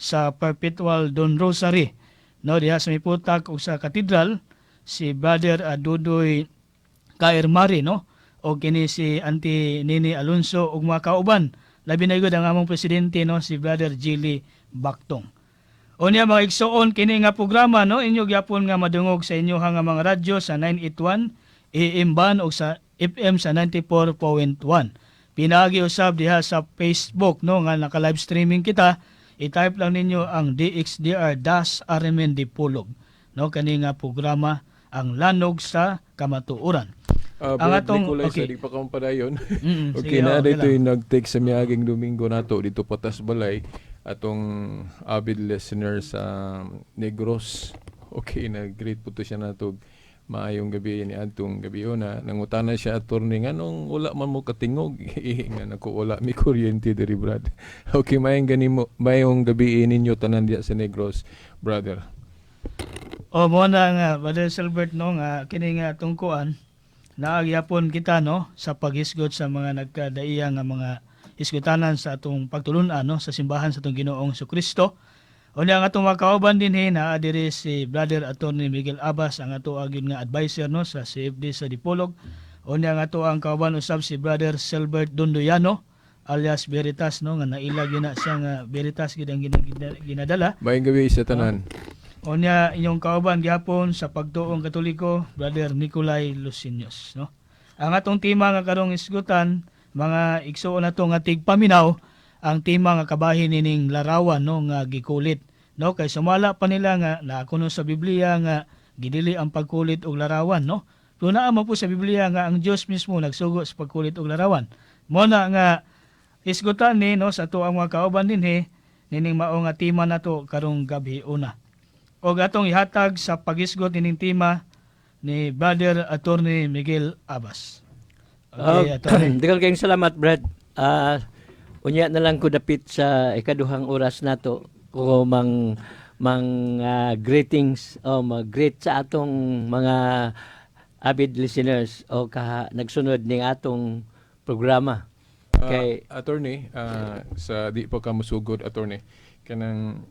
Sa Perpetual Dawn Rosary, no, diha sa Miputak ug sa Katedral, si Brother Dudoy Kairmari, no, o kini si Auntie Nini Alonso ug mga kauban, labi na gyud ang among presidente, no, si Brother Gili Baktong. Unya, mga igsoon, kini nga programa, no, inyo gyapon nga madungog sa inyo nga mga radyo sa 981 AM band o sa FM sa 94.1. Pinaagi usab diha sa Facebook, no, nga naka live streaming kita. I-type lang ninyo ang DXDR-RMN Dipolog. No, kani nga programa, ang Lanog sa Kamatuoran. Ang Ang Brad Nicolay, sa di pa ka padayon. Okay Sige, na oh, dito okay lang. Yung nag-take sa miaging Domingo nato dito patas balay atong avid listener sa Negros. Okay, nag-greet po to siya nato maayong gabi ni adtong gabi una. Nangutana siya, attorney, nganong wala man mo katingog. Nga nako, wala mi kuryente diri, Brad. Okay, maayong ganimo, maayong gabi ninyo tanan diya sa Negros, brother. O mo na nga, Brother Silbert, no, nga kini nga tungkuan naagyapon kita, no, sa paghisgot sa mga nagkadaiya nga mga hisgutanan sa atong pagtulun-an, no, sa simbahan sa atong Ginoong Kristo. Unya, ang atong mga kauban dinhi, naa diri si Brother Attorney Miguel Abbas, ang ato gyud nga advisor, no, sa CFD sa Dipolog. Unya, ang ato ang kauban usab si Brother Silbert Dondoyano alias Veritas, no, nga naila gyud na siya nga Veritas gyud ang ginadala. Maayong gabi sa tanan. Unya, inyong kauban gihapon sa pagtuong Katoliko, Brother Nicolay Lucinios, no. Ang atong tema nga karong isgutan, mga igsuon nato nga tigpaminaw, ang tema nga kabahin nining larawan, no, nga gikulit, no, kay sumala pa nila nga naa kuno sa Biblia nga gidili ang pagkulit og larawan, no. Pero naa man po sa Biblia nga ang Dios mismo nagsugo sa pagkulit og larawan. Mo na nga hisgutan ni, no, sa ato ang mga kauban dinhi nining mao nga tema nato karong gabi una. Og atong ihatag sa paghisgot nining tema ni Brother Attorney Miguel Abbas. Okay, Attorney. Daghan kayong salamat, Brad. Unya na lang ko dapit sa ikaduhang oras nato ko mang mang greetings o mag-greet sa atong mga avid listeners o kaha nagsunod ning atong programa. Kay Attorney, sa di pa ka musugod, attorney, kanang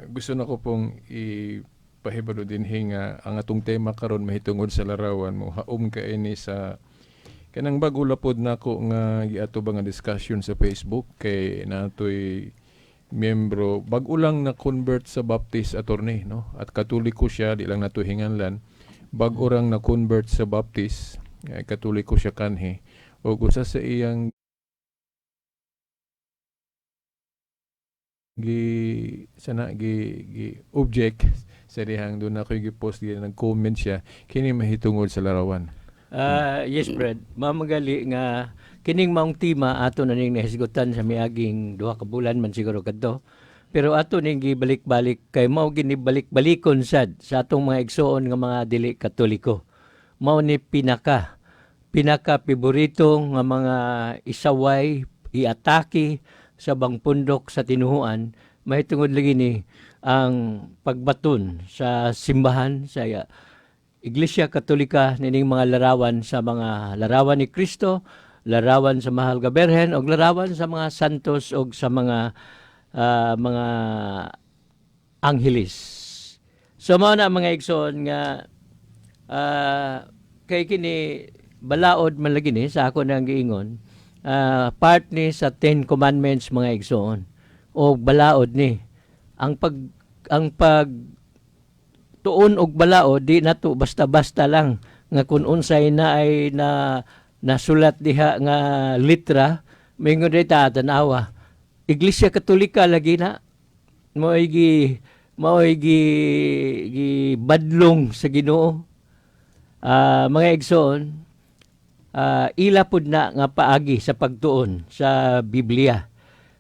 gusto na ko pong ipahibalo dinhi nga ang atong tema karon mahitungod sa larawan mo haom kay ni sa kanang bago lapod nako nga giato ba nga discussion sa Facebook kay natoy miyembro bag-o lang na convert sa Baptist, attorney, no, at Katoliko siya, di lang nato hinganlan, bag-o rang na convert sa Baptist eh, Katoliko siya kanhi, ug usa sa iyang gi sana gi, gi object sa dihang doon ako gi-post, gi nag-comment siya kini mahitungod sa larawan. Yes, Brad. Mamagali nga kining maong tema ato na ning nahisgutan sa miaging 2 ka bulan man siguro kadto. Pero ato ning gibalik-balik kay mao gini balik-balikon sad sa atong mga igsoon nga mga dili Katoliko. Mao ni pinaka pinaka paborito nga mga isaway, iatake sa bangpundok sa tinuhuan mahitungod lagi ni ang pagbaton sa simbahan sa Iglesia Katolika nining mga larawan, sa mga larawan ni Kristo, larawan sa Mahal nga Birhen og larawan sa mga santos og sa mga mga angheles. So mao na, mga igsoon, nga kay kini balaod man lagi ni sa ako nang giingon, part ni sa Ten Commandments, mga igsoon. O balaod ni ang pag tuon og balaod, di nato basta-basta lang nga kun unsay na ay na nasulat diha nga litra, mingon ta, tanawa, Iglesia Katolika lagi na mao'y gi badlong sa Ginoo. Mga igsoon, ila pud na nga paagi sa pagtuon sa Biblia.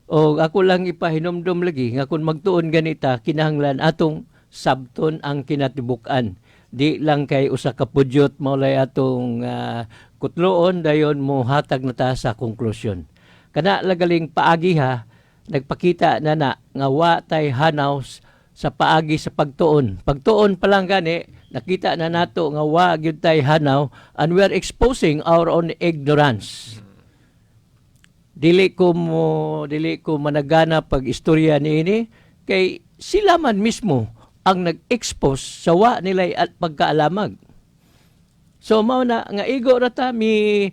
O ako lang ipahinumdom lagi nga kung magtuon ganita, kinahanglan atong sabton ang kinatibuk-an. Di lang kay usa ka pudyot maulay atong kutloon, dayon mo hatag na ta sa konklusyon. Kana lagaling paagi ha, nagpakita na na nga wa tay hanaw sa paagi sa pagtuon. Pagtuon pa lang gani, nakita na nato nga wa gyud tay hanaw and we are exposing our own ignorance. Dili ko managana pag istorya niini. Kay sila man mismo ang nag-expose sa wa nila at pagkaalamag. So mao na nga igo ra ta mi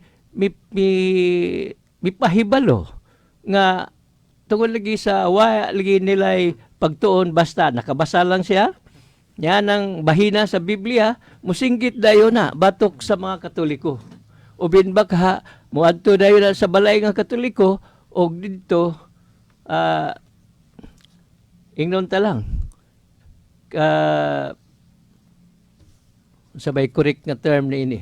pahibalo nga tungod lagi sa wa lagi nila'y pagtuon, basta nakabasa lang siya yan ang bahina sa Biblia, musinggit dayon na batok sa mga Katoliko. Ubin baka muadto dayon na sa balay nga Katoliko og didto ingnon ta lang sabay correct nga term ni ini.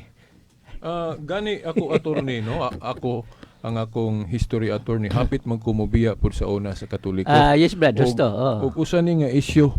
Gani ako, attorney, no? Ako ang akong history, attorney, hapit magkumubiya pud sa una sa Katoliko. Ah, yes, Brad, husto. Oh. Ug usa ni nga issue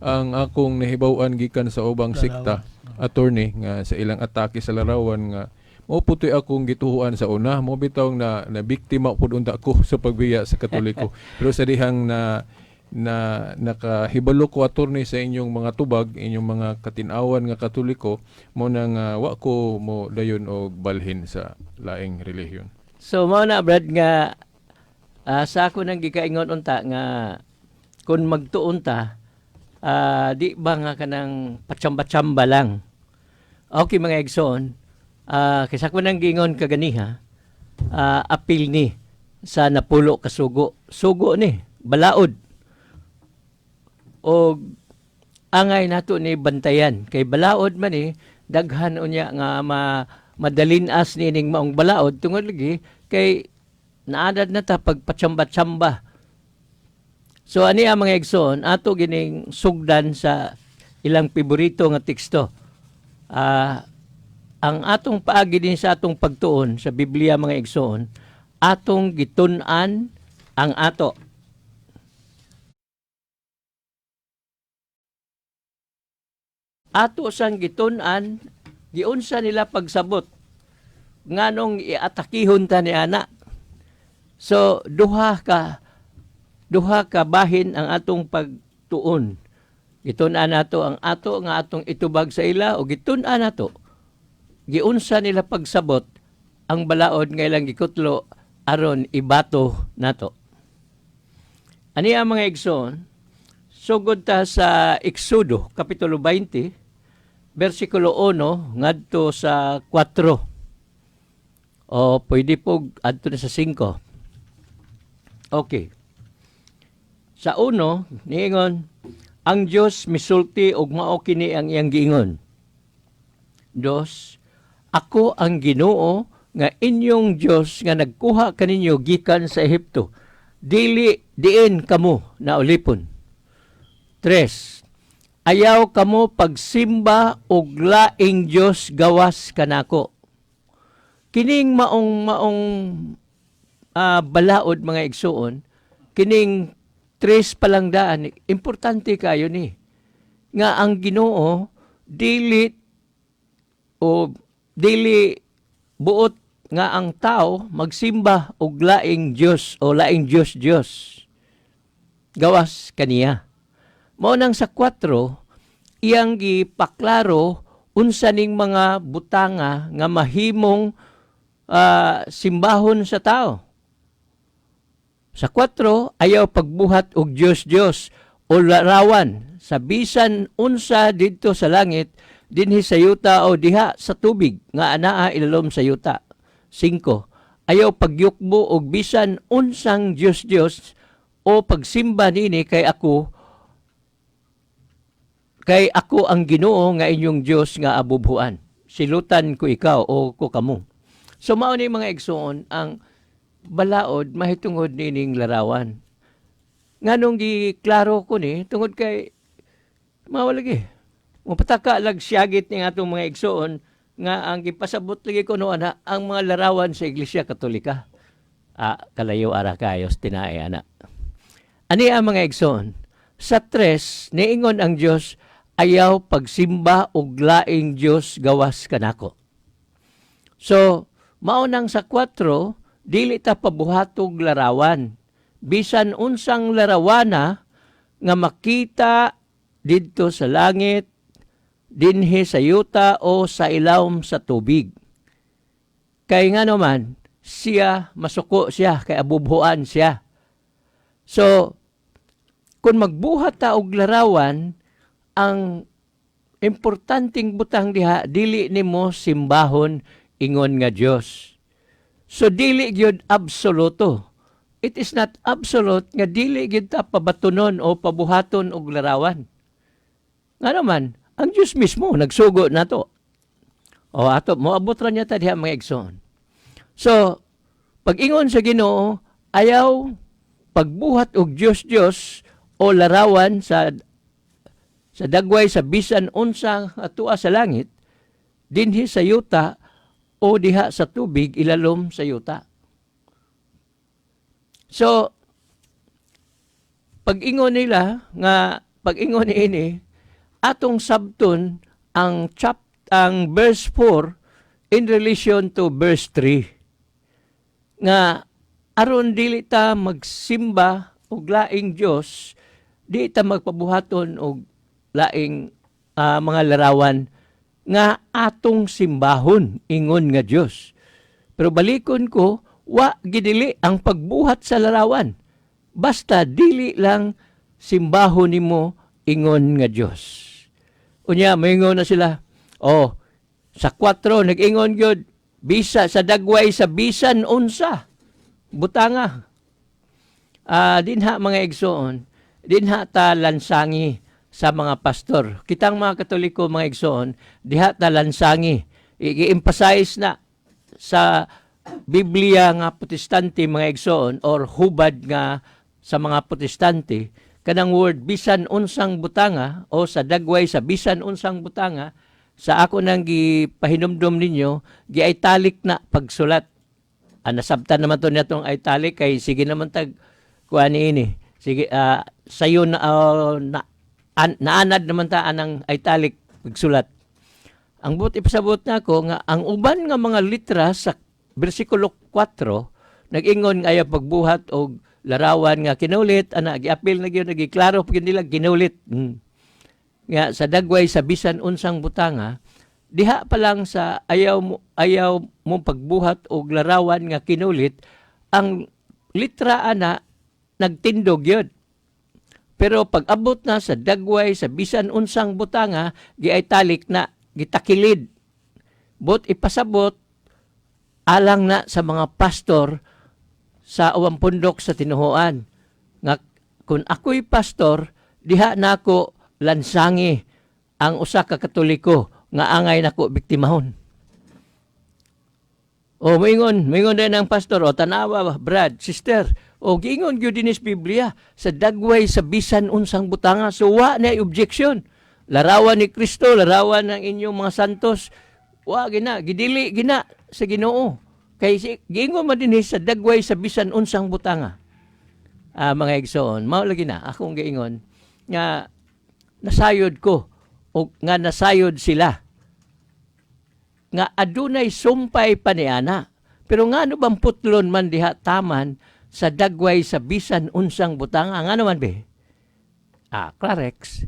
ang akong nahibaw-an gikan sa ubang sekta, attorney, nga sa ilang atake sa larawan nga mao putoy akong gituhuan sa una, mo bitaw na na biktima pud unta ko sa pagbiya sa Katoliko. Pero sa dihang na na nakahibalo ko, attorney, sa inyong mga tubag, inyong mga katin-awan nga Katoliko, mo nang wa ko mo dayon og balhin sa laing relihiyon. So mao na, Brad, nga sa ako nang gikaingon unta nga kung magtuon ta, di ba nga kanang patsamba-tsamba lang. Okay, mga igsoon, kaysa ko nang giingon kaganiha, apil ni sa 10 ka sugo. Sugo ni, balaod. O angay nato ni bantayan kay balaod man ni, daghan unya nga madalinas nining maong balaod tungod lagi kay naadad na ta pagpatsamba-tsamba. So ani ang mga igsoon, ato gining sugdan sa ilang paborito nga teksto. Ang atong paagi din sa atong pagtuon sa Biblia, mga igsoon, atong gitun-an ang ato. Ato sang gitun-an giunsa nila pagsabot nganong iatakihon ta ni ana. So duha ka bahin ang atong pagtuon. Gitun-an nato ang ato nga atong itubag sa ila o gitun-an nato giunsa nila pagsabot ang balaod nga ilang gikutlo aron ibato nato. Ani ang mga igsoon, sugod ta sa Exodo kapitulo 20 bersikulo 1 ngadto sa 4. O pwede po adto na sa 5. Okay. Sa 1, niingon, ang Dios misulti og mao kini ang iyang giingon. 2, ako ang Ginoo nga inyong Dios nga nagkuha kaninyo gikan sa Ehipto. Dili diin kamo na ulipon. 3, ayaw kamo pagsimba og laing Dios gawas kanako. Kining maong maong balaod, mga igsuon, kining tres palangdaan, importante kayo ni nga ang Ginoo dili o dili buot nga ang tao magsimba og laing Dios o laing Dios Dios gawas kaniya. Mao nang sa 4, iyang gipaklaro unsa ning mga butanga nga mahimong simbahon sa tao. Sa 4, ayaw pagbuhat og Dios Dios o larawan sa bisan unsa didto sa langit, dinhi sa yuta o diha sa tubig nga anaa ilalom sa yuta. 5, ayaw pagyukbo og bisan unsang Dios Dios o pagsimba nini kay ako ang Ginoo nga inyong Dios nga abubhuan. Silutan ko ikaw o ko kamo. So mao ni, mga igsoon, ang balaod mahitungod nining larawan. Nganong giklaro ko ni tungod kay mao lagi. Mopataka lag siyagit ning atong mga igsoon nga ang gipasabot lagi kuno ana ang mga larawan sa Iglesia Katolika. Ah, kalayo ara kayos tinae ana. Ani ang mga igsoon? Sa 3, niingon ang Dios, ayaw pagsimba og laing Dios gawas kanako. So, mao nang sa 4, dili ta pabuhatog larawan. Bisan unsang larawana nga makita didto sa langit, dinhi sa yuta o sa ilawom sa tubig. Kay nga naman, siya masuko siya kay abubhuan siya. So, Kung magbuhat ta og larawan, ang importanteng butang diha, dili nimo simbahon ingon nga Dios. So dili gyud absoluto. It is not absolute nga dili gyud ta pabatunon o pabuhaton og larawan. Nga naman, ang Diyos mismo nagsugo nato. O ato moabot ra niya ta diha, mga igsoon. So, pag-ingon sa Ginoo, ayaw pagbuhat og Dios Dios o larawan sa dagway sa bisan unsa atua sa langit, dinhi sa yuta o diha sa tubig ilalom sa yuta. So, pag-ingon nila nga pag-ingon niini, atong sabton ang verse 4 in relation to verse 3 nga aron dili ta magsimba og laing Dios, di ta magpabuhaton og laing mga larawan nga atong simbahon ingon nga Dios. Pero balikon ko, wa gidili ang pagbuhat sa larawan. Basta dili lang simbahon nimo ingon nga Dios. Unya moingon na sila. Oh, sa 4 nag-ingon gyud bisa sa dagway sa bisan unsa butanga. Dinha, mga igsoon, dinha ta lansangi sa mga pastor. Kitang mga Katoliko, mga igsoon, diha ta lansangi. I-emphasize na sa Biblia nga Protestante, mga igsoon, or hubad nga sa mga Protestante kanang word "bisan unsang butanga" o "sa dagway sa bisan unsang butanga". Sa ako nang gipahinumdom ninyo, gi-italic na pagsulat. Nasabtan naman to niya tong italic kay sige naman tag kuan ini. Sige, sayo na, naanad naman ta anang italic pagsulat. Ang buot ipasabot nako nga ang uban nga mga litra sa bersikulo 4 nag-ingon nga ayaw pagbuhat og larawan nga kinulit ana, giapil na gyud, nagiklaro pa gyud nila kinulit. Nga sa dagway sa bisan unsang butanga, diha pa lang sa ayaw mo pagbuhat og larawan nga kinulit, ang litra ana nagtindog yun. Pero pag abot na sa dagway sa bisan unsang butanga, gi-italic na, gitakilid. But ipasabot alang na sa mga pastor sa uwang pundok sa tinuhuan. Nga kung ako'y pastor, diha nako lansangi ang usa ka Katoliko nga angay nako biktimahon. O moingon din ang pastor, o tanawa, brad, sister, o giingon gyud dinis Biblia sa dagway sa bisan unsang butanga, so wa na objection. Larawan ni Kristo, larawan ng inyong mga santos, wa gina, gidili gina sa Ginoo. Kay si, giingon man dinhi sa dagway sa bisan unsang butanga. Mga igsoon, mao lagi na akong giingon nga nasayod ko o nga nasayod sila nga adunay sumpay pa niana. Pero ngano bang putlon man diha taman sa dagway sa bisan unsang butanga? Ngano man be? Clarex.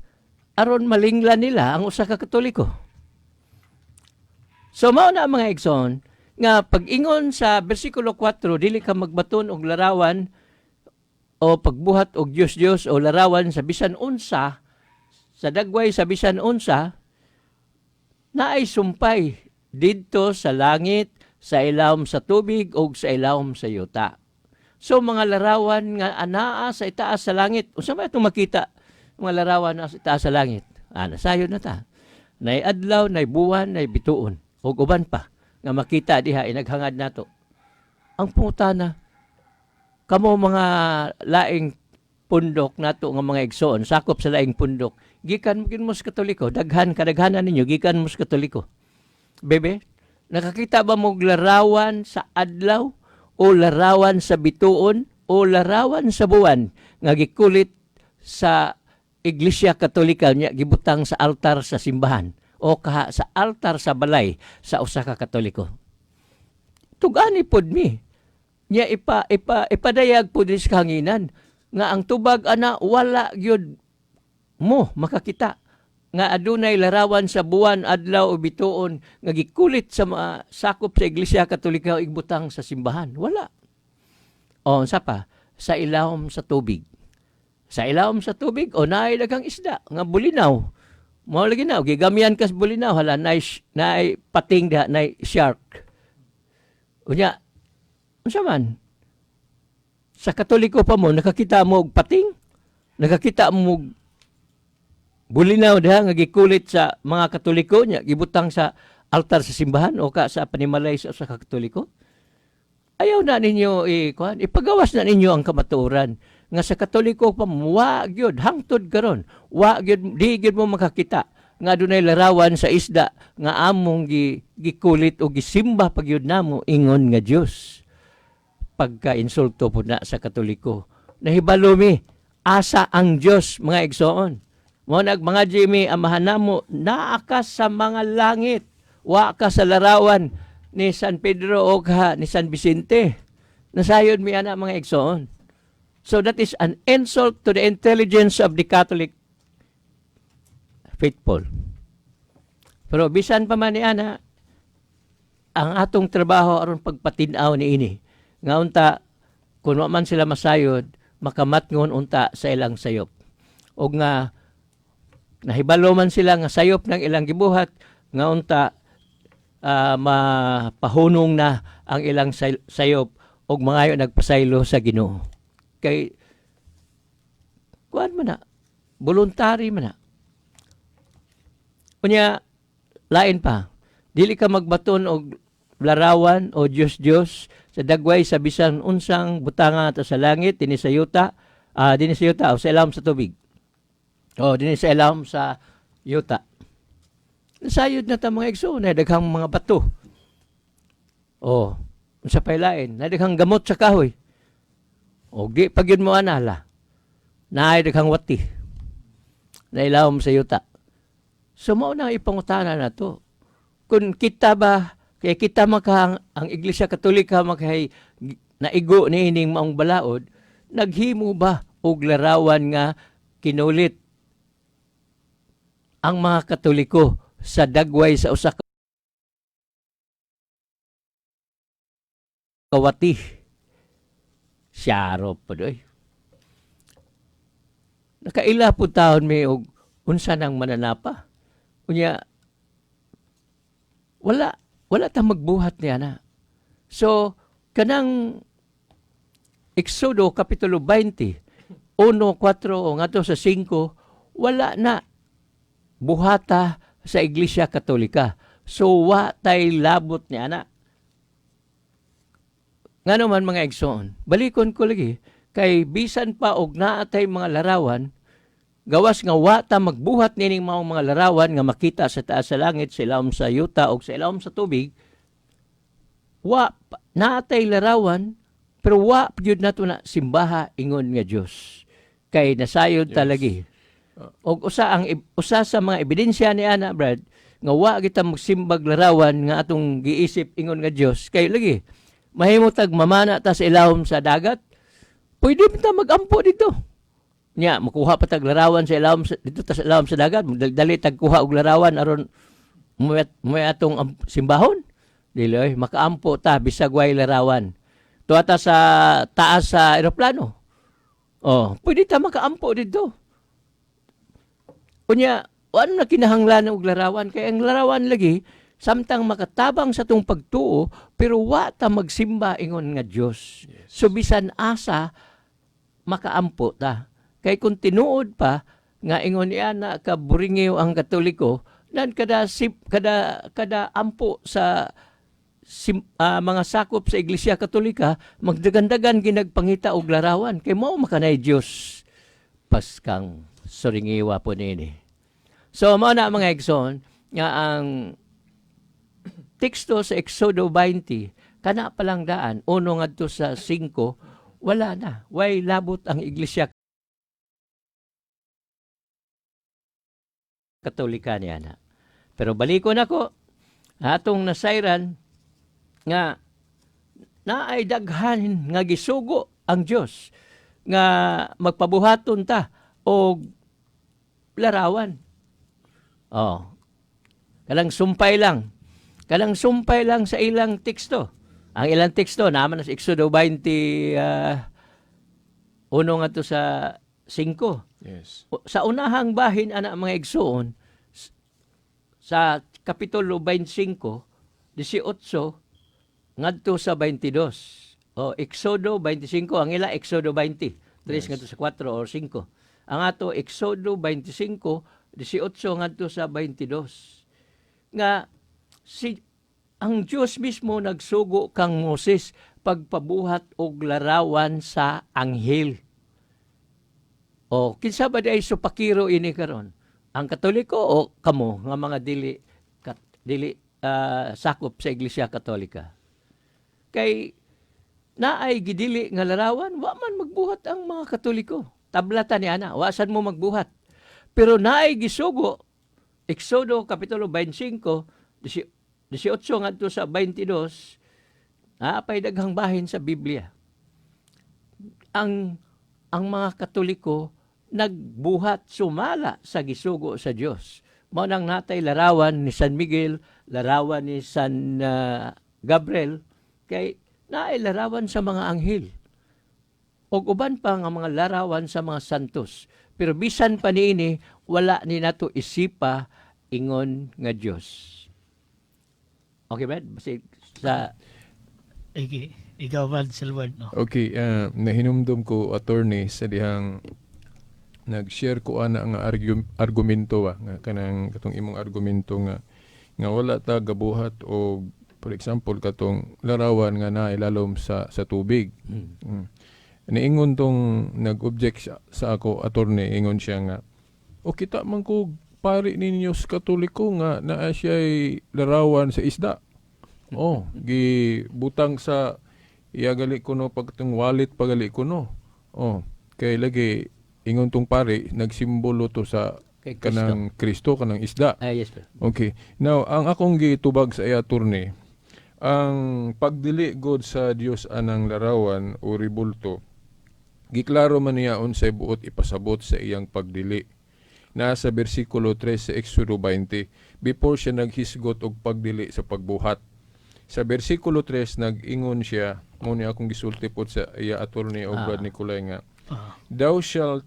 Aron malingla nila ang usa ka Katoliko. So mao na, mga igsoon, nga pag-ingon sa bersikulo 4, dili ka magbaton og larawan o pagbuhat og Dios Dios o larawan sa bisan unsa, sa dagway sa bisan unsa, naay sumpay didto sa langit, sa ilawom sa tubig o sa ilawom sa yuta. So mga larawan nga anaa sa itaas sa langit, unsa man itong makita mga larawan na sa itaas sa langit? Nasayon na ta. Nay adlaw, nay buwan, nay bituon ug uban pa nga makita diha inaghangad nato. Ang pangutana, kamo mga laing pundok nato nga mga igsoon, sakop sa laing pundok, gikan mo sa Katoliko, daghan kadaghanan ninyo gikan mo sa Katoliko. Bebe, nakakita ba mo og larawan sa adlaw o larawan sa bituon o larawan sa buwan nga gikulit sa Iglesia Katolika nya gibutang sa altar sa simbahan o kaha sa altar sa balay sa usa ka Katoliko? Tugani pod mi. Nya ipa ipa ipadayag pod ni sa kahanginan nga ang tubag ana wala gyud mo makakita nga adunay larawan sa buwan, adlaw o bituon nga gikulit sa mga sakop sa Iglesia Katolika o igbutang sa simbahan. Wala. O, unsa pa? Sa ilawom sa tubig. Sa ilawom sa tubig o naay daghang isda nga bulinaw. Mao lagi na gigamyan kas bulinaw, hala, naay pating diha, naay shark. Unya unsa man? Sa Katoliko pa mo nakakita mo og pating, nakakita mo og bulinaw diha nga gikulit sa mga Katoliko nya gibutang sa altar sa simbahan o ka sa panimalay sa Katoliko. Ayaw na ninyo i kuan, ipagawas na ninyo ang kamatuoran nga sa Katoliko pa mo, wa gyud hangtod karon, wa gyud, di gyud mo makakita nga adunay larawan sa isda nga among gikulit o gisimba pa gyud namo ingon nga Dios. Pagka-insulto po na sa Katoliko. Nahibalo mi asa ang Dios, mga igsoon. Mo nag mga Jimmy, "Amahan namo, naa ka sa mga langit." Wa ka sa larawan ni San Pedro o ka ni San Vicente. Nasayod mi ana, mga igsoon. So that is an insult to the intelligence of the Catholic faithful. Pero bisan pa man ni ana, ang atong trabaho aron pagpatin-aw ni ini. Nga unta kung wa man sila masayod, makamatngon unta sa ilang sayop. Og nga nahibalo man sila nga sayop ng ilang gibuhat, nga unta mapahunong na ang ilang sayop og mangayo nagpasaylo sa Ginoo. Kay kuan man na, voluntary man na. Unya lain pa, dili ka magbaton og larawan o Diyos-Diyos sa dagway sa bisan unsang butanga ta sa langit, dinhi sa yuta, dinhi sa yuta o sa ilawom sa tubig. O dinhi sa ilawom sa yuta. Nasayod na ta, mga igsoon, na daghang mga bato. O, unsa pay lain, na daghang gamot sa kahoy. O di pag yun mo anala, naay daghang wati na ilawom sa yuta. So mao na ang ipangutana na to. Kung kita ba, kaya kita maka ang Iglesia Katolika makahay naigo ni ining maong balaod, naghimo ba og larawan nga kinulit ang mga Katoliko sa dagway sa usa ka wati? Siyaro po doy. Nakaila po taon mi og unsa nang mananapa. Unya wala wala ta magbuhat niya na. So kanang Exodo kapitulo 20, 1, 4 o ngadto sa 5, wala na buhata sa Iglesia Katolika. So wa tay labot ni ana. Ngano man, mga igsoon, balikon ko lagi kay bisan pa og naa tay mga larawan, gawas nga wa ta magbuhat nining maong mga larawan nga makita sa taas sa langit, sa ilawom sa yuta o sa ilawom sa tubig, wa naa tay larawan pero wa gyud nato na simbaha ingon nga Dios. Kay nasayod ta lagi. Og usa sa mga ebidensya ni ana, Brad, nga wa kita magsimbag larawan nga atong giisip ingon nga Dios, kay lagi mahimo tag mamana ta sa ilawom sa dagat, pwede ta magampo dito. Nya makuha pa tag larawan sa ilawom sa, dito ta sa ilawom sa dagat, dali tag kuha og larawan aron mo atong simbahon. Dili oy, makaampo ta bisag way larawan. Tuwa ta sa taas sa eroplano. Oh, pwede ta makaampo dito. Unya, ano na kinahanglan og larawan? Kay ang larawan lagi samtang makatabang sa tong pagtuo, pero wa ta magsimba ingon nga Dios. So bisan asa makaampo ta. Kay kung tinuod pa nga ingon niya na kaburingiw ang Katoliko, nan kada sip, kada kada ampo sa mga sakop sa Iglesia Katolika magdagandagan ginagpangita og larawan kay mao makanay Dios. Paskang suringiwa po nini. So mao na, mga igsoon, nga ang teksto sa Exodo 20 kana pa lang daan 1 ngadto sa 5, wala na way labot ang Iglesia Katolika niya na. Pero balikon ako atong nasayran nga naay daghan nga gisugo ang Dios nga magpabuhaton ta og larawan. Oh. Kanang sumpay lang. Kanang sumpay lang sa ilang teksto. Ang ilang teksto naman sa Exodo 20, 1 ngadto sa 5. Yes. Sa unahang bahin ana, mga igsoon, sa kapitulo 25, 18 ngadto sa 22. O Exodo 25, ang ila Exodo 20, 3 ngadto sa 4 or 5. Ang ato Exodo 25, 18 ngadto sa 22. Nga si ang Dios mismo nagsugo kang Moses pagpabuhat og larawan sa anghel. O kinsa ba diay supakiro ini karon? Ang Katoliko o kamo nga mga dili sakop sa Iglesia Katolika? Kay naay gidili nga larawan, wa man magbuhat ang mga Katoliko. Tablata ni ana, wa sad mo magbuhat. Pero naay gisugo, Exodo kapitulo 25, 18 ngadto sa 22, naapay daghang bahin sa Biblia. Ang mga Katoliko nagbuhat sumala sa gisugo sa Dios. Mao nang natay larawan ni San Miguel, larawan ni San Gabriel, kay naay larawan sa mga anghel. Og uban pa nga mga larawan sa mga santos. Pero bisan pa niini, wala ni nato isipa ingon nga Dios. Okay, Brad? Basi sa Iki, ikaw ba, Silward, no? Okay, nahinumdum ko, attorney, sa dihang nag-share ko ana nga argumento ba nga kanang katong imong argumento nga nga wala ta gabuhat og, for example, katong larawan nga nailalom sa tubig. Niingon tong nag-object sa ako, attorney, ingon siya nga o kita man ko pari ninyo sa Katoliko nga naa siya'y larawan sa isda. Oh, gibutang sa iya gali kuno pag tong wallet pagali kuno. Oh, kay lagi ingon tong pari nagsimbolo to sa kay Kristo. Kanang Kristo, kanang isda. Ah, yes, Brad. Okay. Now, ang akong gitubag sa iya, attorney, ang pagdili god sa Dios anang larawan o ribulto, giklaro man niya unsay buot ipasabot sa iyang pagdili. Nasa bersikulo 3 sa Exodo 20, before siya naghisgot og pagdili sa pagbuhat. Sa bersikulo 3 nag-ingon siya, mo ni akong gisulti pod sa iya, attorney og Brad Nicolay, nga "Thou shalt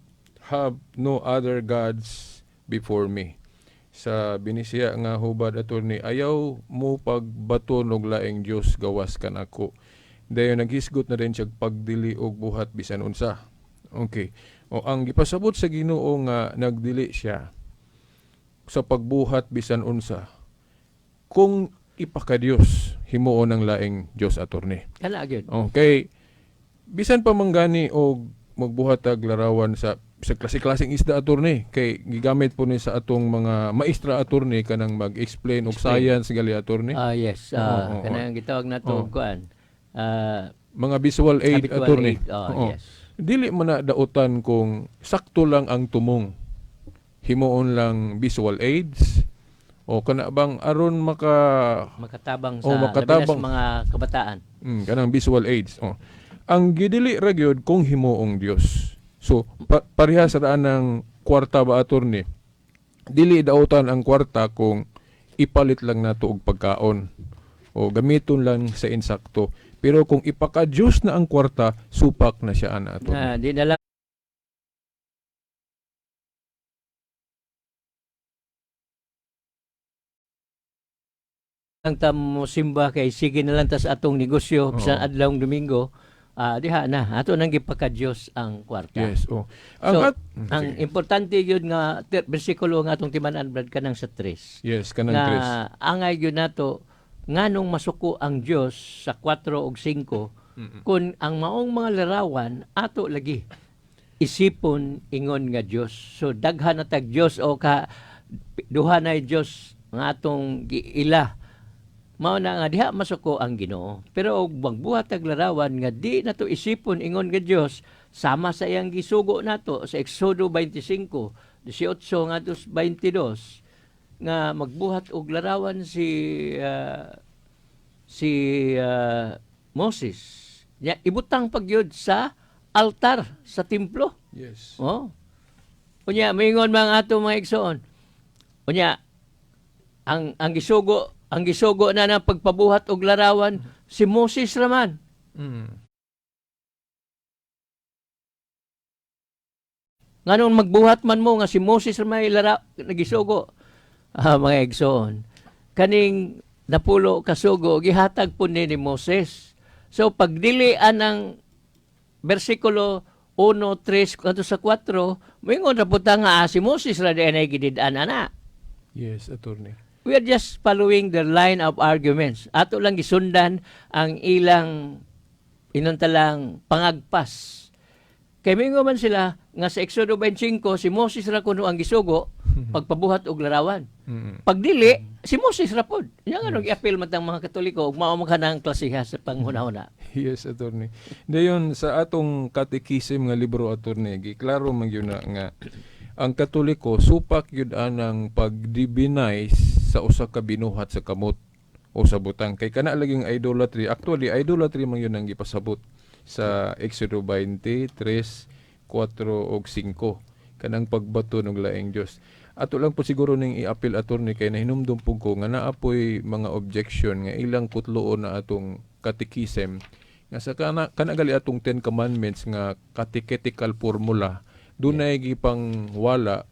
have no other gods before me." Sa Binisaya nga hubad, attorney, ayaw mo pagbaton og laing Dios gawas kanako. Dayon naghisgot na rin siya pagdili og buhat bisan unsa. Okay. O ang gipasabot sa Ginoo nga nagdili siya sa pagbuhat bisan unsa. Kung ipakadiyos, himuon ang laing Dios, attorney. Kana gyud. Okay. Bisan pa man gani og magbuhat og larawan sa klase-klaseng isda, attorney, kay gigamit po ni sa atong mga maestra, attorney, kanang mag-explain og Explain. science gali, attorney. Ah, yes. Oo, oo, Kanang gitawag nato Oo. kuan. Mga visual aid, visual attorney. aid. Oh, Oo. yes. Dili man na dautan kung sakto lang ang tumong. Himuon lang visual aids o kana bang aron maka Makatabang Oh, sa makatabang. labi na sa mga kabataan. Kanang visual aids. Oh. Ang gidili ra gyud kung himuong Dios. So pareha sa daan ng kwarta ba, attorney. Dili dautan ang kwarta kung ipalit lang nato og pagkaon o gamiton lang sa insakto. Pero kung ipaka-Diyos na ang kwarta, supak na siya ana, attorney. Na di na lang ta mo simba kay sige na lang ta sa atong negosyo bisan adlawng Domingo, diha na ato nang gipaka-Dios ang kwarta. Yes, oh. Ang So, ang sige. importante yun nga bersikulo nga atong timan-an, Brad, kanang sa 3. Yes, kanang Nga 3. angay gyud nato nganong masuko ang Dios sa 4 ug 5 kung ang maong mga larawan ato lagi isipon ingon nga Dios. So daghan na tag Dios o ka duha na Dios nga atong giila. Mao na nga diha masuko ang Ginoo. Pero og magbuhat tag larawan nga di nato isipon ingon nga Dios sama sa iyang gisugo nato sa Exodo 25, 18 ngadto 22 nga magbuhat og larawan si Moses. Ya, ibutang pagyud sa altar sa templo. Oh. Unya moingon mga ato mga igsoon. Unya ang gisugo na ng pagpabuhat og larawan si Moses raman. Nganong magbuhat man mo nga si Moses ra may lara nagisugo? Ah, mga igsoon. Kaning napulo kasugo gihatag po ni Moses. So pagdili anang bersikulo 1, 3 ngadto sa 4, moingon ra pud ta nga si Moses ra di ay gidid-an ana. Yes, attorney. We are just following the line of arguments. Ato lang gisundan ang ilang inuntalang pangagpas. Kay mingo man sila nga sa Exodo 25 si Moses ra kuno ang gisugo pagpabuhat og larawan. Pag dili si Moses ra pod. Nya nga gi-appeal man tang mga Katoliko ug mao man kanang klasiha sa panghuna-huna. Yes, attorney. Dayon sa atong katekisim nga libro, attorney, giklaro man gyud na nga ang Katoliko supak gyud anang pag-divinize sa usa ka binuhat sa kamot o sa butang, kay kana laging idolatry. Actually, idolatry man yun ang gipasabot sa Exodo 20, 3, 4 ug 5, kanang pagbato ng laing Dios. Ato lang po siguro ning i-appeal, attorney, kay nahinumdum pug ko nga naa poy mga objection nga ilang kutloon na atong katekism nga sa kana kana gali atong Ten Commandments nga catechetical formula, dunay gipang wala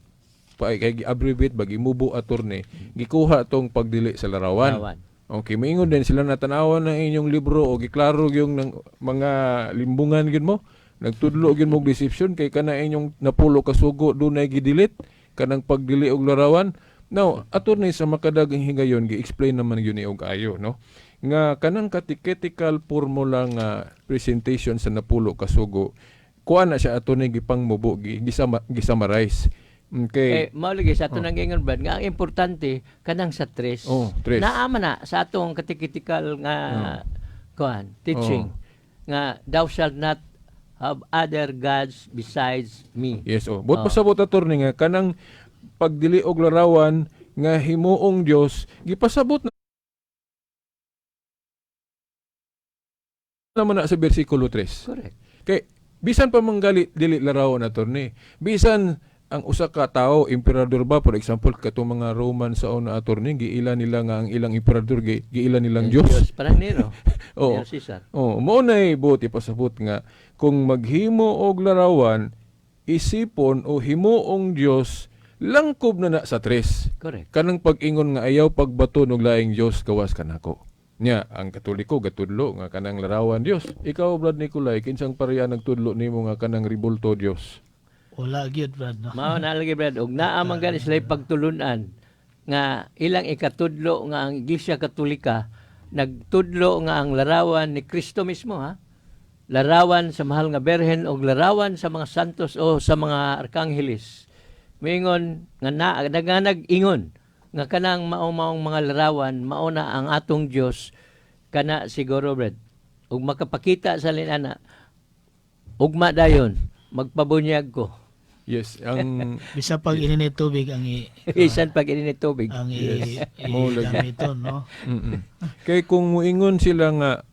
pa kay gi-abbreviate ba, gimubo, attorney, gikuha tong pagdili sa larawan. Larawan. Okay, maingon din sila na tanawan ng inyong libro o giklaro yung ng mga limbungan gyud mo. Nagtudlo gyud mo og deception kay kana inyong napulo ka sugo dunay gidelete kanang pagdili og larawan. Now, attorney, sa makadagang higayon gi-explain naman gyud ni og ayo, no? Nga kanang catechetical formula nga presentation sa napulo ka sugo, kuan na siya, attorney, gipangmubo, gisummarize. Okay. Eh, mao lagi sa ato nang ingon, Brad, nga ang importante kanang sa tres. Oh, tres. Naa man na sa atong catechetical nga kuan teaching nga thou shalt not have other gods besides me. Yes, oh. But pasabot, attorney, nga kanang pagdili og larawan nga himuong Dios, gipasabot na naman na sa bersikulo 3. Correct. Kay bisan pa manggali dili larawan, attorney. Bisan ang usa ka tawo emperador ba, for example, katong mga Roman sa una, attorney, giila nila nga ang ilang emperador giila nilang Dios. Parang Nero. Oo. Nero Caesar. Oh, mao nay buot ipasabot nga kung maghimo og larawan isipon o himuong Dios, langkob na na sa tres. Correct. Kanang pag-ingon nga ayaw pagbato og laing Dios gawas kanako. Nya ang Katoliko gatudlo nga kanang larawan Dios. Ikaw, Brad Nicolay, kinsang pareha nagtudlo nimo nga kanang ribulto Dios? Wala gyud, Brad, no. Mao na lagi, Brad, og naa man gani sila pagtulunan nga ilang ikatudlo nga ang Iglesia Katolika nagtudlo nga ang larawan ni Kristo mismo, ha, larawan sa mahal nga Berhen og larawan sa mga santos o sa mga arkangheles, moingon nga na nag-ingon nga kanang mao-maong mga larawan mao na ang atong Dios. Kana siguro, Brad, ug makapakita sa linana ugma dayon magpabunyag ko. Yes, ang Bisa pag ininit tubig ang i Bisan pag ininit tubig. Ang i, i Mao lagi. gamiton, no. Kay kung muingon sila nga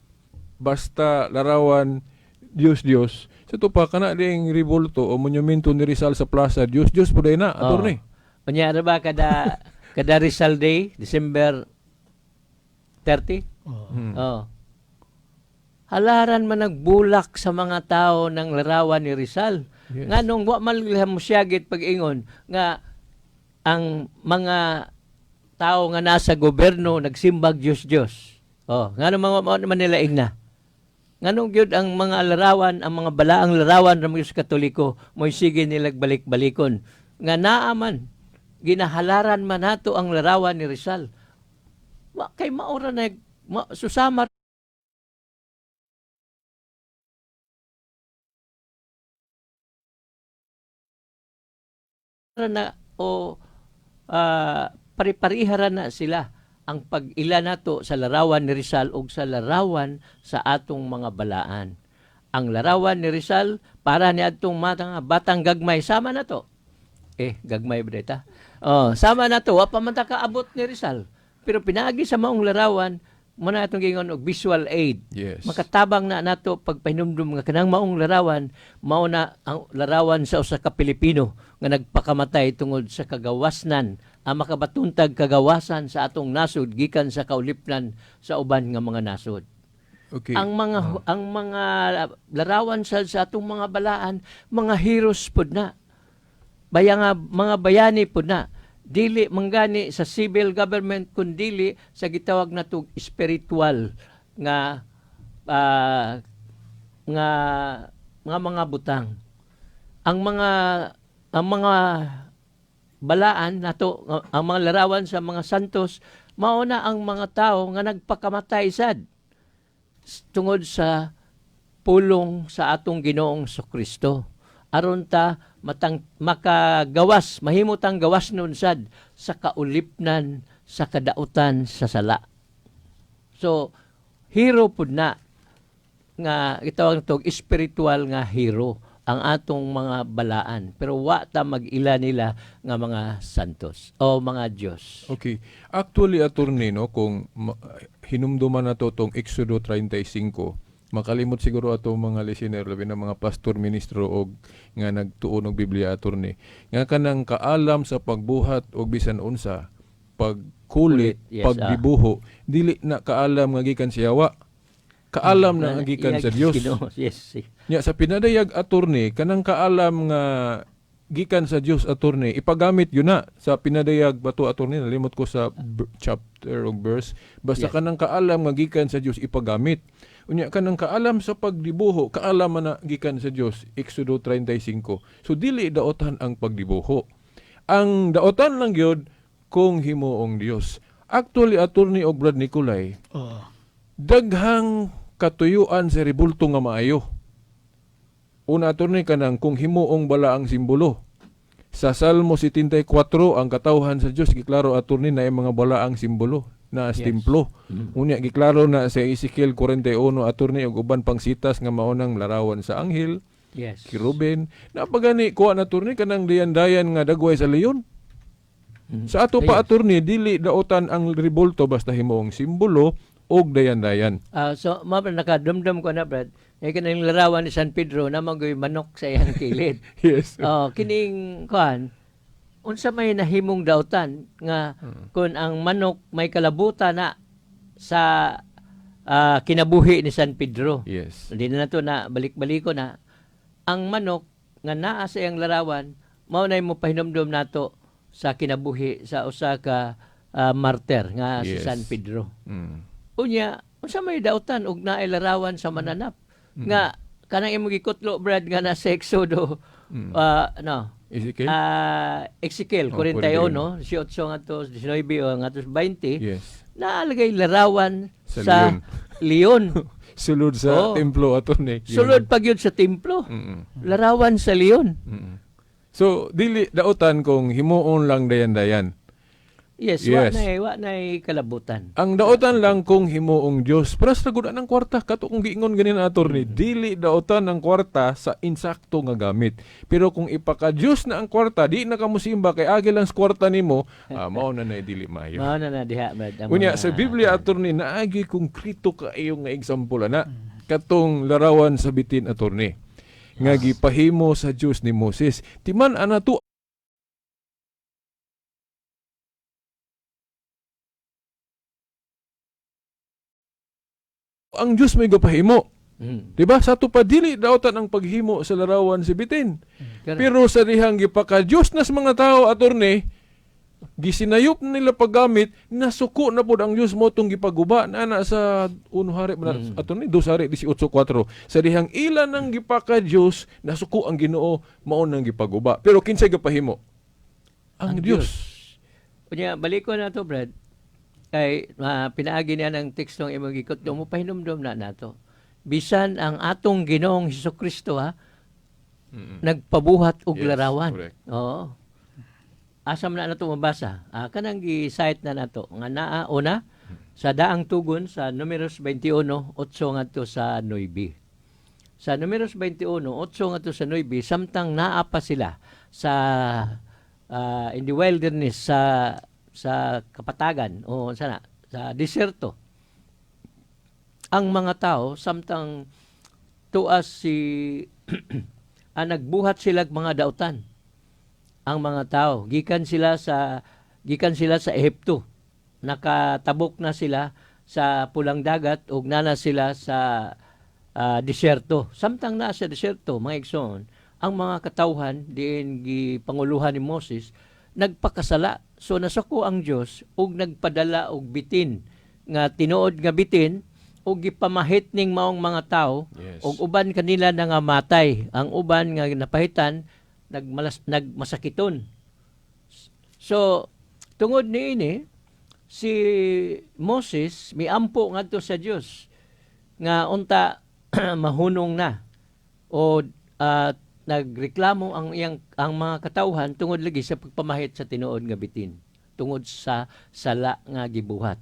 basta larawan Dios Dios, sa to pa kana ding ribulto o monumento ni Rizal sa plaza, Dios Dios pud na, attorney. Oh. Unya ra ba kada kada Rizal Day, December 30? Oh. Oh. Halaran man nagbulak sa mga tao ng larawan ni Rizal. Yes. Nganong wa man mo siyagit pag-ingon nga ang mga tao nga nasa gobyerno nagsimbag Dios Dios. Oh, ngano mga mao naman nila ingna? Nganong gyud ang mga larawan, ang mga balaang larawan ng mga Katoliko, mo'y sige nilag balik-balikon. Nga naa man, ginahalaran man nato ang larawan ni Rizal. Wa kay maora na susama na o pari-parihara na sila ang pag-ila nato sa larawan ni Rizal ug sa larawan sa atong mga balaan. Ang larawan ni Rizal para ni atong matang batang gagmay sama na to. Eh, gagmay ba ta? Oh, sama na to, wa pa man ta kaabot ni Rizal. Pero pinaagi sa maong larawan, mo na atong giingon og visual aid. Yes. Makatabang na nato pagpahinumdum nga kanang maong larawan mao na ang larawan sa usa ka Pilipino nga nagpakamatay tungod sa kagawasnan, ang makabatuntag kagawasan sa atong nasod gikan sa kaulipnan sa uban nga mga nasod. Okay. Ang mga larawan sa atong mga balaan, mga heroes pod na. Baya nga mga bayani pud na, dili manggani sa civil government kundili sa gitawag natog spiritual nga nga nga mga butang. Ang mga balaan nato, ang mga larawan sa mga santos, mao na ang mga tao nga nagpakamatay sad tungod sa pulong sa atong Ginoong Kristo aron ta matang makagawas, mahimo tang gawas nun sad sa kaulipnan sa kadautan sa sala. So hero pud na nga gitawag nato spiritual nga hero ang atong mga balaan, pero wa ta mag-ila nila nga mga santos o mga Diyos. Okay. Actually, attorney, no, kung hinumduman na to tong Exodo 35, makalimot siguro ato mga listener, labi na mga pastor, ministro og nga nagtuon og Biblia, attorney, nga kanang kaalam sa pagbuhat og bisan unsa, pagkulit, Kulit, yes. pagdibuho, dili na kaalam nga gikan sa yawa. Kaalam na nga gikan sa Dios. Ginoo. Yes. Nya sa pinadayag, attorney, kanang kaalam nga gikan sa Dios, attorney, ipagamit yun na sa pinadayag ba to, attorney? Nalimot ko sa chapter o verse, basta kanang kaalam nga gikan sa Dios ipagamit. Unya kanang kaalam sa pagdibuho, kaalam man na gikan sa Dios, Exodo 35. So dili daotan ang pagdibuho, ang daotan lang gyud kung himuong Dios. Actually, attorney og Brad Nicolay, daghang katuyuan sa rebulto nga maayo. Una, attorney, kanang kung himuong bala ang simbolo. Sa Salmo 74, ang katawhan sa Dios giklaro, attorney, na yung mga balaang simbolo na templo. Unya giklaro na sa Ezekiel 41, attorney, ug uban pang sitas nga mao nang larawan sa anghel, kerubin. Napagani kuha na, attorney, kanang dayan-dayan nga dagway sa leon. Sa ato pa, attorney, dili daotan ang rebulto basta himuong simbolo og dayan-dayan. Ah, so mao pa nakadumdum ko na, Brad. Ngay kanang larawan ni San Pedro na magoy manok sa iyang kilid. Oh, kining kuan, unsa may nahimong dautan nga kung ang manok may kalabutan na sa kinabuhi ni San Pedro. Hindi na nato na balik-baliko na ang manok nga naa sa iyang larawan, mao na mo pahinumdum nato sa kinabuhi sa usa ka martyr nga si San Pedro. Unya, unsa may dautan og naay larawan sa mananap nga kanang imong gikutlo, Brad, nga na sa Exodo, no? Ezekiel? Ezekiel Oh, 41, 18 ngadto 19 o ngadto 20, naalagay larawan sa sa leon. Sulod sa templo, attorney. Sulod pa gyud sa templo. Larawan sa leon. So dili dautan kung himuon lang dayan-dayan. Yes, wa nay kalabutan. Ang daotan lang kung himuong Dios. Paras ra gud ang kwarta kato kung giingon ganin, attorney, dili daotan ang kwarta sa insakto nga gamit. Pero kung ipaka-Dios na ang kwarta, di na ka musimba kay agi lang sa kwarta nimo, mao na na dili maayo. Mao na na diha, Brad, ang Unya sa Biblia, attorney, naagi konkreto kaayo nga example ana katong larawan sa bitin, attorney, nga gipahimo sa Dios ni Moses. Timan ana to ang Dios may gapahimo. Di ba? Sa ato pa dili daotan ang paghimo sa larawan sa bitin. Pero sa dihang gipaka Dios na sa mga tao, attorney, gisinayop nila paggamit, nasuko na pod ang Dios mo tong gipaguba na na sa uno Hari ba na, attorney, dos Hari 18:4. Sa dihang ila nang gipaka Dios, nasuko ang Ginoo, mao nang gipaguba. Pero kinsay gapahimo? Ang Ang Dios. Unya, balik ko na to, Brad. Kay pinaagi niya ng tekstong imong gikutlo mo pahinumdom na nato. Bisan ang atong Ginoong Hesus Kristo ha, nagpabuhat og larawan. Oo. Asa man na nato mabasa? Ah, kanang gi-cite na nato nga naa una sa daang tugon sa Numeros 21:8 ngadto sa 9. Sa Numeros 21:8 ngadto sa 9, samtang naa pa sila sa in the wilderness, sa kapatagan o sana sa diserto. Ang mga tao samtang tuas si nagbuhat sila mga dautan ang mga tao gikan sila sa Ehipto, nakatabok na sila sa Pulang Dagat ug nana sila sa disyerto. Samtang naa sa disyerto, mga igsoon, Ang mga katawhan diin gipanguluhan ni Moses nagpakasala. So nasuko ang Dios ug nagpadala og bitin nga tinuod nga bitin ug gipamahit ning maong mga tawo ug uban kanila nangamatay. Ang uban nga napahitan nagmalas, nagmasakiton. So tungod niini, si Moses miampo ngadto sa Dios nga unta mahunong na o nagreklamo ang iyang ang mga katawhan tungod lagi sa pagpamahit sa tinuod nga bitin tungod sa sala nga gibuhat.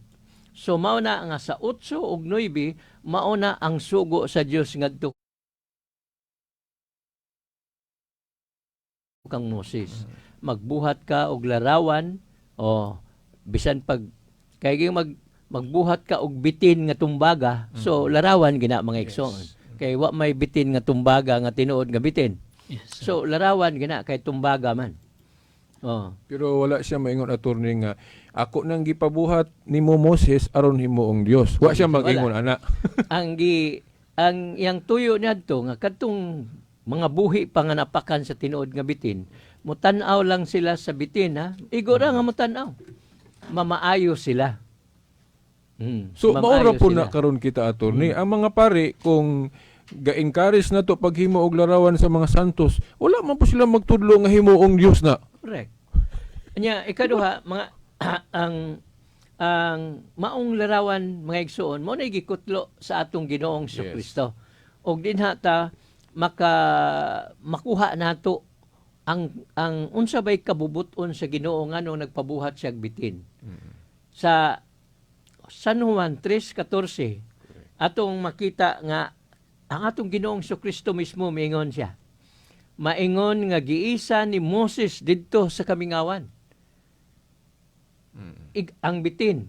So mao na nga sa 8 ug 9, mao na ang sugo sa Dios ngadto kang Moses. Magbuhat ka og larawan o bisan pag kay ging magbuhat ka og bitin nga tumbaga, so larawan gina, mga igsoon. Kay wa may bitin nga tumbaga nga tinuod nga bitin. So larawan gina kay tumbaga man. Oh. Pero wala siya maingon, attorney, nga ako nang gipabuhat nimo Moses aron himuong Dios. Wa siya Wala. mag-ingon ana. Ang iyang tuyo niadto nga kadtong mga buhi pa nga napakan sa tinuod nga bitin, mutan-aw lang sila sa bitin, ha. Igo ra nga mutan-aw. Mamaayo sila. So Mamaayo mao ra po sila. na karon kita, attorney. Ang mga pare, kung ga-encourage na to paghimo og larawan sa mga santos, wala man po sila magtudlo nga himuong Dios na. Correct. Nya ikaduha, mga ang maong larawan, mga igsuon, mao na gikutlo sa atong Ginoong Kristo. Og dinha ta makuha nato ang unsa bay kabubut-on sa Ginoo nganong nagpabuhat siya og bitin. Sa San Juan 3:14 atong makita nga ang atong Ginoong Kristo mismo miingon siya. Maingon nga giisa ni Moses didto sa kamingawan ang bitin,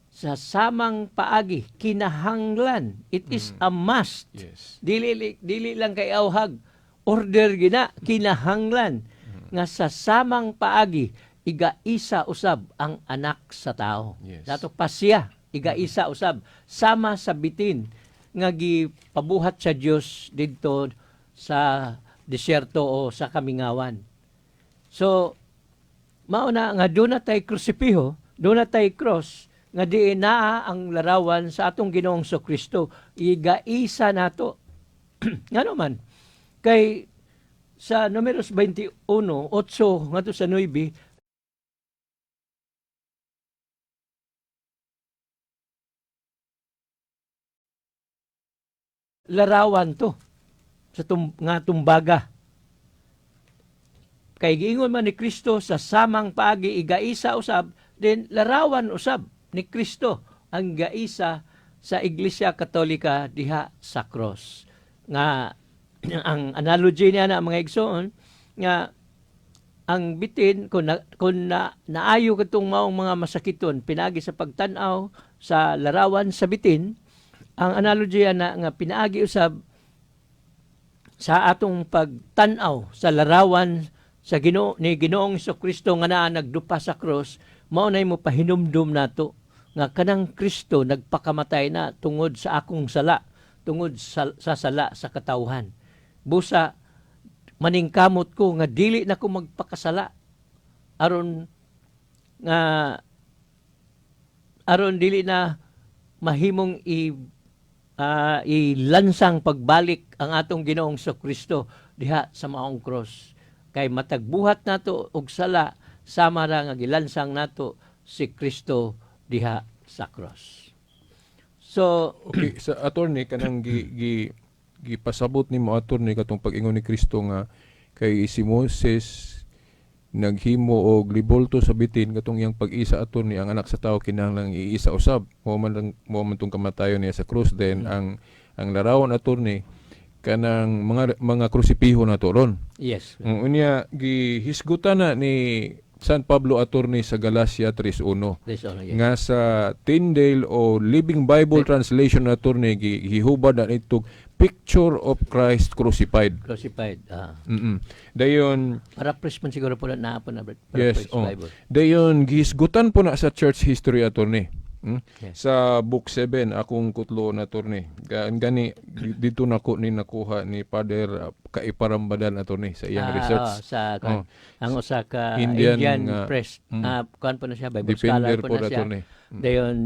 sa samang paagi kinahanglan, it is a must. Dili dili lang kay awhag, order gina, kinahanglan nga sa samang paagi igaisa usab ang anak sa tao. Dato pa siya igaisa usab sama sa bitin nga gipabuhat sa Dios didto sa disyerto o sa kamingawan. So mao na nga doon na tay krusipiho, doon na tay cross nga diin naa ang larawan sa atong Ginoong Kristo. Igaisa nato. Ngano man? Kay sa Numeros 21, 8 ngadto sa 9, larawan to sa nga tumbaga. Kay giingon man ni Kristo sa samang paagi igaisa usab, then larawan usab ni Kristo ang gaisa sa Iglesia Katolika diha sa cross. Nga ang analogy niya na, mga igsoon, nga ang bitin kung naayo katong maong mga masakiton pinagi sa pagtan-aw sa larawan sa bitin, ang analogy na nga pinaagi usab sa atong pagtan-aw sa larawan sa Ginoo ni Ginoong Kristo nga naa nagdupa sa cross, mao nay mo pahinumdum nato nga kanang Kristo nagpakamatay na tungod sa akong sala, tungod sa sala sa katawhan. Busa maningkamot ko nga dili na ko magpakasala aron nga aron dili na mahimong i ilansang pagbalik ang atong Ginoong Kristo diha sa maong cross. Kay matag buhat nato og sala, sama ra nga gilansang nato si Kristo diha sa cross. So Okay, sa attorney, kanang gi, gi gipasabot nimo, attorney, katong pag-ingon ni Kristo nga kay si Moses naghimo og libolto sa bitin, katong iyang pag-isa, attorney, ang anak sa tao kinahanglang iisa usab mo man lang mo man tong kamatayon niya sa krus. Then ang larawan, attorney, kanang mga krusipiho na to ron. Unya gihisgutan na ni San Pablo, attorney, sa Galatia 3:1 This one, yes. nga sa Tyndale o Living Bible Translation, attorney, gihubad na ito picture of Christ crucified. Crucified. Ah. Dayon Paraphrase man siguro po na naa po na yes, paraphrase oh. Bible. Dayon gihisgutan po na sa church history, attorney. Yes. Sa book 7 akong kutlo na, attorney. Gani dito nako ni nakuha ni Father Kaiparambadan, attorney, sa iyang research. Oh, sa kuan, Oh. ang usa ka Indian, Indian, priest. Kuan po na siya, Bible scholar defender po po na siya. attorney. Dayon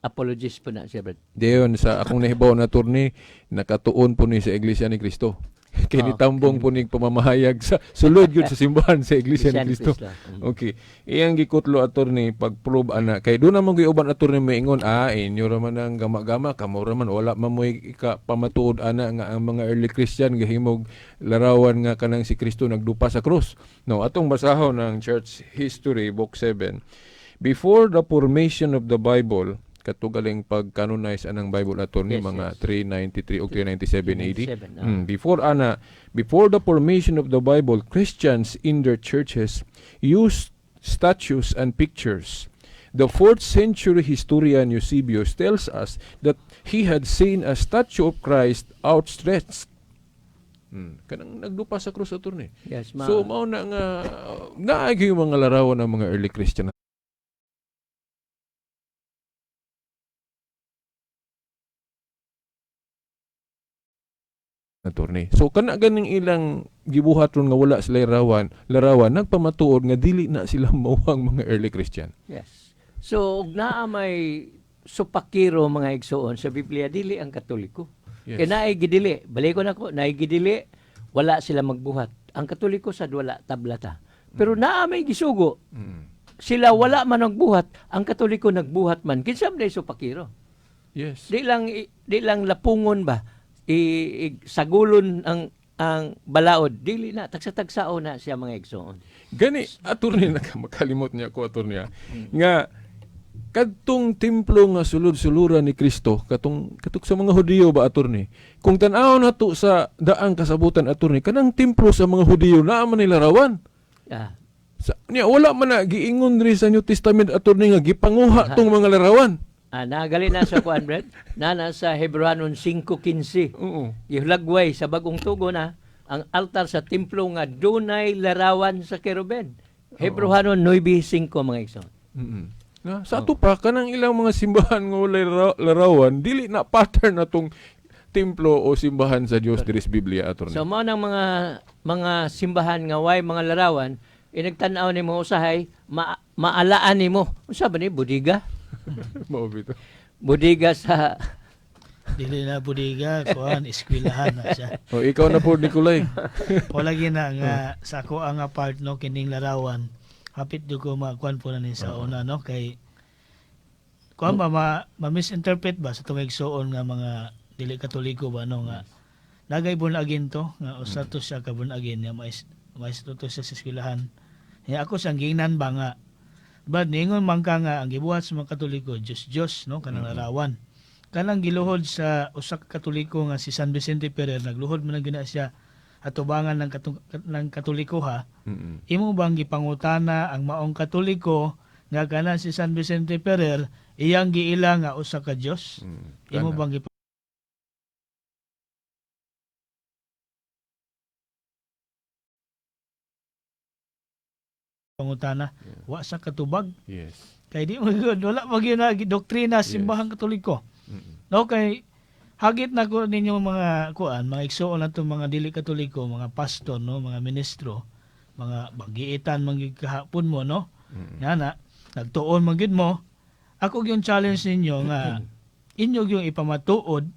apologist po na siya, Brad. Dayon sa akong nahibaw na, attorney, nakatuon po ni sa Iglesia ni Cristo. Kay Oh. nitambong po ni pamamahayag sa sulod yun sa simbahan sa Iglesia ni Iglesia ni Cristo. Cristo. Okay. Iyang gikutlo, attorney, pag-prove ana kay doon naman giuban, attorney, maingon inyo ra man ang gama-gama, kamo ra man, wala man mo'y ika pamatuod ana nga ang mga early Christian gahimog larawan nga kanang si Kristo nagdupa sa krus. No, atong basahon ang Church History Book 7. Before the formation of the Bible, katugaling pag-canonize anang Bible, attorney, mga 393 o 397 AD. 397. Before ana, before the formation of the Bible, Christians in their churches used statues and pictures. The 4th century historian Eusebius tells us that he had seen a statue of Christ outstretched. Kanang nagdupa sa krus, attorney. Yes, ma. So mao na nga naay yung mga larawan ng mga early Christian attorney. So kana ganing ilang gibuhat ron nga wala sila larawan nagpamatuod nga dili na sila mauhang mga early Christian. Yes. So ug naa may supakiro, mga igsoon, sa Biblia, dili ang Katoliko. Kay naay gidili, balikon ako, naay gidili, wala sila magbuhat. Ang Katoliko sad wala tablata. Pero naa may gisugo. Sila wala man nagbuhat, ang Katoliko nagbuhat man. Kinsa man day supakiro? Di lang lapungon ba? I sagulon ang balaod, dili na tagsa-tagsao na siya, mga igsoon. Gani, attorney, makalimot niya ako, attorney, nga kadtong templo nga sulod-suluran ni Kristo, katong katok sa mga Hudiyo ba, attorney? Kung tan-awon nato sa daang kasabutan, attorney, kanang templo sa mga Hudiyo naa man ni larawan. Sa, niya wala man na giingon diri sa New Testament, attorney, nga gipanguha tong mga larawan. Nagali na sa kuan, Brad. Na sa Hebrewanon 5:15. Gihulagway sa bagong tugon na ang altar sa templo nga dunay larawan sa keruben. Hebrewanon 9:5, mga igsoon. Na, sa ato pa kanang ilang mga simbahan nga walay larawan, dili na pattern na tong templo o simbahan sa Dios diri sa Biblia, attorney. So mao nang mga simbahan nga way mga larawan, inagtan-aw nimo usahay, maalaan nimo. Unsa ba ni budiga? Mao bitaw. Budiga sa Dili na budiga, kuan, eskwelahan na siya. O ikaw na po, Nicolay. Wala gina nga sa ako ang nga part, no, kining larawan. Hapit do ko makuan po na ni sa una, no, kay kuan ba ma misinterpret ba sa tungig suon nga mga dili Katoliko ba, no, nga nagay born again to nga usa to siya ka born again nga mais maestro to siya sa eskwelahan. Ya ako siyang giingnan ba nga but niingon man ka nga ang gibuhat sa mga Katoliko Diyos Diyos, no, kanang larawan kanang giluhod sa usa ka Katoliko nga si San Vicente Ferrer, nagluhod man ang gina siya atubangan ng Katoliko, ha. Imo bang gipangutana ang maong Katoliko nga kana si San Vicente Ferrer iyang giila nga usa ka Dios? Imo Kana. bang gipangutana? Wa sa katubag. Kay di mo gyud, wala pa gyud na doktrina simbahang Katoliko. No, kay hagit na ko ninyo mga kuan, mga igsuon nato mga dili Katoliko, mga pastor, no, mga ministro, mga bagiitan man gyud kahapon mo, no. Nga na nagtuon man gyud mo. Ako gyud challenge ninyo nga inyo gyud ipamatuod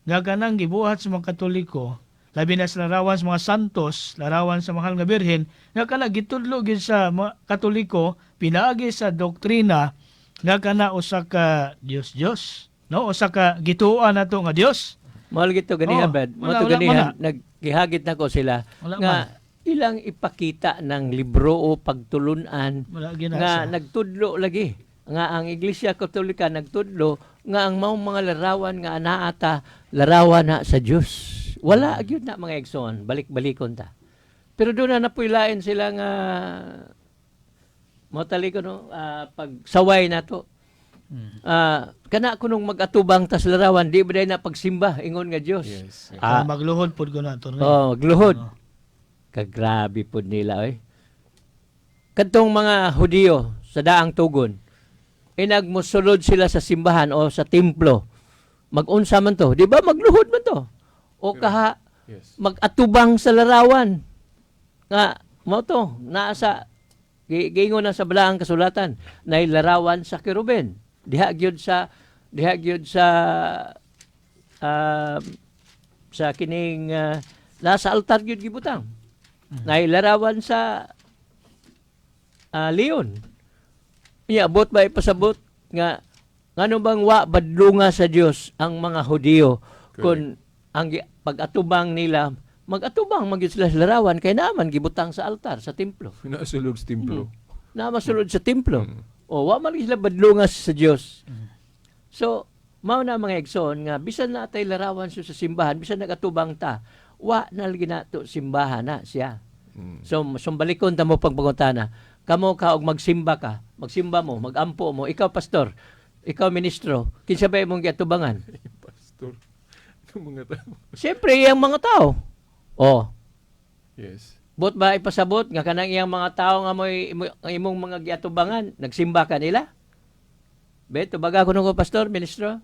nga kanang gibuhat sa mga Katoliko, labi na sa larawan sa mga santos, larawan sa mahal nga Birhen, nga kana gitudlo gyud sa mga Katoliko pinaagi sa doktrina nga kana usa ka Dios Dios, no, usa ka gituan nato nga Dios. Mao lagi to ganiha, Oh, Brad. Mao wala, to wala ganiha man na. naggihagit nako sila Wala nga man. ilang ipakita ng libro o pagtulunan Wala gyud na nga siya. nagtudlo lagi nga ang Iglesia Katolika nagtudlo nga ang maong mga larawan nga anaata larawan na sa Dios. Wala gyud na, mga igsoon, balik-balikon ta. Pero doon na napuy-lain sila nga mo tali ko, no, pagsaway nato. Kana kunong mag-atubang tas larawan, di ba na pagsimba ingon nga Dios? Ah, magluhod pod ko na to. Oh, magluhod. Kagrabe pod nila oy. Kadtong mga Hudiyo sa daang tugon. Inag mosulod sila sa simbahan o sa templo, magunsa man to, di ba magluhod man to? O kaha mag-atubang sa larawan nga mao to naa sa giingon na sa balaang kasulatan na larawan sa kerubin diha gyud sa sa kining nasa altar gyud gibutang na larawan sa leon. Iabot ba ipasabot nga ngano bang wa badlunga sa Dios ang mga Hudiyo kun ang pag-atubang nila, mag-atubang man gyud sila sa larawan kay naa man gibutang sa altar sa templo? Nasulod sa templo. Naa masulod sa templo. O wa man gyud sila badlunga sa Dios. So mao na, mga igsoon, nga bisan na tay larawan sa simbahan, bisan nagatubang ta, wa na lagi nato simbahan na siya. So sumbalikon ta mo pagpangutana. Kamo ka og magsimba ka, magsimba mo, magampo mo, ikaw pastor, ikaw ministro, kinsa ba imong giatubangan? Pastor. Ng mga tao. Siyempre iyang mga tao. Oh, buot ba ipasabot nga kanang iyang mga tao nga mo'y ang imong mga giatubangan, nagsimba ka nila? Be, tubaga kuno ko, pastor, ministro?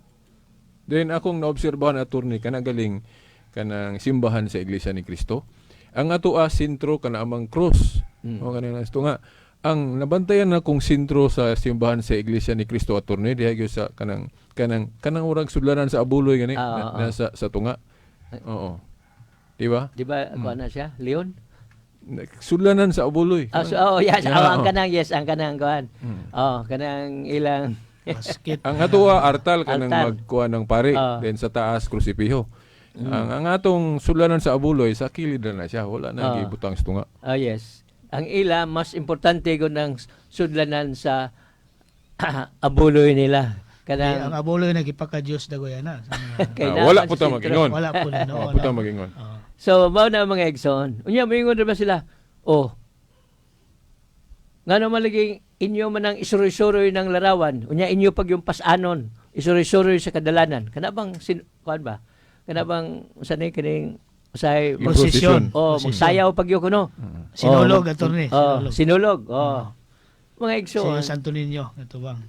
Then akong naobserbahan, attorney, kana galing kanang simbahan sa Iglesia ni Cristo. Ang ato a sentro kana amang cross. O kanang nasto nga ang nabantayan na kong sentro sa simbahan sa Iglesia ni Cristo, attorney, diha gyud sa kanang urag sudlanan sa abuloy gani na, nasa sa tunga. Oo. Di ba? Di ba kuan na siya? Leon? Sudlanan sa abuloy. Ah, so, oh, yes, Yeah, oh, ang oh. kanang, yes, ang kanang kuan. Oh, kanang ilang Basket. Ang atoa artal kanang Altar. magkuha ng pari, then sa taas krusipiho. Ang atong sudlanan sa abuloy sa kilid na na siya, wala na gibutang sa tunga. Oh, yes. Ang ila mas importante gud ng sudlanan sa abuloy nila. Kay ang Kanang abuloy nagipaka Dios dagoyana. Sa mga- kay Ah, naa wala man po sa ta sentro. mag-ingon. Wala po na noon. Wala po ta mag-ingon. Oo. So, mao na, mga igsoon. Unya moingon ra ba sila? Oh. Ngano man lagi inyo man ang isuroy-suroy ng larawan. Unya inyo pag yung pasanon, isuroy-suroy sa kadalanan. Kana bang kuan ba? Kana bang usa ni kining usay Prosesyon. Oh, Prosesyon. magsayaw pag yun kuno. Sinulog, Oh, attorney. Oh, Sinulog. sinulog. Oh. Mga igsoon, Sa Santo Niño, natubang.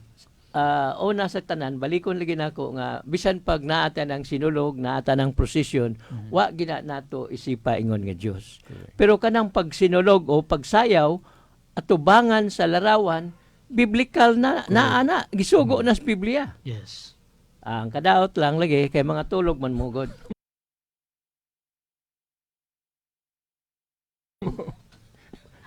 Una sa tanan, balikon lagi nako nga bisan pag naata ng sinulog, naata ng prosesyon, wa gina nato isipa ingon nga Dios. Pero kanang pagsinulog o pagsayaw atubangan sa larawan, biblical na naa na gisugo na sa Biblia. Ang kadaot lang lagi kay mga tulog man mugod.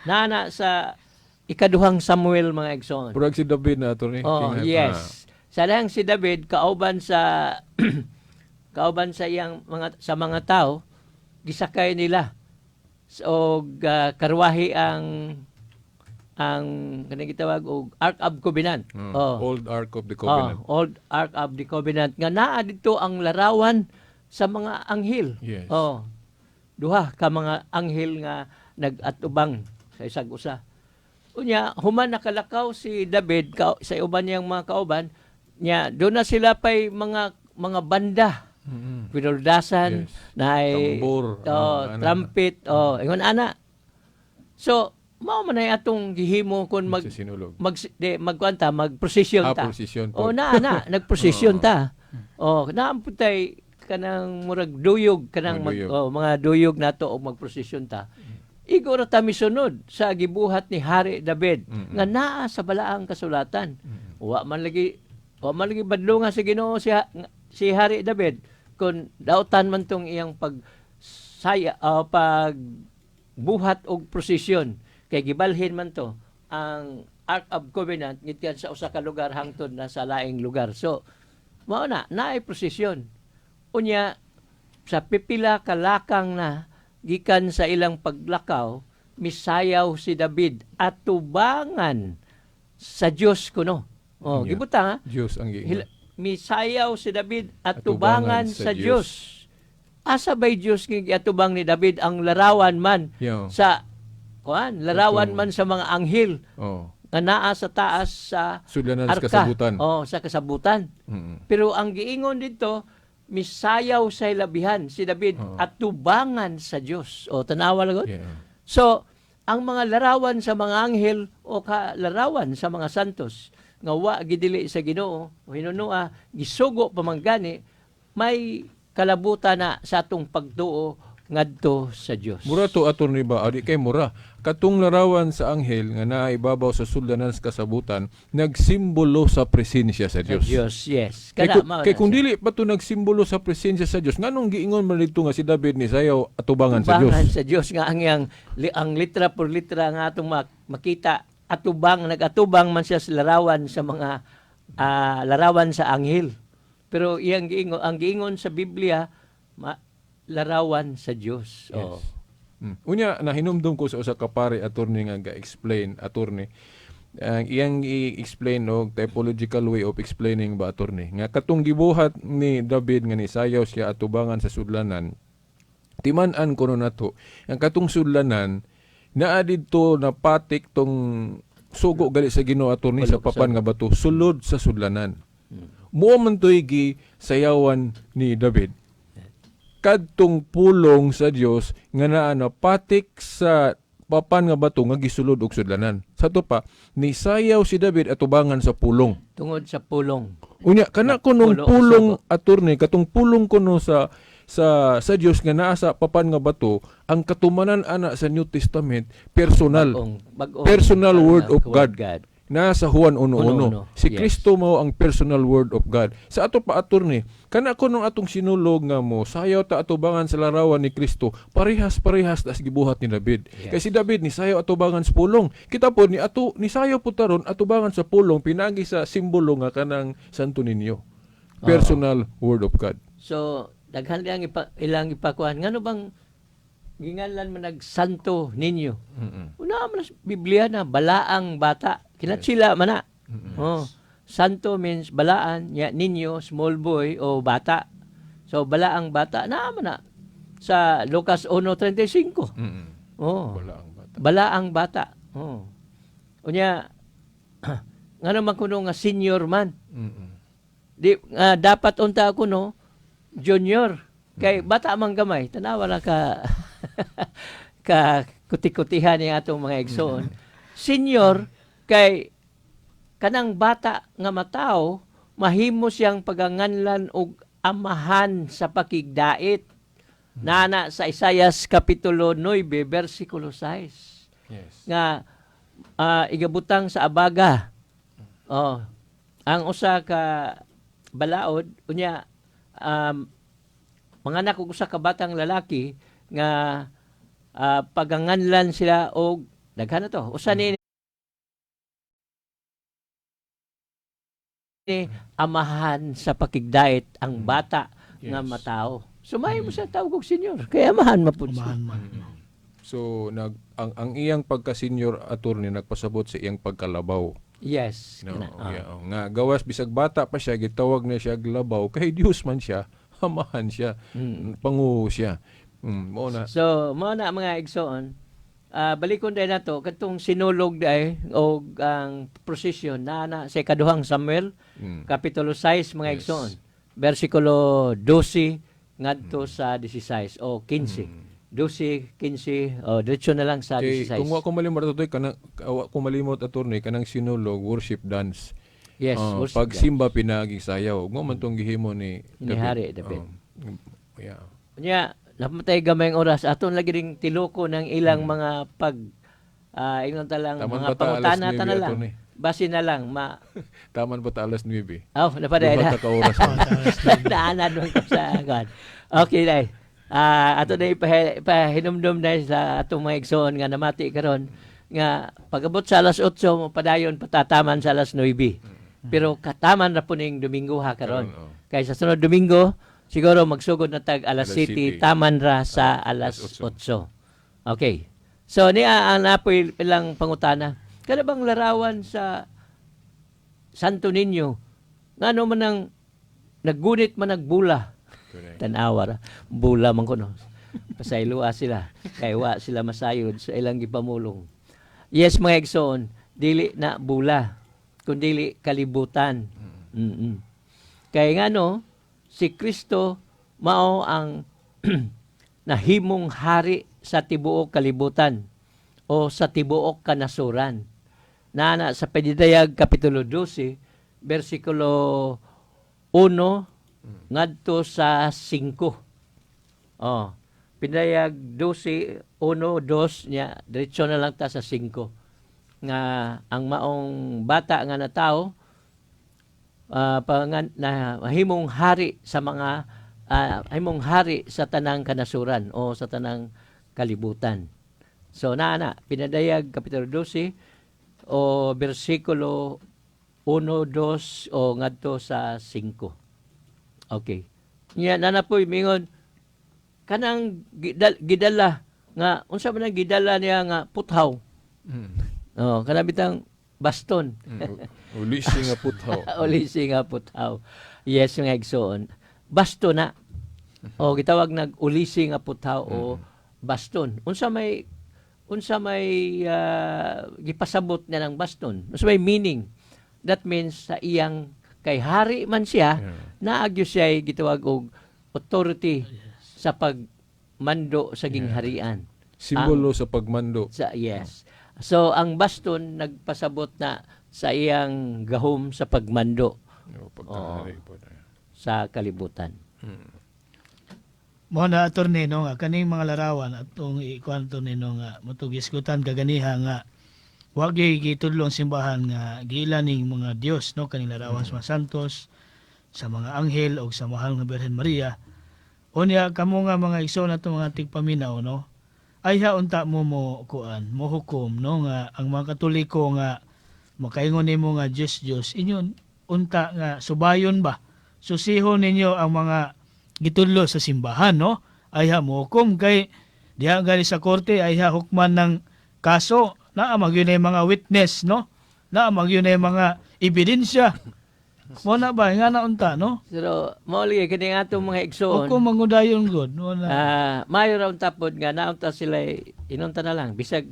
Nana sa ikaduhang Samuel, mga igsoon. Murag si David na, attorney. Oh, King- yes. Sa lang si David kauban sa iyang mga sa mga tao, gisakay nila og karwahe ang kanang gitawag og Ark of Covenant. Oh. Old Ark of the Covenant. Oh, Old Ark of the Covenant nga naa didto ang larawan sa mga anghel. Oh. Duha ka mga anghel nga nag-atubang sa isag usa. Unya human nakalakaw si David sa uban niyang mga kauban niya, doon na sila pay mga banda. Pinuldasan, naay Tambor, oh, ano. trumpet, oh, ingon ana. So, mao man ay atong gihimo kung mag Sa sinulog. mag di, magkuan ta, magprosesyon Ah, ta. prosesyon Oh, po. naa na, nagprosesyon ta. Oh, naa pud tay kanang murag duyog kanang Mga mag, duyog. oh, mga duyog nato og magprosesyon ta. Igo ra ta misunod sa gibuhat ni Hari David nga naa sa balaang kasulatan. Wa man lagi badlonga sa Ginoo si Hari David kung dautan man tong iyang pag saya pag buhat og prosesyon kay gibalhin man to ang Ark of Covenant gikan sa usa ka lugar hangtod na sa laing lugar. So mao na naay prosesyon. Unya sa pipila ka lakang na gikan sa ilang paglakaw, misayaw si David atubangan sa Dios kuno. Oh, gibutang ha. Diyos ang giingon. Misayaw si David atubangan Atubangan sa sa Dios. Asa bay Dios nga giatubang ni David? Ang larawan man sa kuan, larawan Atong- man sa mga anghel nga naa sa taas sa Sudlanan sa arka. kasabutan. Oh, sa kasabutan. Pero ang giingon dito, misayaw sa hilabihan si David at tubangan sa Dios. O tanawa lang. So, ang Ang mga larawan sa mga anghel o ka larawan sa mga santos nga wa gidili sa Ginoo o hinunua gisugo pa man gani, may kalabutan na sa atong pagtuo ngadto sa Dios. Mura to, attorney, ba? Adi kay mura. Katong larawan sa anghel nga naa ibabaw sa suldanan sa kasabutan, nagsimbolo sa presensya sa Sa Dios. Dios, yes. Kay, Kana, mao kay na kung siya. dili pa to nagsimbolo sa presensya sa Dios, nganong giingon man dito nga si David ni sayaw atubangan sa Dios? Atubangan sa Dios nga ang iyang ang litra por litra nga atong makita, atubang, nagatubang man siya sa larawan sa mga larawan sa anghel. Pero iyang giingon, ang giingon sa Biblia, larawan sa Dios. Oh. Unya nahinumdum ko sa usa ka pare, attorney, nga ga-explain, attorney. Ang iyang i-explain og typological way of explaining ba, attorney, nga katong gibuhat ni David nga nisayaw siya atubangan sa sudlanan, timan-an kuno nato ang katong sudlanan naa didto napatik tong sugo gali sa Ginoo, attorney, sa papan nga bato sulod sa sudlanan. Mao man to'y gisayawan ni David, kadtong pulong sa Dios nga naa napatik sa papan nga bato nga gisulod og sudlanan. Sa ato pa, nisayaw si David atubangan sa pulong. Tungod sa pulong. Unya kana kunong Pulo, pulong, attorney, katong pulong kuno sa Dios nga naa sa papan nga bato, ang katumanan ana sa New Testament, personal. Bagong, bagong Personal word of God. God. Nasa Juan 1:1. 1:1, Si yes. Kristo mao ang personal word of God. Sa ato pa, attorney, kana kunong atong sinulog nga mo sayaw ta atubangan sa larawan ni Kristo, parehas-parehas tas gibuhat ni David. Yes. Kay si David ni sayaw atubangan sa pulong. Kita po ni ato ni sayaw po taron atubangan sa pulong pinagi sa simbolo nga kanang Santo Niño. Personal word of God. So daghan lang ilang ipakuan, ngano bang ginganlan man nag Santo Niño? Una man sa Biblia na balaang bata. Kinatsila man na. Oh. Santo means balaan, nya niño, small boy o bata. So balaang bata na man na sa Lucas 1:35. Oh. Wala ang bata. Balaang bata. Oh. Unya ngano man kuno nga senior man? Di dapat unta ako no junior kay bata man gamay, tanawa ra ka ka kuti-kutihan ni atong mga igsoon. Senior kay kanang bata nga matawo mahimo siyang paganganlan og amahan sa pakigdait nana sa Isayas kapitulo 9 bersikulo 6 nga igabutang sa abaga. Oh, ang usa ka balaod, unya manganak og usa ka batang lalaki nga paganganlan sila og daghan na to. Usa ni amahan sa pakigdait ang bata nga matao. So mahimo siya tawag og senior. Kaya amahan mapud siya. Amahan man. So nag ang iyang pagka-senior, attorney, nagpasabot sa iyang pagkalabaw. Yes. No, kana. Yeah, oh. Nga gawas bisag bata pa siya gitawag na siya og labaw kay Dios man siya, amahan siya, panguho siya. Mao na. So, mao na, mga igsoon. Balikon din nato katong sinulog day og ang procession na sa ikaduhang Samuel kapitulo 6, mga igsoon. Bersikulo 12 ngadto sa 16 o 15. 12, 15 o diretso na lang sa Kay 16. kung wa ko malimot, atoy, kanang wa ko malimot, attorney, kanang sinulog, worship dance. Yes, Oh, worship pagsimba pinagi sayaw. Ngo man tong gihimo ni Ni Hari David. Oh, yeah. Nya, namatay gamay ang oras, aton lagi ring tiloko ng ilang mga pag ingon ta lang Taman mga ba ta pangutana alas ta na 9, lang. attorney? Base na lang ma Taman ba ta alas 9? Oh, napaday Duha na. ta ka oras. Naanan mo ko sa God. Okay, dai. Ato na ipahinumdum na sa atong mga igsoon nga namati karon nga pag-abot sa alas 8 mo padayon patataman sa alas 9. Pero kataman ra po ning Domingo ha karon. Karon, oh. Kay sa sunod Domingo siguro magsugod na tag alas Alas 7, 7. taman ra sa alas Alas 8. Okay. So niya ang napoy ilang pangutana. Kana bang larawan sa Santo Niño, ngano man ang naggunit man nagbula? Correct. Tanawa ra. Bula man kuno. Pasayloa sila. Kay wa sila masayod sa ilang gipamulong. Yes, mga igsoon, dili na bula, kundili kalibutan. Kay ngano, si Kristo mao ang nahimong hari sa tibuok kalibutan. o sa tibuok kanasuran. Nana sa Pinadayag kapitulo 12 bersikulo 1 ngadto sa 5. Oh, Pinadayag 12 1 2 nya diretso na lang ta sa 5 nga ang maong bata nga natawo pangan na mahimong hari sa mga himong hari sa tanang kanasuran o sa tanang kalibutan. So naa na Pinadayag kapitulo 12 o bersikulo 1 2 o ngadto sa 5. Okay. Nya nana po'y mingon kanang gidala nga unsa man ang gidala niya nga puthaw. Oh, kana bitang baston. Ulisi nga puthaw. Ulisi nga puthaw. Yes, nga igsoon. Baston na. O gitawag nag ulisi nga puthaw o baston. Unsa may gipasabot niya ng baston? Unsa may meaning? That means sa iyang kay hari man siya, naagyo siya gitawag og authority sa pagmando sa gingharian. Simbolo sa pagmando. Sa, yes. So ang baston nagpasabot na sa iyang gahom sa pagmando O, pagkahari po. sa kalibutan. Mo na, attorney, no, nga kaning mga larawan atong ikuan, attorney, no, nga motong gisgutan kaganiha nga wa gyud gitudlo ang simbahan nga giila ning mga Dios, no, kaning larawan sa mga santos, sa mga anghel o sa mahal nga Birhen Maria. Unya kamo nga mga igsoon nato mga tigpaminaw, no, ayha unta mo mo kuan mo hukom, no, nga ang mga Katoliko nga makaingon nimo nga Diyos Diyos inyon unta nga subayon ba, susihon ninyo ang mga gitudlo sa simbahan, no? Ayha mo hukom kay diha gali sa korte, ayha hukman ng kaso, naa magyud na mga witness, no, naa magyud na mga ebidensya mo na ba nga na unta, no? Pero mao lagi kini atong mga igsoon. Hukom mangudayon gud mo na. Ah, maayo ra unta pod nga naunta sila, inunta na lang bisag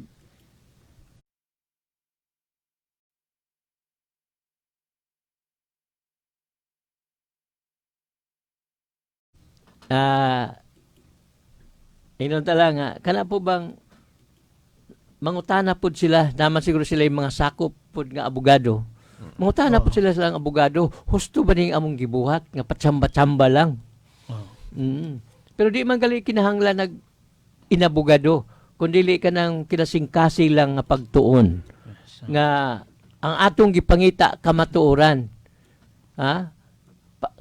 inunta lang nga kana po bang mangutana pod sila naman siguro sila yung mga sakop pod nga abogado. Mangutana pod sila silang abogado, husto ba ning among gibuhat nga patsamba-tsamba lang? Oh. Pero di man gali kinahanglan nag inabogado, kundi ka nang kinasingkasi lang nga pagtuon. Nga ang atong gipangita kamatuoran. Ha?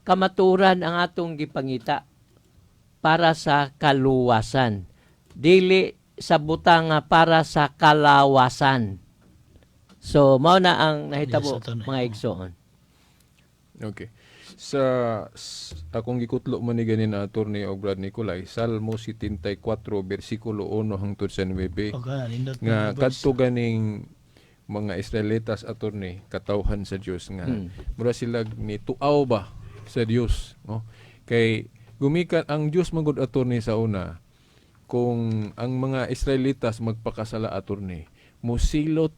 Kamatuoran ang atong gipangita para sa kaluwasan. Dili sa butang nga para sa kalawasan. So mao na ang nahitabo Yes, attorney. mga igsoon. Okay. Sa akong gikutlo man ni ganin na attorney og Brad Nicolay, Salmo 74 bersikulo 1 hangtod sa 9. Okay, nindot Nga na verse. kadto ganing mga Israelitas, attorney, katawhan sa Dios nga mura sila ni tuaw ba sa Dios, no? Kay gumikan ang Dios magud, attorney, sa una kung ang mga Israelitas magpakasala, attorney, musilot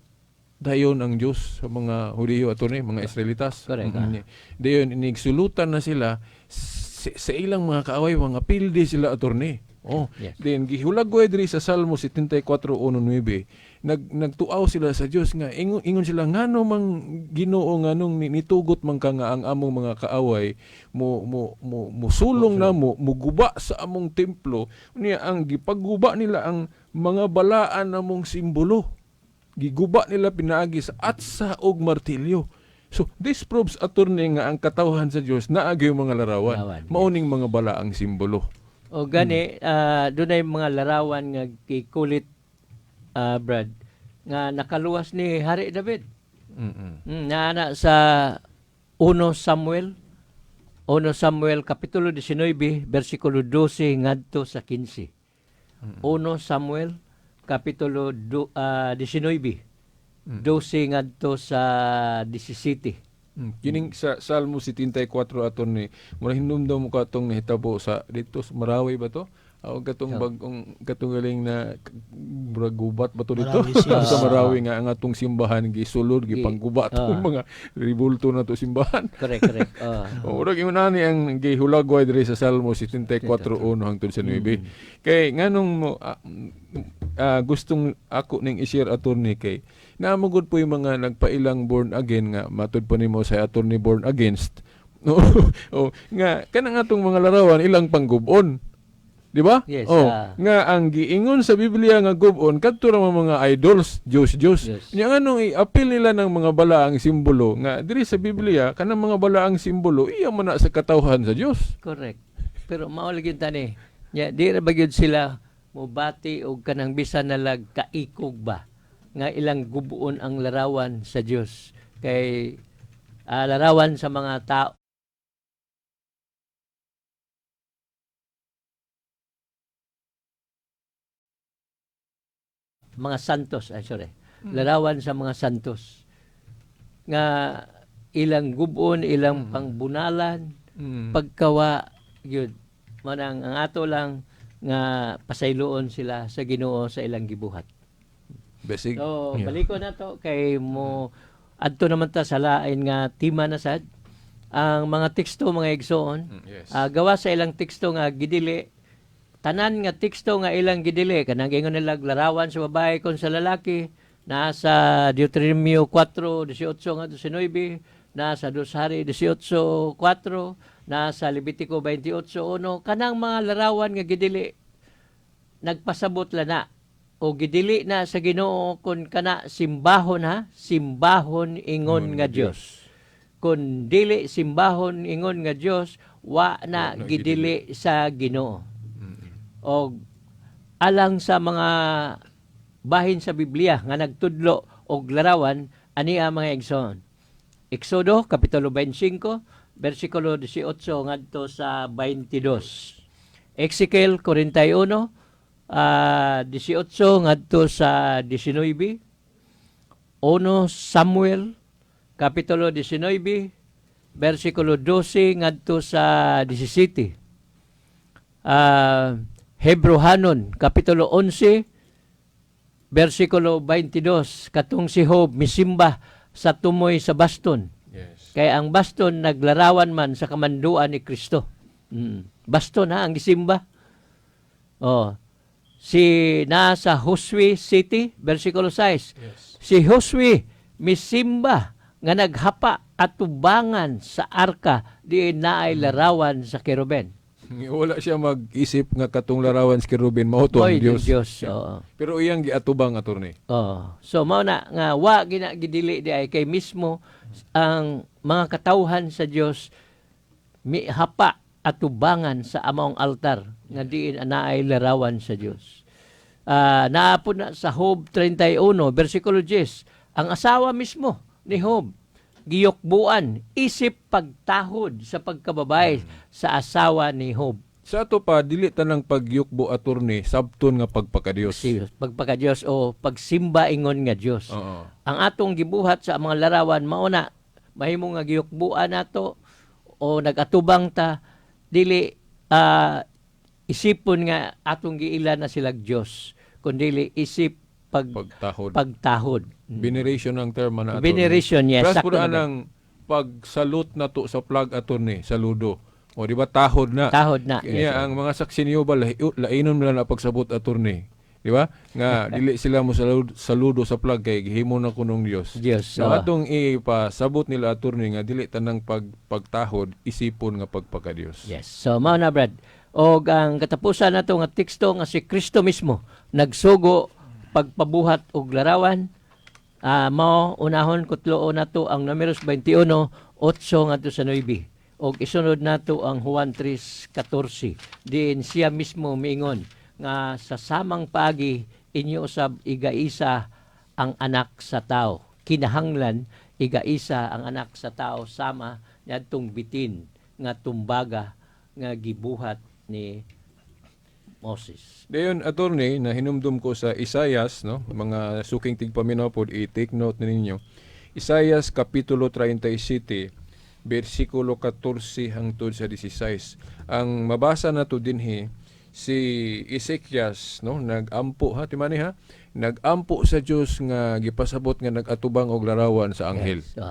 dayon ang Dios sa mga Hudiyo, attorney, mga Israelitas. Correct. Dayon inigsulutan na sila sa ilang mga kaaway, mga pildi sila, attorney. Oh, then gihulagway diri sa Salmo 74:1-9, nagtuaw sila sa Dios nga ingon, ingon sila, ngano mang Ginoo, nganong nitugot man ka nga ang among mga kaaway mo mo mo musulong na mo muguba sa among templo? Niya ang gipagguba nila ang mga balaan namong simbolo, giguba nila pinaagi sa atsa og martilyo. So this proves, attorney, nga ang katawhan sa Dios naa gyud mga larawan, Larawan, yes. mao ning mga balaang simbolo. O gani, dunay mga larawan nga gikulit, Brad, nga nakaluwas ni Hari David. Naana sa 1 Samuel 1 Samuel kapitulo 19 bersikulo 12 ngadto sa 15. 1 Samuel kapitulo 19 12 ngadto sa 17. Kining sa Salmo 74, attorney, mura hinumdum mo katong nahitabo sa dito sa Marawi ba to? O katong bagong katong galing na murag gubat ba to dito? Marawi siya. Sa Marawi nga ang atong simbahan gisulod, gipanggubat mga ribulto na to simbahan. Correct, correct. Oh, murag ingon ani ang gihulagway diri sa Salmo 74:1 hangtod sa 9. Kay nganong mo gustong ako ning i-share, attorney, kay naa man gud poy mga nagpailang born again nga matud pa nimo sa attorney born against, no? O nga kanang atong mga larawan ilang panggubon, di ba? Yes, Oh, nga ang giingon sa Biblia nga gubon kadto ra mga idols, Diyos Diyos. Nya nganong i-appeal nila ng mga balaang simbolo nga diri sa Biblia kanang mga balaang simbolo iya man na sa katawhan sa Dios? Correct. Pero mao lagi tani. Nya di ra ba gyud sila mobati og kanang bisan nalag kaikog ba nga ilang gubuon ang larawan sa Dios kay larawan sa mga tao, mga santos, ay sorry, larawan sa mga santos nga ilang gubon, ilang pangbunalan, pagkawa gyud manang ang ato lang nga pasayloon sila sa Ginoo sa ilang gibuhat. Basig. So baliko na to kay mo adto naman ta sa lain nga tema na sad ang mga teksto, mga igsoon. Gawa sa ilang teksto nga gidili, tanan nga teksto nga ilang gidili, kanang ingon nila larawan sa babae kon sa lalaki, nasa Deuteronomio 4:18 ngadto sa 9, nasa Dos Hari 18:4, nasa Levitico 28:1, kanang mga larawan nga gidili, nagpasabot la na o gidili na sa Ginoo kon kana simbahon, ha, simbahon ingon nga Dios. Kun dili simbahon ingon nga Dios, wa na Wa na gidili sa Ginoo. Og alang sa mga bahin sa Biblia nga nagtudlo og larawan ani ang mga igsoon. Exodo kapitulo 25 bersikulo 18 ngadto sa 22. Ezekiel 41 18 ngadto sa 19. 1 Samuel kapitulo 19 bersikulo 12 ngadto sa 17. Hebrohanon kapitulo 11 bersikulo 22, katong si Job misimba sa tumoy sa baston. Kaya ang baston naglarawan man sa kamanduan ni Kristo. Baston ha ang gisimba. Oh. Si nasa Josue 7 bersikulo 6. Si Josue misimba nga naghapa atubangan sa arka diin naay larawan sa keruben. Wala siya mag-isip nga katong larawan sa kerubin mao to ang Oy, Dios. Dios. Oo. Pero iyang giatubang, attorney. Oh. So mao na nga wa gina gidili di ay kay mismo ang mga katawhan sa Dios mihapa atubangan sa among altar nga diin naay larawan sa Dios. Naa po na sa Job 31 bersikulo 10, ang asawa mismo ni Job giyukbuan isip pagtahod sa pagkababae sa asawa ni Job. Sa ato pa dili tanang pagyukbo, attorney, sabton nga pagpakadiyos. Si pagpakadiyos o pagsimba ingon nga Dios. Ang atong gibuhat sa mga larawan mao na mahimo nga giyukbuan nato o nagatubang ta, dili isipon nga atong giila na silag Dios, kundili isip Pagtahod. Pagtahod. Veneration ang term na, attorney. Veneration, yes. Pras Sakto po na ba? ang pagsalute na to sa flag, attorney, saludo. O di ba tahod na? Tahod na. Kaya Yes, ang mga saksi niyo ba lainon nila na pagsabot, attorney. Di ba? Nga dili sila mo saludo sa flag kay gihimo na kunong Dios. Dios. So atong ipasabot nila, attorney, nga dili tanang pagtahod isipon nga pagpakadiyos. Yes. So mao na, Brad. Og ang katapusan nato nga teksto nga si Kristo mismo nagsugo pagpabuhat og larawan, mao unahon kutloon nato ang Numeros 21:8 ngadto sa 9. Og isunod nato ang Juan 3:14 diin siya mismo miingon nga sa samang paagi inyo usab igaisa ang anak sa tao. Kinahanglan igaisa ang anak sa tao sama niadtong bitin nga tumbaga nga gibuhat ni Moses. Dayon, attorney, na hinumdum ko sa Isayas, no, mga suking tigpaminaw pod, i-take note ninyo. Isayas kapitulo 37 bersikulo 14 hangtod sa 16. Ang mabasa nato dinhi si Ezekias, no, nagampo ha, timani ha, nagampo sa Dios nga gipasabot nga nagatubang og larawan sa anghel. Yes.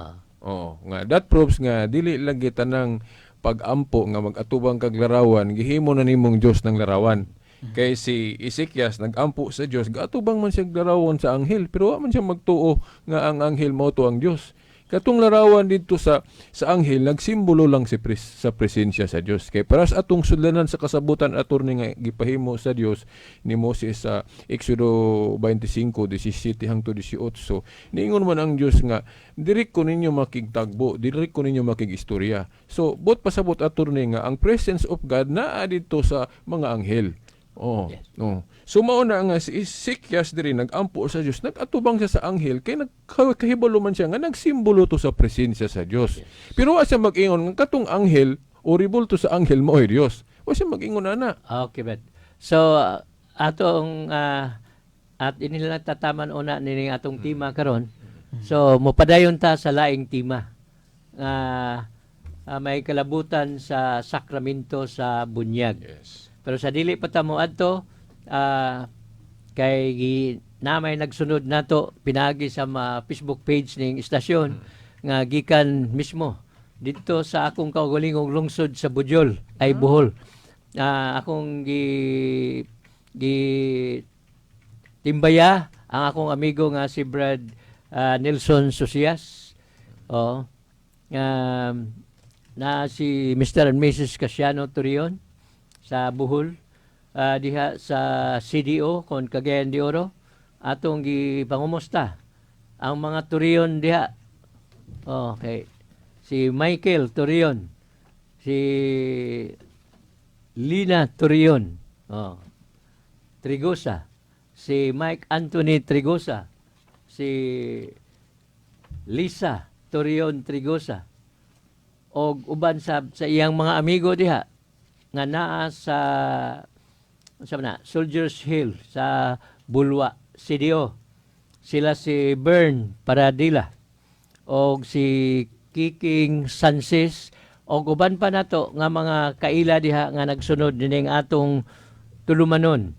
Oo, nga that proves nga dili lagi tanang pag-ampo nga mag-atubang kag larawan gihimo na nimong Dios ng larawan. Kay si Ezekias nagampo sa Dios, gaatubang man siya larawan sa anghel, pero wa man siya magtuo nga ang anghel mao to ang Dios. Katong larawan didto sa anghel nagsimbolo lang sa presensya sa Dios. Kay para sa atong sudlanan sa kasabutan, attorney, nga gipahimo sa Dios ni Moses sa Exodo 25:17 hangtod 18. Niingon man ang Dios nga diri ko ninyo makigtagbo, diri ko ninyo makigistorya. So buot pasabot, attorney, nga ang presence of God naa didto sa mga anghel. Oh, no. So mao na nga si Ezekias diri nagampo sa Dios, nag-atubang siya sa anghel kay nagkahibalo man siya nga nagsimbolo to sa presensya sa Dios. Pero wa siya mag-ingon nga katong anghel o ribulto sa anghel mao'y Dios. Wa siya mag-ingon ana. Okay, bet. So atong at inila tataman una nining atong tema karon. So mopadayon ta sa laing tema nga may kalabutan sa sakramento sa bunyag. Pero sa dili pa ta mo adto, kay na may nagsunod nato pinagi sa ma Facebook page ning istasyon nga gikan mismo didto sa akong kaugalingong lungsod sa Budyol ay Bohol. Akong gi gi timbaya ang akong amigo nga si Brad Nelson Socias. Oh. Na si Mr. and Mrs. Casiano Turion sa Bohol, diha sa CDO kon Cagayan de Oro, atong gipangumusta ang mga Turion diha. Okay. Si Michael Turion, si Lina Turion, oh. Trigosa, si Mike Anthony Trigosa, si Lisa Turion Trigosa, og uban sa iyang mga amigo diha nga naa sa sa na Soldiers Hill sa Bulua CDO. Sila si Bern Paradilla og si Kiking Sanchez og uban pa nato nga mga kaila diha nga nagsunod nining atong tulumanon,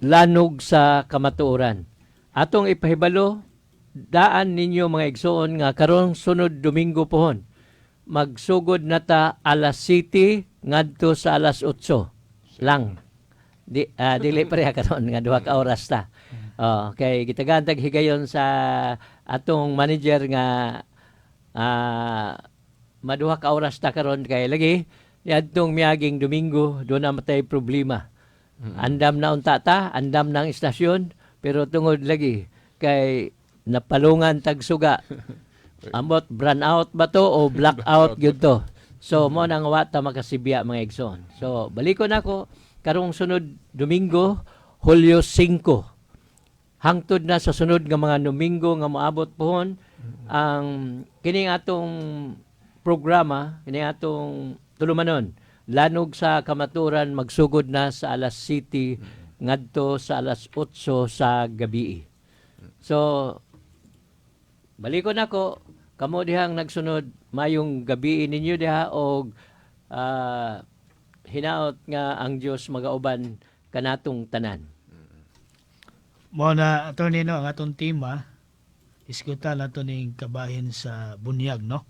Lanog sa Kamatuoran. Atong ipahibalo daan ninyo, mga igsoon, nga karong sunod Domingo pohon magsugod na ta alas 7 ngadto sa alas 8 lang. Di dili pareha karon nga 2 ka oras ta. Oh, kay gitagaan tag higayon sa atong manager nga maduha ka oras ta karon kay lagi niadtong miaging Domingo doon na matay problema. Andam na unta ta, andam na ang istasyon, pero tungod lagi kay napalungan tag suga. Ambot brown out ba to o black out gyud to? So mo nang wa ta makasibya, mga igsoon. So balikon ako karong sunod Domingo, Hulyo 5. Hangtod na sa sunod nga mga Domingo nga moabot pohon ang kining atong programa, kining atong tulumanon, Lanog sa Kamaturan, magsugod na sa alas 7 ngadto sa alas 8 sa gabi. So balikon ako kamo dihang nagsunod, mayong gabi ninyo diha og hinaot nga ang Dios magauban kanatong tanan. Mao na, attorney, no, ang atong tema isgutan nato ning kabahin sa bunyag, no.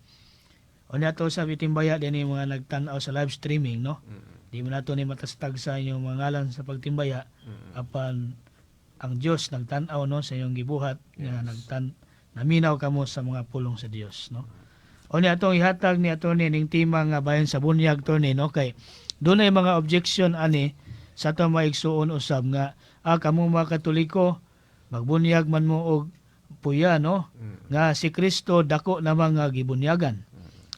Unya to sa bitimbaya din mga nagtan-aw sa live streaming, no. Di mo nato ni matastag sa inyong mga ngalan sa pagtimbaya, apan ang Dios nagtan-aw, no, sa inyong gibuhat nga naminaw kamo sa mga pulong sa Dios, no. Unya atong ihatag ni attorney ning tema nga bahin sa bunyag, attorney, no, kay dunay mga objection ani sa atong maigsuon usab nga kamo mga Katoliko magbunyag man mo og puya, no, nga si Kristo dako na mga gibunyagan.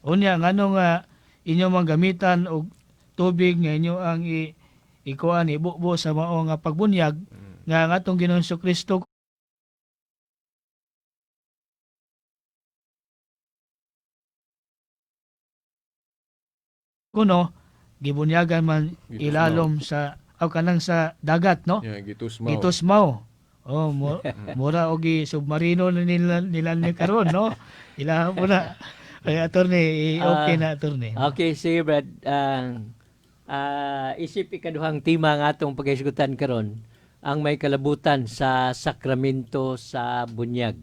Unya ngano nga inyo mang gamitan og tubig nga inyo ang ikuan ibubo sa mao nga pagbunyag nga ang atong Ginoong Kristo kuno gibunyagan man Gitusmaw. ilalom sa aw kanang sa dagat, no? Yeah, gitusmaw. Gitusmaw. Oh, mura og gi submarino na nila nila ni karon, no? Ila mo na. Ay, attorney, okay na, attorney. Okay, sige Brad. Isip ikaduhang tema nga atong paghisgutan karon ang may kalabutan sa sakramento sa bunyag.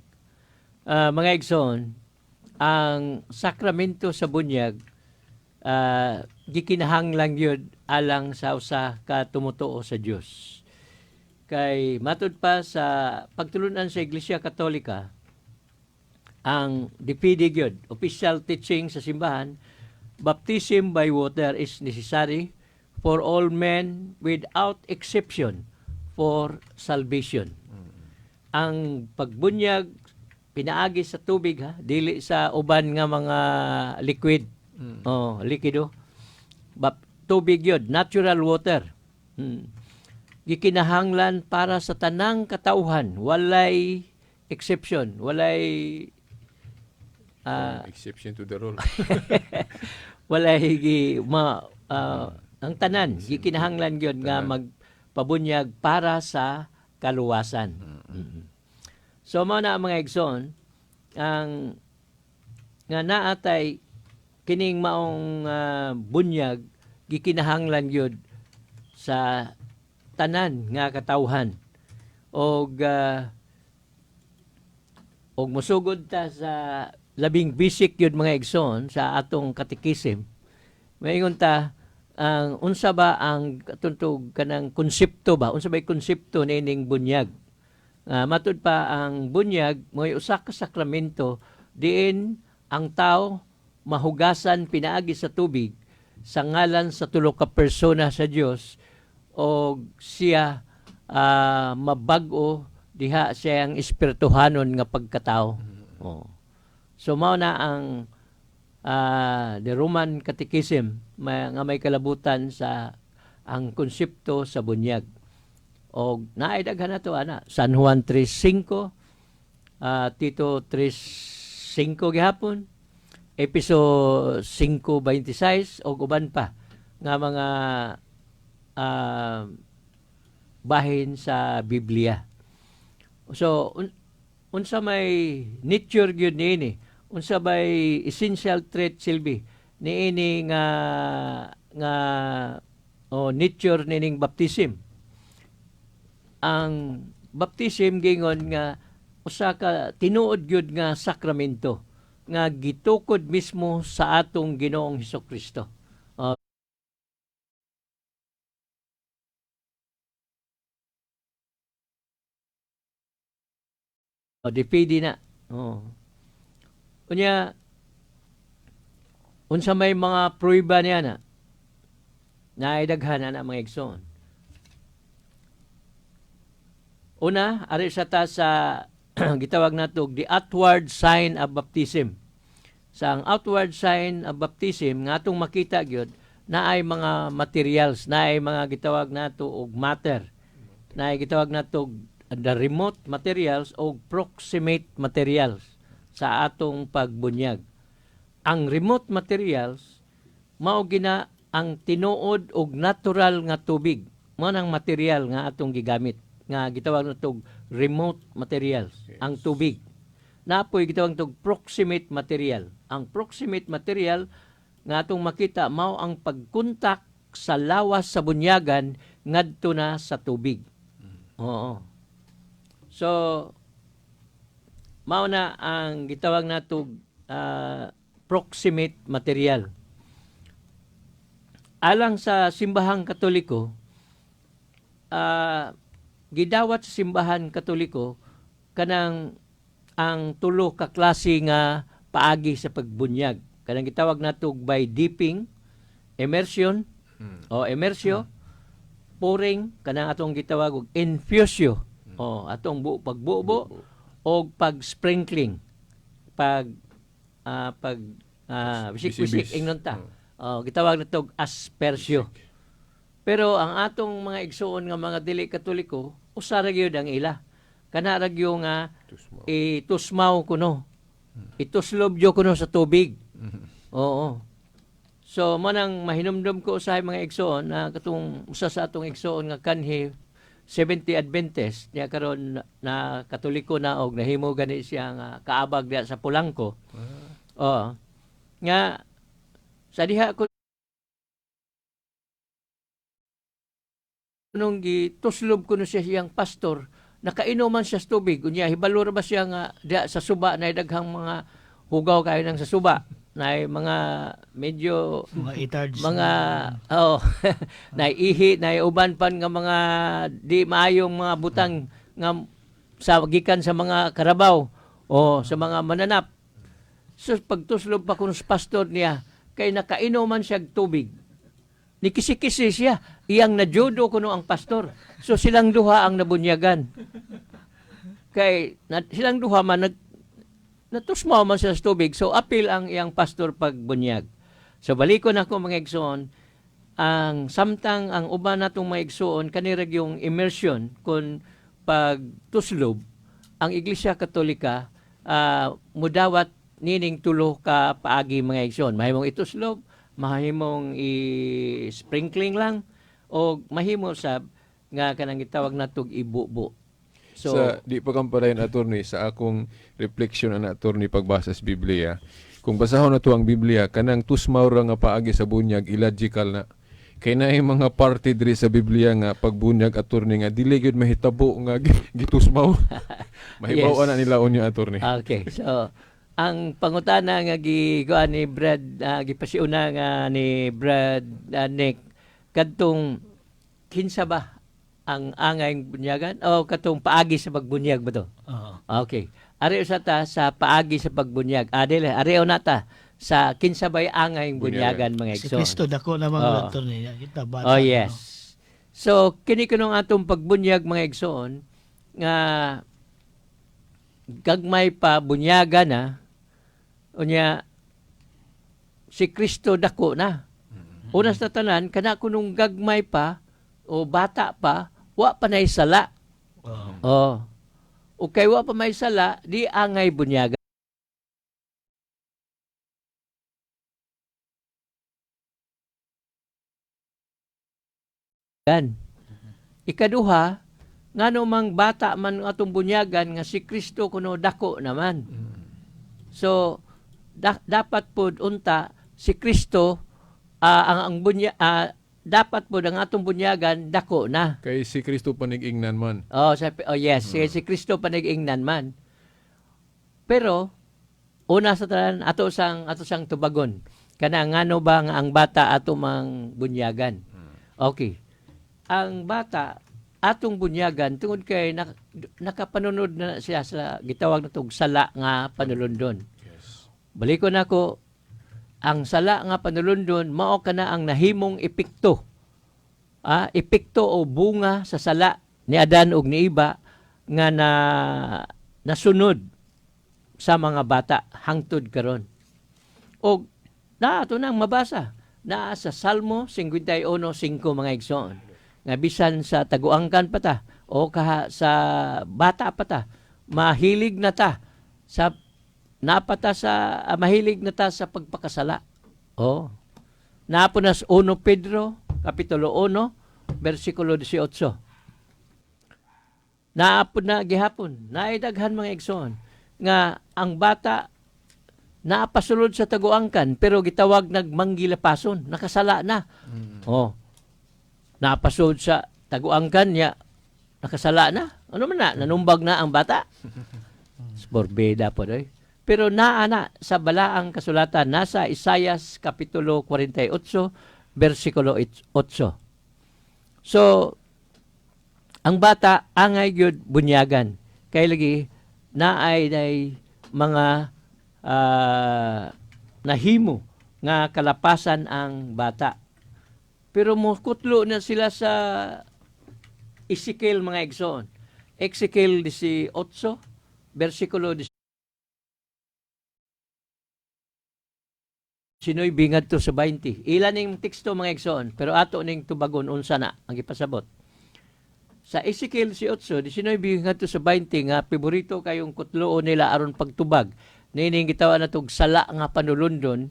Mga igsoon, ang sakramento sa bunyag gikinahanglan gyud alang sa usa ka tumutuo sa Dios. Kay matud pa sa pagtulunan sa Iglesia Katolika, ang DPD gyud, official teaching sa simbahan, baptism by water is necessary for all men without exception for salvation. Ang pagbunyag pinaagi sa tubig ha, dili sa uban nga mga liquid. Oh, likido. Tubig yun, natural water. Gikinahanglan para sa tanang katawhan, walay exception, walay Exception to the rule. Walay gi ma ang tanan gikinahanglan gyud nga magpabunyag para sa kaluwasan. So mao na ang mga igsoon, ang nga naatay kining maong bunyag gikinahanglan gyud sa tanan nga katawhan og og mosugod ta sa labing basic yun, mga igsoon, sa atong katekisim. Maingon ta ang unsa ba ang katuntog kanang konsepto ba, unsa ba konsepto nining bunyag? Matud pa ang bunyag mo'y usa ka sakramento diin ang tao mahugasan pinaagi sa tubig sa ngalan sa tulo ka persona sa Dios og siya mabag-o diha siyang espirituhanon nga pagkatao. Oh. So mao na ang the Roman Catechism nga may kalabutan sa ang konsepto sa bunyag. Og naay daghan na to ana, San Juan 3:5, Tito 3:5 gihapon, Episo 5:26 og uban pa nga mga bahin sa Biblia. So unsa may nature gyud niini? Unsa may essential trait silbi niini nga nga o nature nining baptism? Ang baptism gingon nga usa ka tinuod gyud nga sakramento nga gitukod mismo sa atong Ginoong Hesus Kristo. Oh, dipidi na. Oh. Unya, unsa may mga pruweba niya na? Naay daghan ana, mga igsoon. Una, ari sa ta sa gitawag nato the outward sign of baptism. Sa ang outward sign of baptism nga atong makita gyud, naay mga materials, naay mga gitawag nato og matter. Naay gitawag nato og the remote materials o proximate materials sa atong pagbunyag. Ang remote materials mao gina ang tinuod og natural nga tubig. Mao nang material nga atong gigamit nga gitawag nato og remote materials, ang tubig. Napoy gitawag nato og proximate material. Ang proximate material nga atong makita mao ang pagkontak sa lawas sa bunyagan ngadto na sa tubig. Oo. So mao na ang gitawag nato proximate material. Alang sa simbahang Katoliko, gidawat sa simbahan Katoliko kanang ang tulo ka klase nga paagi sa pagbunyag. Kanang gitawag nato by dipping, immersion o immersio, pouring, kanang atong gitawag og infusio. O atong pagbubo o pag sprinkling. Pag pag wisik-wisik Bisibis. Ingnon ta. Oh, gitawag nato og aspersio. Pero ang atong mga igsuon nga mga dili Katoliko, usa ra gyud ang ila. Kana ra gyud nga Tusmaw. Itusmaw kuno. Ituslob gyud kuno sa tubig. Oo. So mo nang mahinumdum ko usahay, mga igsuon, na katong usa sa atong igsuon nga kanhi 70 Adventist niya, karon na Katoliko na og nahimo gani siya nga kaabag diya sa Polanco. Oo. Nga sa diha ko nung gituslob kuno siya siyang pastor, nakainom man siya sa tubig. Unya hibalo ra ba siya nga diya sa suba na daghang mga hugaw kayo nang sa suba. na mga medyo Mga itards. Mga, oh, naiihi, naiuban pan nga mga di maayong mga butang nga sa gikan sa mga karabaw o sa mga mananap. So pagtuslob pa kun sa pastor niya kay nakainom man siya og tubig. Nikisi-kisi siya, iyang najudo kuno ang pastor. So silang duha ang nabunyagan. Kay na, silang duha man natusmaw man sila sa tubig. So apil ang iyang pastor pagbunyag. So balikon ako, mga igsoon, ang samtang ang uban natong mga igsoon kanirag yung immersion kung pagtuslob, ang Iglesia Katolika mudawat nining tulo ka paagi, mga igsoon. Mahimong ituslob, mahimong i-sprinkling lang o mahimo sab nga kanang gitawag natog ibubo. So Sa di pa kamparayan, attorney, sa akong reflection ana, attorney, pagbasa sa Biblia. Kung basahon na to ang Biblia, kanang tusmaw ra nga paagi sa bunyag, illogical na. Kay naay mga parte diri sa Biblia nga pagbunyag, attorney, nga dili gyud mahitabo nga gitusmaw. Mahibaw na nila unya, attorney. Okay. So, ang pangutana nga gikuan ni Brad, gipasiuna nga ni Brad Nick, kadtong kinsa ba ang angay bunyagan o katong paagi sa pagbunyag ba to? Oo. Okay. Ari sa ta sa paagi sa pagbunyag. Adele, ari na ta sa kinsa bay angay bunyagan, mga Si igsoon. Kristo dako na mga Oo. attorney. Kita bata. Oh, yes. So kini kunong atong pagbunyag, mga igsoon, nga gagmay pa, bunyaga na unya si Kristo dako na. Una sa tanan, kana kunong gagmay pa o bata pa, wa pa nay sala. No? Oo. Oh. O kay wa pa may sala, di angay bunyagan. Ikaduha, ngano mang bata man ang atong bunyagan nga si Kristo kuno dako naman? So dapat pod unta si Kristo ang dapat pod ang atong bunyagan dako na. Kay si Kristo panig-ingnan man. Oh, sa, oh yes, si Kristo panig-ingnan man. Pero una sa tanan, ato sang tubagon. Kana ngano ba nga ang bata ato mang bunyagan? Okay. Ang bata atong bunyagan tungod kay nakapanunod na siya sa gitawag natong sala nga panulundon. Balikon ako, ang sala nga panulundon mao kana ang nahimong epekto. Epekto o bunga sa sala ni Adan ug ni Iba nga na nasunod sa mga bata hangtod karon. Og naa ato nang mabasa naa sa Salmo 51:5, mga igsoon, nga bisan sa taguangkan pa ta o kaha sa bata pa ta, mahilig na ta sa napata sa mahilig na ta sa pagpakasala. Oh. Naa po na sa 1 Pedro kapitulo 1 bersikulo 18. Naa po na gihapon, naay daghan, mga igsoon, nga ang bata naapasulod sa taguangkan pero gitawag nagmanggilapason, nakasala na. Oh. Napasulod sa taguangkan niya, nakasala na. Ano man na, nanumbag na ang bata. Sporbeda po doy. Pero naa na sa balaang kasulatan, nasa Isayas kapitulo 48 bersikulo 8. So ang bata angay gyud bunyagan. Kay lagi naay nay mga nahimo nga kalapasan ang bata. Pero mokutlo na sila sa Ezekiel, mga igsoon. Ezekiel 18 bersikulo 19 ngadto sa 20. Ilan ning teksto, mga igsoon, pero ato ning tubagon unsa na ang gipasabot. Sa Ezekiel 18, 19 ngadto sa 20 nga paborito kayong kutloon nila aron pagtubag nining gitawag natog sala nga panulundon,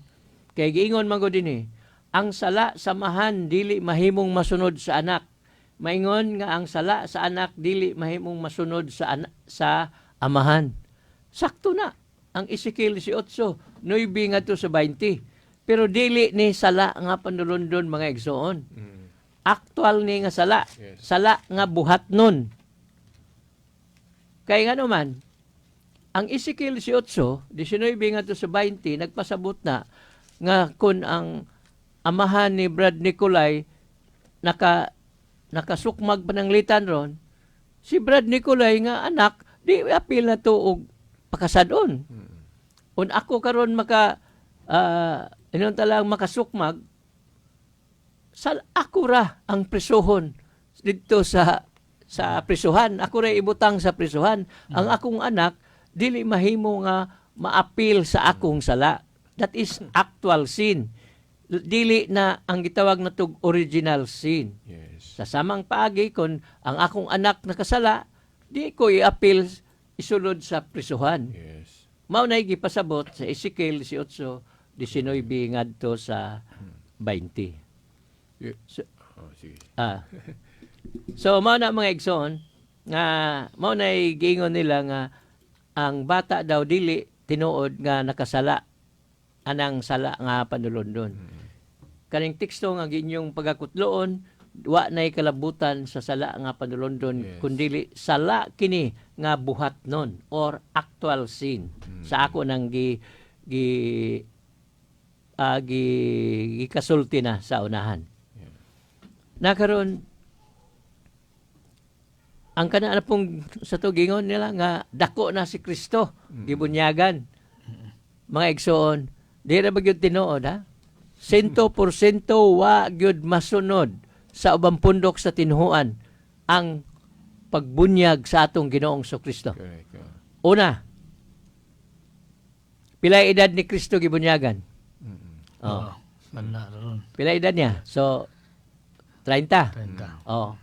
kay giingon man gud dinhi, ang sala sa amahan dili mahimong masunod sa anak. Maingon nga ang sala sa anak dili mahimong masunod sa amahan. Sakto na ang Ezekiel 18, 9 ngadto sa 20. Pero dili ni sala nga panulundon, mga igsoon. Aktual ni nga sala. Sala nga buhat nun. Kay nga man, Ang Ezekiel 18, 19 ngadto sa 20, nagpasabot na nga kung ang amahan ni Brad Nicolay nakasukmag pananglitan ron, si Brad Nicolay nga anak di apil na to og pakasad-on. Un ako karon maka inon talang makasukmag sa ako ra ang presohon didto sa prisuhan. Ako ra ibutang sa prisuhan. Ang akong anak dili mahimo nga maapil sa akong sala. That is actual sin. Dili na ang gitawag na tug original sin. Sa samang paagi, kon ang akong anak nakasala, di ko iapil isulod sa prisuhan. Mao na gipasabot sa Ezekiel 18, 19 ngadto sa 20. So, Oh, sige. Ah. So mao na, mga igsoon, nga mao na giingon nila nga ang bata daw dili tinuod nga nakasala anang sala nga panulondon. Kaning teksto nga inyong pagakutloon, wa nay kalabutan sa sala nga panulondon, kundili sala kini nga buhat nun or actual sin. Sa ako nang gi gi ah, gi gikasulti na sa unahan. Nakaron ang kana na pong sa to gingon nila nga dako na si Kristo gibunyagan. Mga igsoon, di ra ba gyud tinuod, ha? 100% wa gyud masunod sa ubang pundok sa tinuohan ang pagbunyag sa atong Ginoong Kristo. Correct. Una, pila edad ni Kristo gibunyagan? Oh. Wala ron. Pila edad niya? So, 30. 30. Oh.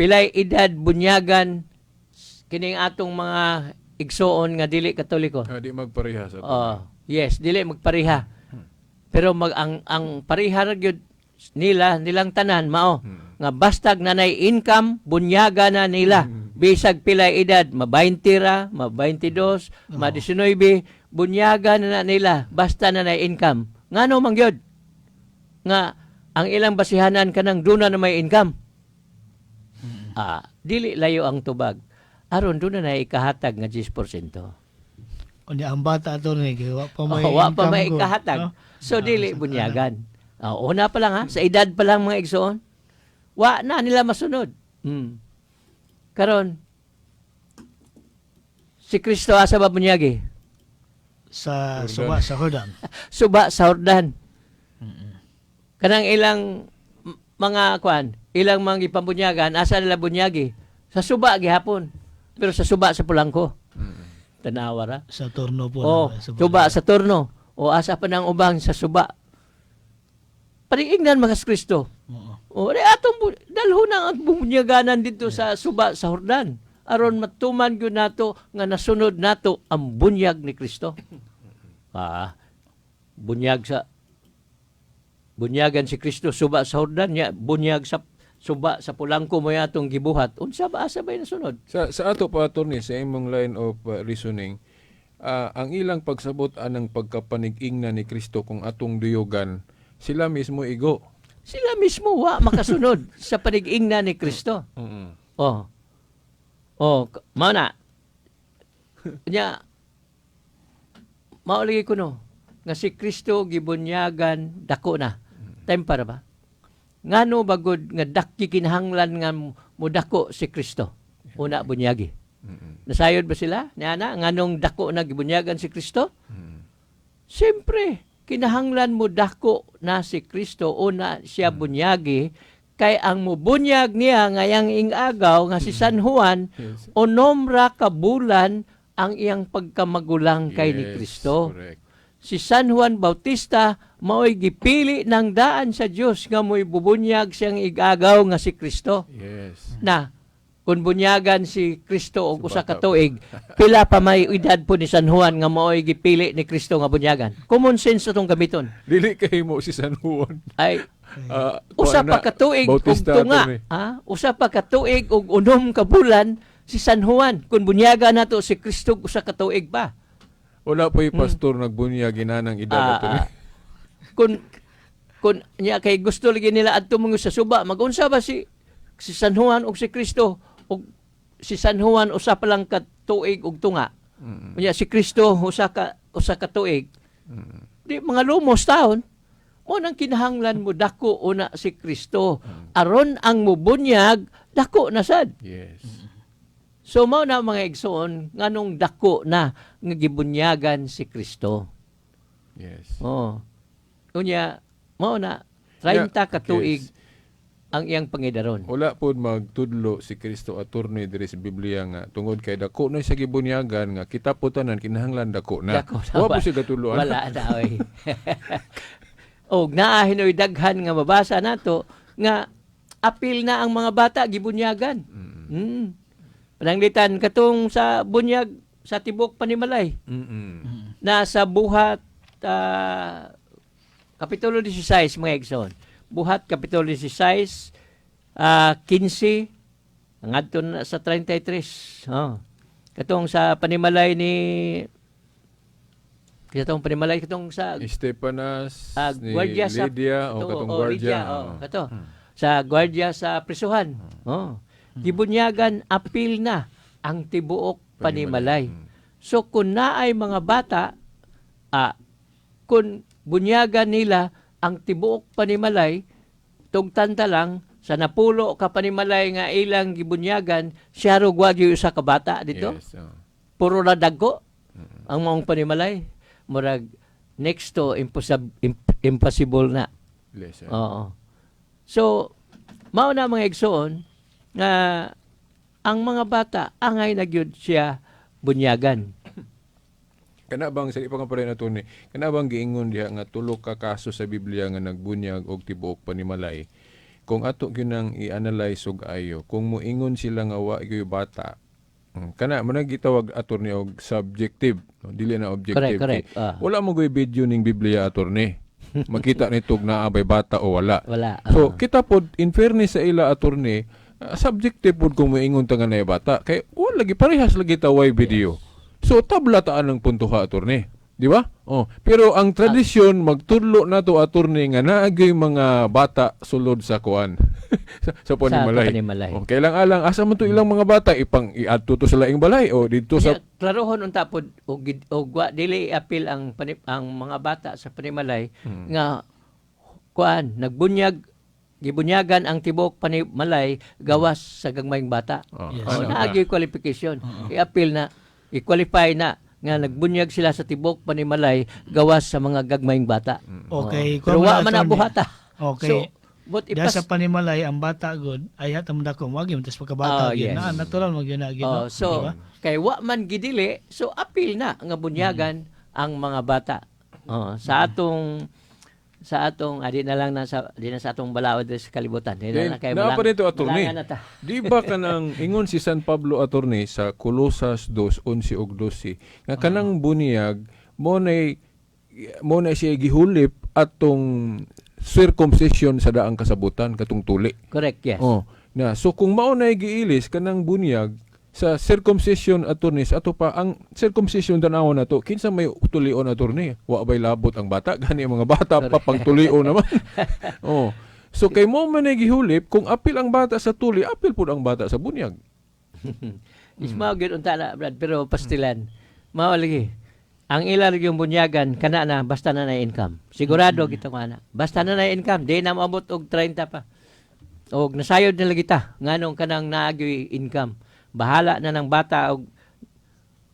Pilay edad bunyagan kining atong mga igsoon nga dili Katoliko? Ah, di magpareha sa Oh, yes, dili magpareha. Pero mag ang pareha ra gyud nila nilang tanan mao nga bastag nanay income, bunyaga na nila. Bisag pilay edad, ma-20 ra, ma-22, ma-19, bunyaga na nila basta nanay income. Ngano man gyud nga ang ilang basihanan kanang duna na may income? Ah, dili layo ang tubag. Aron duna na ikahatag nga 10%. Unya ang bata ato ni kay wa pa may Oh, wa pa income may ko, ikahatag. no? So Ah, dili sa bunyagan. Ah, una pa lang ha, sa edad pa lang, mga igsoon. Wa na nila masunod. Karon si Kristo asa ba bunyagi? Sa Jordan. suba sa Jordan. Suba sa Jordan. Kanang ilang mga kuan, ilang mga gipambunyagan, asa nila bunyagi? Sa suba gihapon. Pero sa suba sa Pulangko. Tanawa ra. Sa turno po. Oh, no? Sa suba sa turno. O asa pa ng ubang sa suba. Paniingnan mga Kristo. Oo. O di atong dalho na ang bunyaganan dito sa suba sa Jordan. Aron matuman gyud nato nga nasunod nato ang bunyag ni Kristo. Ah, bunyag sa bunyagan si Kristo suba sa Jordan nya bunyag sa suba sa Pulangko mo atong gibuhat. Unsa ba, asa ba nasunod? Sa ato pa, attorney, sa imong line of reasoning, ang ilang pagsabot anang pagkapanig-ingna ni Kristo kung atong duyugan, sila mismo igo. Sila mismo wa makasunod sa panigingna ni Kristo. Oh. Oh, mao na. Nya mao lagi kuno nga si Kristo gibunyagan dako na. Time para ba? Ngano bagod nga daki kinahanglan nga mudako si Kristo? Una bunyagi. Nasayod ba sila? Niana nganong dako na gibunyagan si Kristo? Siyempre, kinahanglan mo dako na si Kristo una siya bunyagi kay ang mubunyag niya ngayang ingagaw nga si San Juan, 6 ra ka bulan ang iyang pagkamagulang kay ni Kristo. Si San Juan Bautista mao'y gipili ng daan sa Dios nga mo'y bubunyag siyang igagaw nga si Kristo. Na kung bunyagan si Kristo og Sa usa ka bata. tuig, pila pa may edad po ni San Juan nga mao'y gipili ni Kristo nga bunyagan? Common sense atong gamiton. Dili kay mo si San Juan. Ay, usa kuwan pa na, ka tuig ug Bautista, tunga, attorney. ha? Usa pa ka tuig ug 6 ka bulan si San Juan kung bunyagan nato si Kristo og usa ka tuig pa. Wala pa yung pastor nagbunyag ginanang edad, attorney. Ah. Kung niya kay gusto lagi nila adto mga sa suba, magunsa ba si San Juan ug si Kristo ug si San Juan usa pa lang ka tuig ug tunga? Unya si Kristo usa ka tuig. Di mga lumos taon. Mo nang kinahanglan mo dako una si Kristo. Aron ang mubunyag dako na sad. So mao na, mga igsoon, nganong dako na nga gibunyagan si Kristo. Oh. Unya mao na 30 ka tuig ang iyang pangidaron. Wala pod magtudlo si Kristo, attorney, diri sa Biblia nga tungod kay dako na sa gibunyagan nga kita po tanan kinahanglan dako na. Dako na Wa ba? po siya gatudloan. Wala na oy. Og naa hinoy daghan nga mabasa nato nga apil na ang mga bata gibunyagan. Pananglitan katong sa bunyag sa tibok panimalay na sa Buhat Kapitulo 16, mga igsoon. Buhat Kapitulo 16, 15 ngadto na sa 33. Oh. Katong sa panimalay ni katong panimalay katong sa Estepanas, ni gwardiya sa Lydia o katong oh, gwardiya. Lydia, oh, kato. Sa gwardiya sa prisuhan. Oh. Gibunyagan apil na ang tibuok panimalay. So kung naay mga bata, kung bunyagan nila ang tibuok panimalay, tugtan ta lang sa napulo ka panimalay nga ilang gibunyagan, siya ro wa gyud usa ka bata dito. Yes. Oh. Puro na dagko ang maong panimalay. Murag next to impossible na. Bless. Oo. So, mao na, mga igsoon, nga ang mga bata angay na gyud siya bunyagan. Kana bang sa ipa pa rin, attorney, kana bang giingon diha nga tulo ka kaso sa Biblia nga nagbunyag og tibuok panimalay? Kung ato gyud i-analyze og ayo, kung moingon sila nga wa gyud bata, kana man gitawag, attorney, og subjective, no? Dili na objective. Correct, correct. Kay wala mo goy video ning Biblia, attorney. Makita nito naa bay bata o wala. Wala. So kita pod, in fairness sa ila, attorney, subjective pod kung moingon ta nga naay bata kay wala lagi, parehas lagi ta way video. So tabla taan ang punto ha, attorney. Di ba? Oh, pero ang tradisyon magtudlo nato, attorney, nga naagay mga bata sulod sa kuan sa panimalay. Panimalay. Oh, kailang alang asa man to ilang mga bata ipang iadto to sa laing balay o dito sa Kaya, klarohon unta pod og dili apil ang mga bata sa panimalay nga kuan nagbunyag gibunyagan ang tibok panimalay gawas sa gagmayng bata. Oh, Oh, ano naa na? gyud qualification. I-appeal na, i-qualify na nga nagbunyag sila sa tibok panimalay gawas sa mga gagmayng bata. Okay, Oh. Pero kuwan wa mo man na attorney. buhata. Okay. So, but Diya ipas sa panimalay ang bata gud ay hatang dako wag yun tas pagkabata Oh, gyud yes. na natural man gyud na gyud, Oh, no? so Di ba? kay wa man gidili, so apil na nga bunyagan ang mga bata. Oh, sa atong adi na lang na sa di na sa atong balaod diri sa kalibutan. Di na Then, na kay naa pa nito, attorney. malangan na ta. Di ba kanang ingon si San Pablo, attorney, sa Colosas 2:11 ug 12 nga kanang bunyag mo na siya gihulip atong circumcision sa daang kasabutan, katong tuli. Correct, yes. Oh, na so kung mao na giilis kanang bunyag sa circumcision, attorney, sa ato pa ang circumcision, tan-awon nato kinsa may tulion, attorney. Wa bay labot ang bata gani, ang mga bata pa pangtulion naman. Oh, so kay mo man ay gihulip, kung apil ang bata sa tuli, apil pud ang bata sa bunyag. Is mao gyud unta na, Brad, pero pastilan. Mao lagi. Ang ila lagi yung bunyagan kana na basta na na income. Sigurado kita ko ana. Basta na na income, di na moabot og 30 pa. Og nasayod na lagi ta nganong kanang naagyoy income. Bahala na ng bata og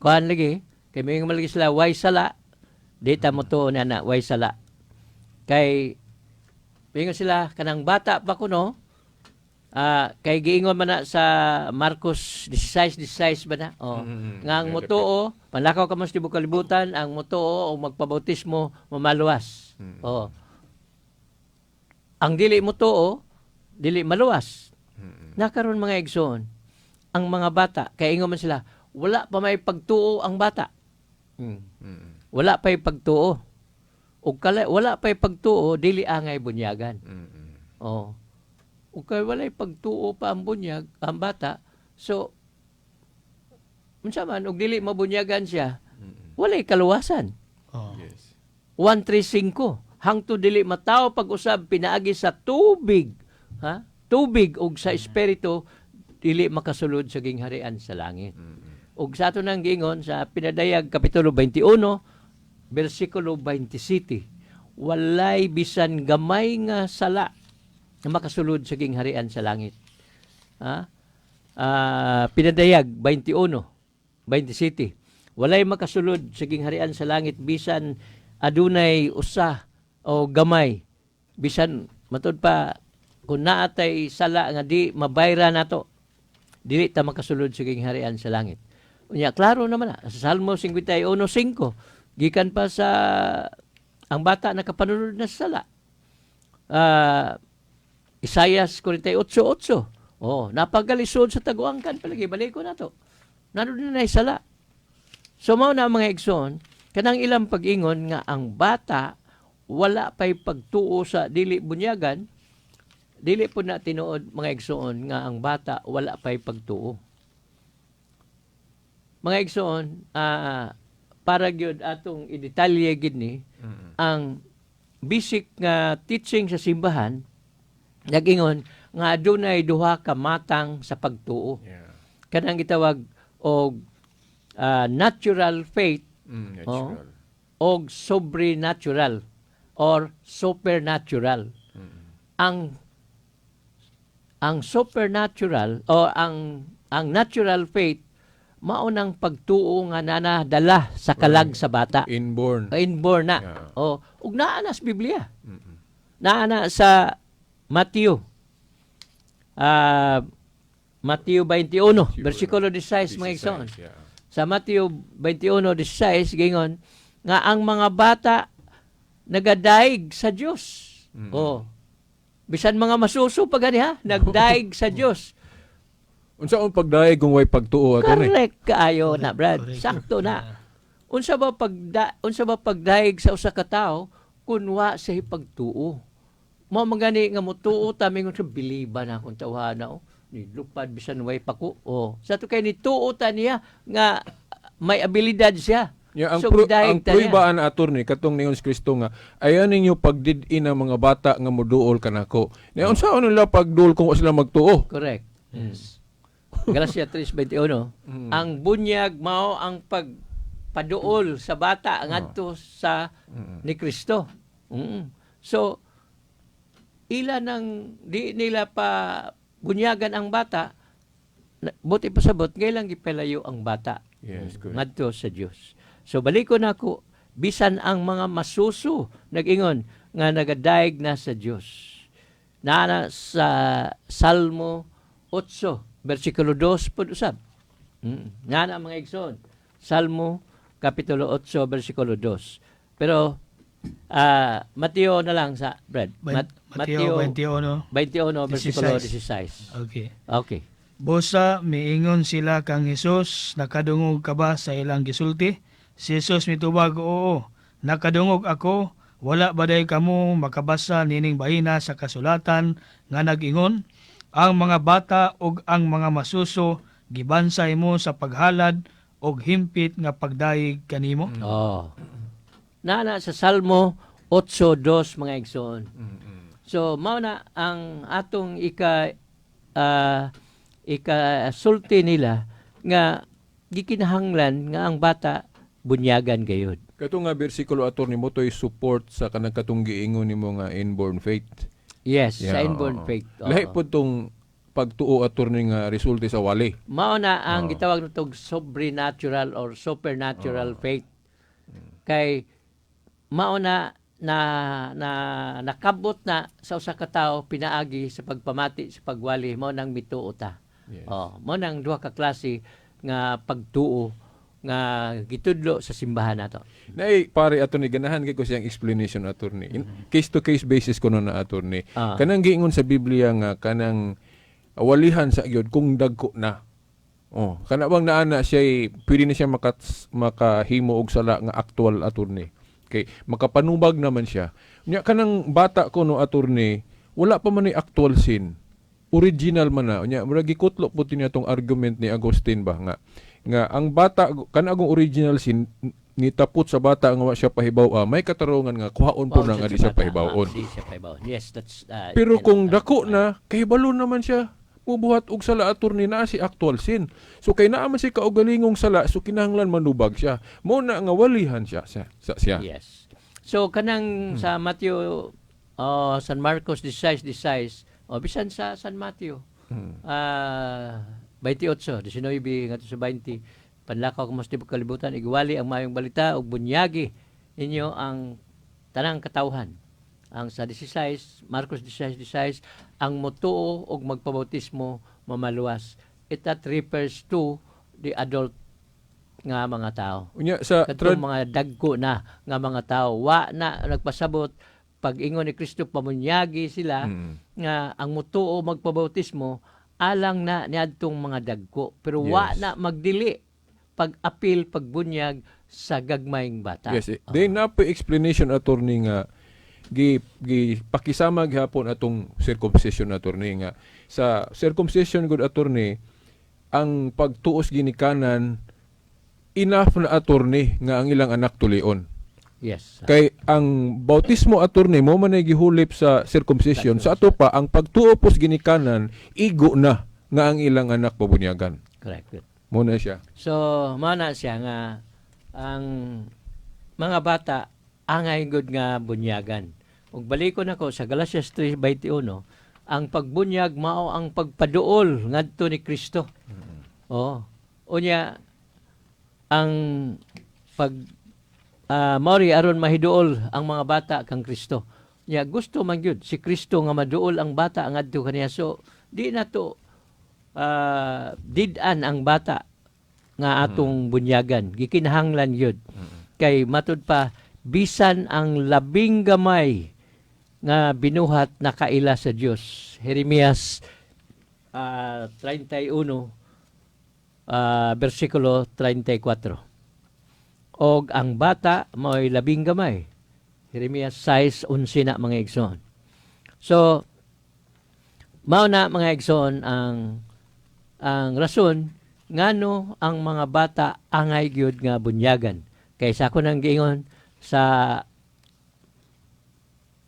kuan lagi kay moingon man lagi sila way sala, di ta mo tuo na na way sala. Kay moingon sila kanang bata pa kuno. Kay giingon man na sa Marcos 16:16 ba na? Oh. Nga ang motuo, panlakaw ka man sa tibuok kalibutan, ang motuo o magpabautismo mamaluwas. Oh. Ang dili motuo, dili maluwas. Nakaron, mga igsoon, ang mga bata, kay ingon man sila, wala pa may pagtuo ang bata. Wala pa'y pagtuo. Ug kala, wala pa'y pagtuo, dili angay bunyagan. Oh. Ug kay walay pagtuo pa ang bunyag, ang bata, so unsa man og dili mabunyagan siya, walay kaluwasan. Oh. 135 hangtod dili matawo pag-usab pinaagi sa tubig, ha? Tubig ug sa espiritu, dili makasulod sa gingharian sa langit. Ug sa ato nang giingon sa Pinadayag kapitulo 21 bersikulo 27, walay bisan gamay nga sala na makasulod sa gingharian sa langit. Ha? Pinadayag 21:27. Walay makasulod sa gingharian sa langit bisan adunay usa o gamay, bisan matud pa kung naatay sala nga di mabayra nato, dili ta makasulod sa gingharian sa langit. Unya klaro naman na sa Salmo 51:5, gikan pa sa ang bata nakapanunod na sa sala. Isayas 48:8. Oh, napagalisod sa taguangkan palagi, balik ko na to. Naroon na sala. So mao na, mga igsoon, kanang ilang pag-ingon nga ang bata wala pa'y pagtuo sa dili bunyagan, dili po na tinuod, mga igsoon, nga ang bata wala pa'y pagtuo. Mga igsoon, para gyud atong idetalye gid ni ang basic nga teaching sa simbahan, nag-ingon nga adunay duha ka matang sa pagtuo. Kanang gitawag og natural faith Natural. Og sobrenatural or supernatural. Ang supernatural o ang natural faith mao nang pagtuo nga nanadala sa kalag sa bata. Inborn. Inborn na. O ug naa na sa Biblia. Naa na sa Matthew. Matthew 21, versikulo 16, mga igsoon. 16, yeah. Sa Matthew 21:16 gingon nga ang mga bata nagadaig sa Dios. Oh. Bisan mga masuso pa gani ha, nagdaig sa Dios. Unsa ang pagdaig kung way pagtuo, attorney? Correct kaayo na, Brad. Correct. Sakto na. Unsa ba pagdaig sa usa ka tawo kun wa sa pagtuo? Mao man gani nga motuo ta, mingon sa biliba na akong tawhana oh. Ni lupad bisan way pako. Oh. Sa to kay ni tuo ta niya nga may abilidad siya. Yeah, ang So, ang gidaig ta niya. pruiba ana, attorney, katong ningon si Kristo nga ayaw ninyo pagdid-in ang mga bata nga moduol kanako. Nya unsa nila pagduol kung wa sila magtuo? Correct. Yes. Galacia 3:21. Ang bunyag mao ang pagpaduol sa bata ngadto sa ni Kristo. So ila nang di nila pa bunyagan ang bata, buti pasabot ngay lang gipalayo ang bata ngadto sa Dios. So baliko na ako, bisan ang mga masuso nag-ingon nga nagadaig na sa Dios. Naa sa Salmo 8 versikulo 2 pud usab. Naa mga igsoon. Salmo kapitulo 8 versikulo 2. Pero Mateo na lang sa Brad. Mateo 21. 21 versikulo 16. 16. Okay. Okay. Busa miingon sila kang Hesus, "Nakadungog ka ba sa ilang gisulti?" Si Jesus mitubag, "Oo, nakadungog ako. Wala ba day kamo makabasa nining bahina sa kasulatan nga nag-ingon, 'Ang mga bata ug ang mga masuso gibansay mo sa paghalad og himpit nga pagdayeg kanimo"? Oh. Naa sa Salmo 8:2, mga igsoon. So mao na ang atong ika sulti nila nga gikinahanglan nga ang bata bunyagan gayud. Kato nga bersikulo, attorney, mo to'y support sa kanang katong giingon nimo nga inborn faith. Yes, sa Yeah, inborn oo. faith. Oo. Lahi po tong pagtuo, attorney, nga resulte sa wali. Mao na ang gitawag natog sobrenatural or supernatural faith. Kay mao na na na nakabot na sa usa ka tawo pinaagi sa pagpamati sa pagwali, mao nang mituo ta. Oh, mao nang duha ka klase nga pagtuo nga gitudlo sa simbahan nato. Nay pare, attorney, ganahan kay ko siyang explanation, attorney. In case to case basis ko na, attorney. Kanang giingon sa Biblia nga kanang walihan sa gyud kung dagko na. Oh, kana bang naa na siya pwede na siya makahimo og sala nga actual, attorney? Kay makapanubag naman siya. Nya kanang bata ko no, attorney, wala pa man ni actual sin. Original man na. Nya murag gikutlo po niya tong argument ni Agustin ba nga nga ang bata kana agong original sin nitapot sa bata nga wa siya pahibaw, may katarungan nga kuhaon po na nga di siya Bata. pahibaw-on. Ah, di siya pahibaw-on. Yes, that's Pero kung dako na, kahibalo naman siya. Mubuhat og sala, attorney, naa si actual sin. So kay naa man si kaugalingong sala, so kinahanglan manubag siya. Mo na nga walihan siya sa siya. Yes. So kanang sa Matthew, oh, San Marcos 16:16 o bisan sa San Mateo 28, 19 ngadto sa 20, "Panlakaw kamo sa tibok kalibutan, igwali ang maayong balita ug bunyagi ninyo ang tanang katawhan." Ang sa 16, Marcos 16:16, "Ang motuo og magpabautismo mamaluwas." It that refers to the adult nga mga tao. Unya sa Kadtong mga dagko na nga mga tao, wa na nagpasabot pag ingon ni Kristo pamunyagi sila nga ang mutuo, magpabautismo, alang na niadtong mga dagko, pero wa na magdili pag-apil, pagbunyag sa gagmayng bata. Yes, eh. Then naa po explanation, attorney, nga gi gi pakisama gihapon atong circumcision, attorney, nga sa circumcision gud, attorney, ang pagtuos ginikanan enough na, attorney, nga ang ilang anak tulion. Kay ang bautismo, attorney, mo man ay gihulip sa circumcision. Sa ato pa, ang pagtuo pos ginikanan igo na nga ang ilang anak pabunyagan. Correct. Good. Mo na siya. So mao na siya nga ang mga bata angay gud nga bunyagan. Ug balikon ako sa Galatians 3:21, ang pagbunyag mao ang pagpaduol ngadto ni Kristo. Oh. Unya ang pag maori aron mahiduol ang mga bata kang Kristo. Nya gusto man gyud si Kristo nga maduol ang bata ngadto kaniya. So di na to did-an ang bata nga atong bunyagan. Gikinahanglan gyud. Kay matud pa, bisan ang labing gamay nga binuhat nakaila sa Dios. Jeremias 31 bersikulo 34. Og ang bata mao'y labing gamay. Jeremias 6:11 na, mga igsoon. So mao na, mga igsoon, ang rason ngano ang mga bata angay gyud nga bunyagan. Kay sa ako nang giingon sa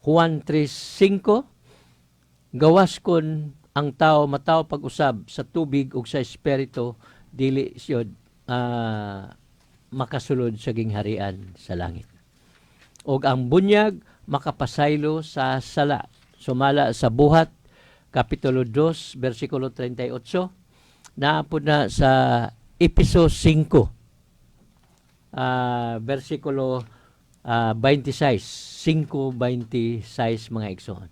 Juan 3:5, gawas kon ang tao matawo pag-usab sa tubig ug sa espiritu, dili siyod makasulod sa gingharian sa langit. Og ang bunyag makapasaylo sa sala. Sumala sa Buhat Kapitulo 2 bersikulo 38, naa pod na sa Epeso 5 bersikulo 26, 5:26, mga igsoon.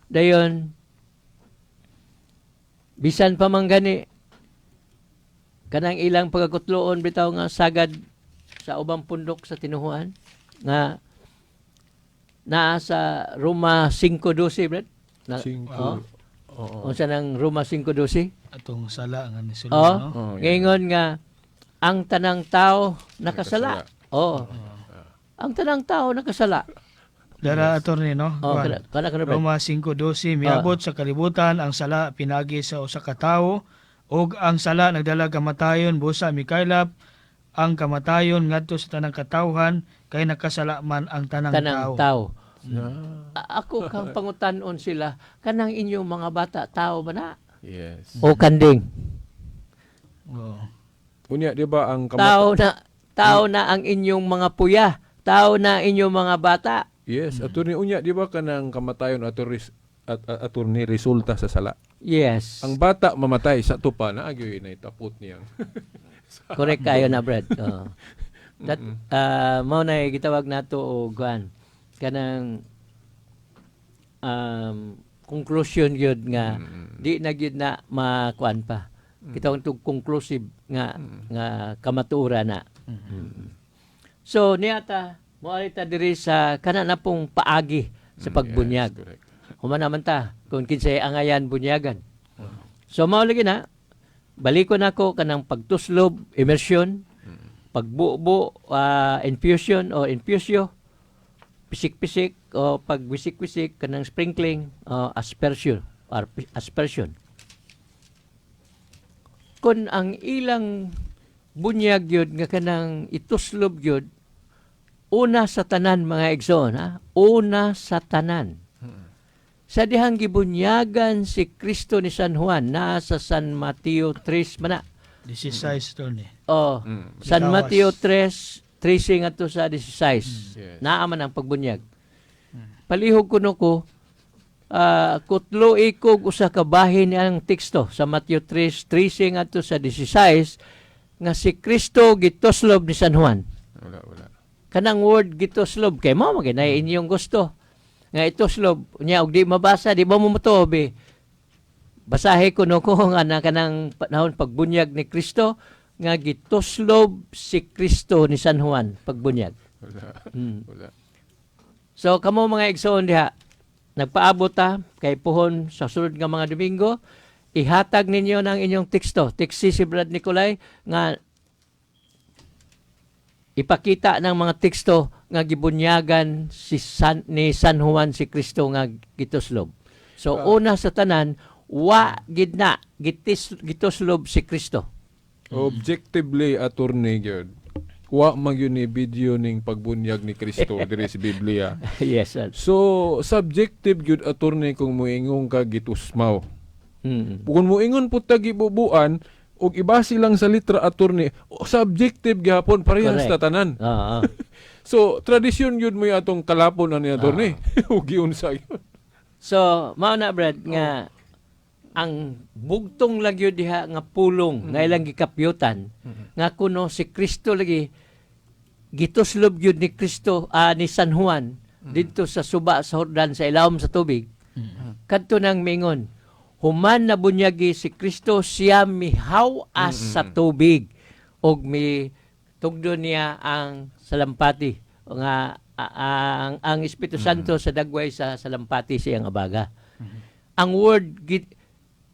Dayon bisan pa man gani kanang ilang pagkakutloon bitaw nga sagad sa ubang pundok sa tinuhuan nga naa sa Roma 5:12, Brad. Na, Cinco. Oh, Oo. Unsa nang Roma 5:12? Atong sala nga nisulod, Oh, no? Oh, yeah. Ngayon nga ang tanang tao nakasala. Oh. Ang tanang tao nakasala. Dara, attorney, no? Oh, Juan. kana kana, Brad. Roma 5:12, "Miabot sa kalibutan ang sala pinagi sa usa ka tawo, ug ang sala nagdala kamatayon. Busa mikaylap ang kamatayon ngadto sa tanang katawhan kay nakasala man ang tanang, Tanang tao." tao. Ako kang pangutan-on sila, kanang inyong mga bata, tao ba na? Yes. O kanding? Oo. Unya, di ba ang Tao na, tao na ang inyong mga puya. Tao na ang inyong mga bata. Yes, attorney, unya, di ba kanang kamatayon attorney resulta sa sala? Yes. Ang bata mamatay sa tupa na agyoy na itapot niyang. Correct kayo na, Brad. Oo. That mao na gitawag nato og kuan kanang conclusion gyud nga di na gyud na makuan pa. Kitawag tog conclusive nga nga kamatuoran na. So niata mo ta diri sa kana na pong paagi sa pagbunyag. Yes, correct. Human naman ta kung kinsay angayan bunyagan. So mao lagi na, balikon ako kanang pagtuslob, immersion, pagbubo, infusion o infusio, pisik-pisik o pagwisik-wisik kanang sprinkling o aspersion or aspersion. Kung ang ilang bunyag yun nga kanang ituslob yun, una sa tanan, mga igsoon, ha? Una sa tanan. Sa dihang gibunyagan si Kristo ni San Juan, naa sa San Mateo 3 mana. 16, attorney. Oh, San Gawas. Mateo 3, 13 ngadto sa 16. Naa man ang pagbunyag. Palihog kuno ko, kutlo ikog usa ka bahin ang teksto sa Mateo 3, 13 ngadto sa 16 nga si Kristo gituslob ni San Juan. Wala, wala. Kanang word gituslob kay mao man na inyong gusto nga ituslob nya og di mabasa, di ba mo motuo be? Basahe kuno ko nga na kanang panahon pagbunyag ni Kristo nga gituslob si Kristo ni San Juan pagbunyag. Wala. Wala. So kamo mga igsoon diha, nagpaabot ta kay puhon sa sunod nga mga Domingo, ihatag ninyo ng inyong teksto. Text si Brad Nicolay nga ipakita ng mga teksto nga gibunyagan si San, ni San Juan si Kristo nga gituslob. So una sa tanan, wa gid na gituslob si Kristo. Objectively, attorney gyud. Wa man gyud ni video ning pagbunyag ni Kristo diri sa Biblia. Yes, sir. So subjective gyud, attorney, kung moingon ka gitusmaw. Kung moingon pud ta gibubuan ug ibase lang sa litra, attorney, subjective gihapon, parehas Correct. ta tanan. So tradisyon gyud mo atong kalapon ani, attorney. Ug giunsa gyud. So, mao na, Brad, nga ang bugtong lang yun diha nga pulong nga ilang gikapyutan nga kuno si Kristo lagi gituslob gyud ni Kristo, ni San Juan didto sa suba sa Jordan sa ilawom sa tubig. Kadto nang mingon, human na bunyagi si Kristo, siya mihaw-as sa tubig og mi tugdo niya ang salampati nga ang Espiritu Santo sa dagway sa salampati siyang abaga. Ang word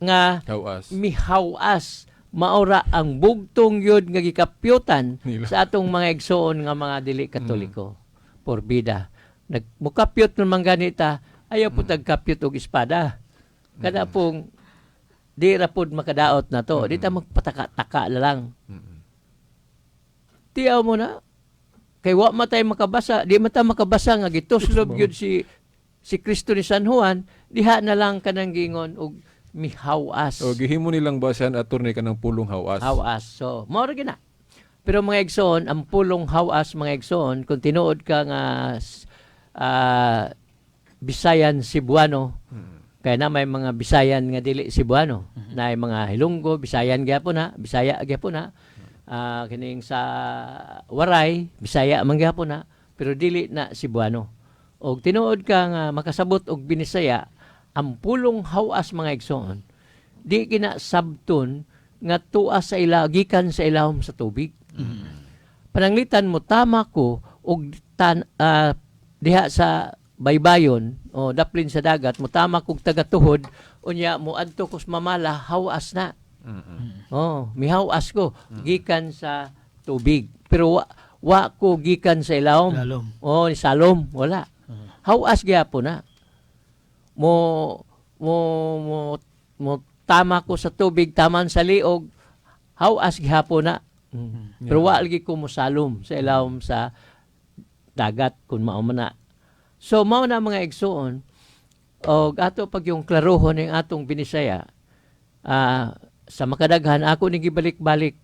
nga Hawas. Mihawas maora ang bugtong yun nga gikapyutan Nila. sa atong mga igsoon nga mga dili Katoliko. Porbida. Nagmukapyot naman ganita, ayaw po tagkapyot og espada. Kada pong di ra pod makadaot na to. Di ta magpataka-taka na lang. Tiyaw mo na. Kay wa man tay makabasa, di man ta makabasa nga gituslob gyud si Kristo ni San Juan, diha na lang kanang gingon og mihawas. O gihimo nilang basahan, attorney, kanang pulong hawas. Hawas. So, mao ra gina. Pero mga igsoon, ang pulong hawas, mga igsoon, kung tinuod ka nga Bisayan Cebuano, kaya na may mga Bisayan nga dili Cebuano, na may mga Hilonggo, Bisayan gyapon na, Bisaya gyapon na. Kining sa Waray, Bisaya man gyapon na, pero dili na Cebuano. Og tinuod ka nga makasabot og Binisaya, ang pulong hawas, mga igsoon, di kina sabton nga tuwa sa ila gikan sa ilawom sa tubig. Pananglitan mo tama ko og diha sa baybayon o daplin sa dagat, mo tama kog tagatuhod, unya mo adto ko sa mamala, hawas na. Oh, mihawas ko gikan sa tubig. Pero wa ko gikan sa ilawom. Lalom. Oh, ni salom, wala. Hawas gyapon na. Mo mo mo mo tama ko sa tubig, taman sa liog, hawas gihapon na. Pero wa lagi ko mosalom sa ilawom sa dagat kung mao man na. So mao na, mga igsuon, og ato pag yung klarohon ng atong Binisaya, sa makadaghan ako ni gibalik-balik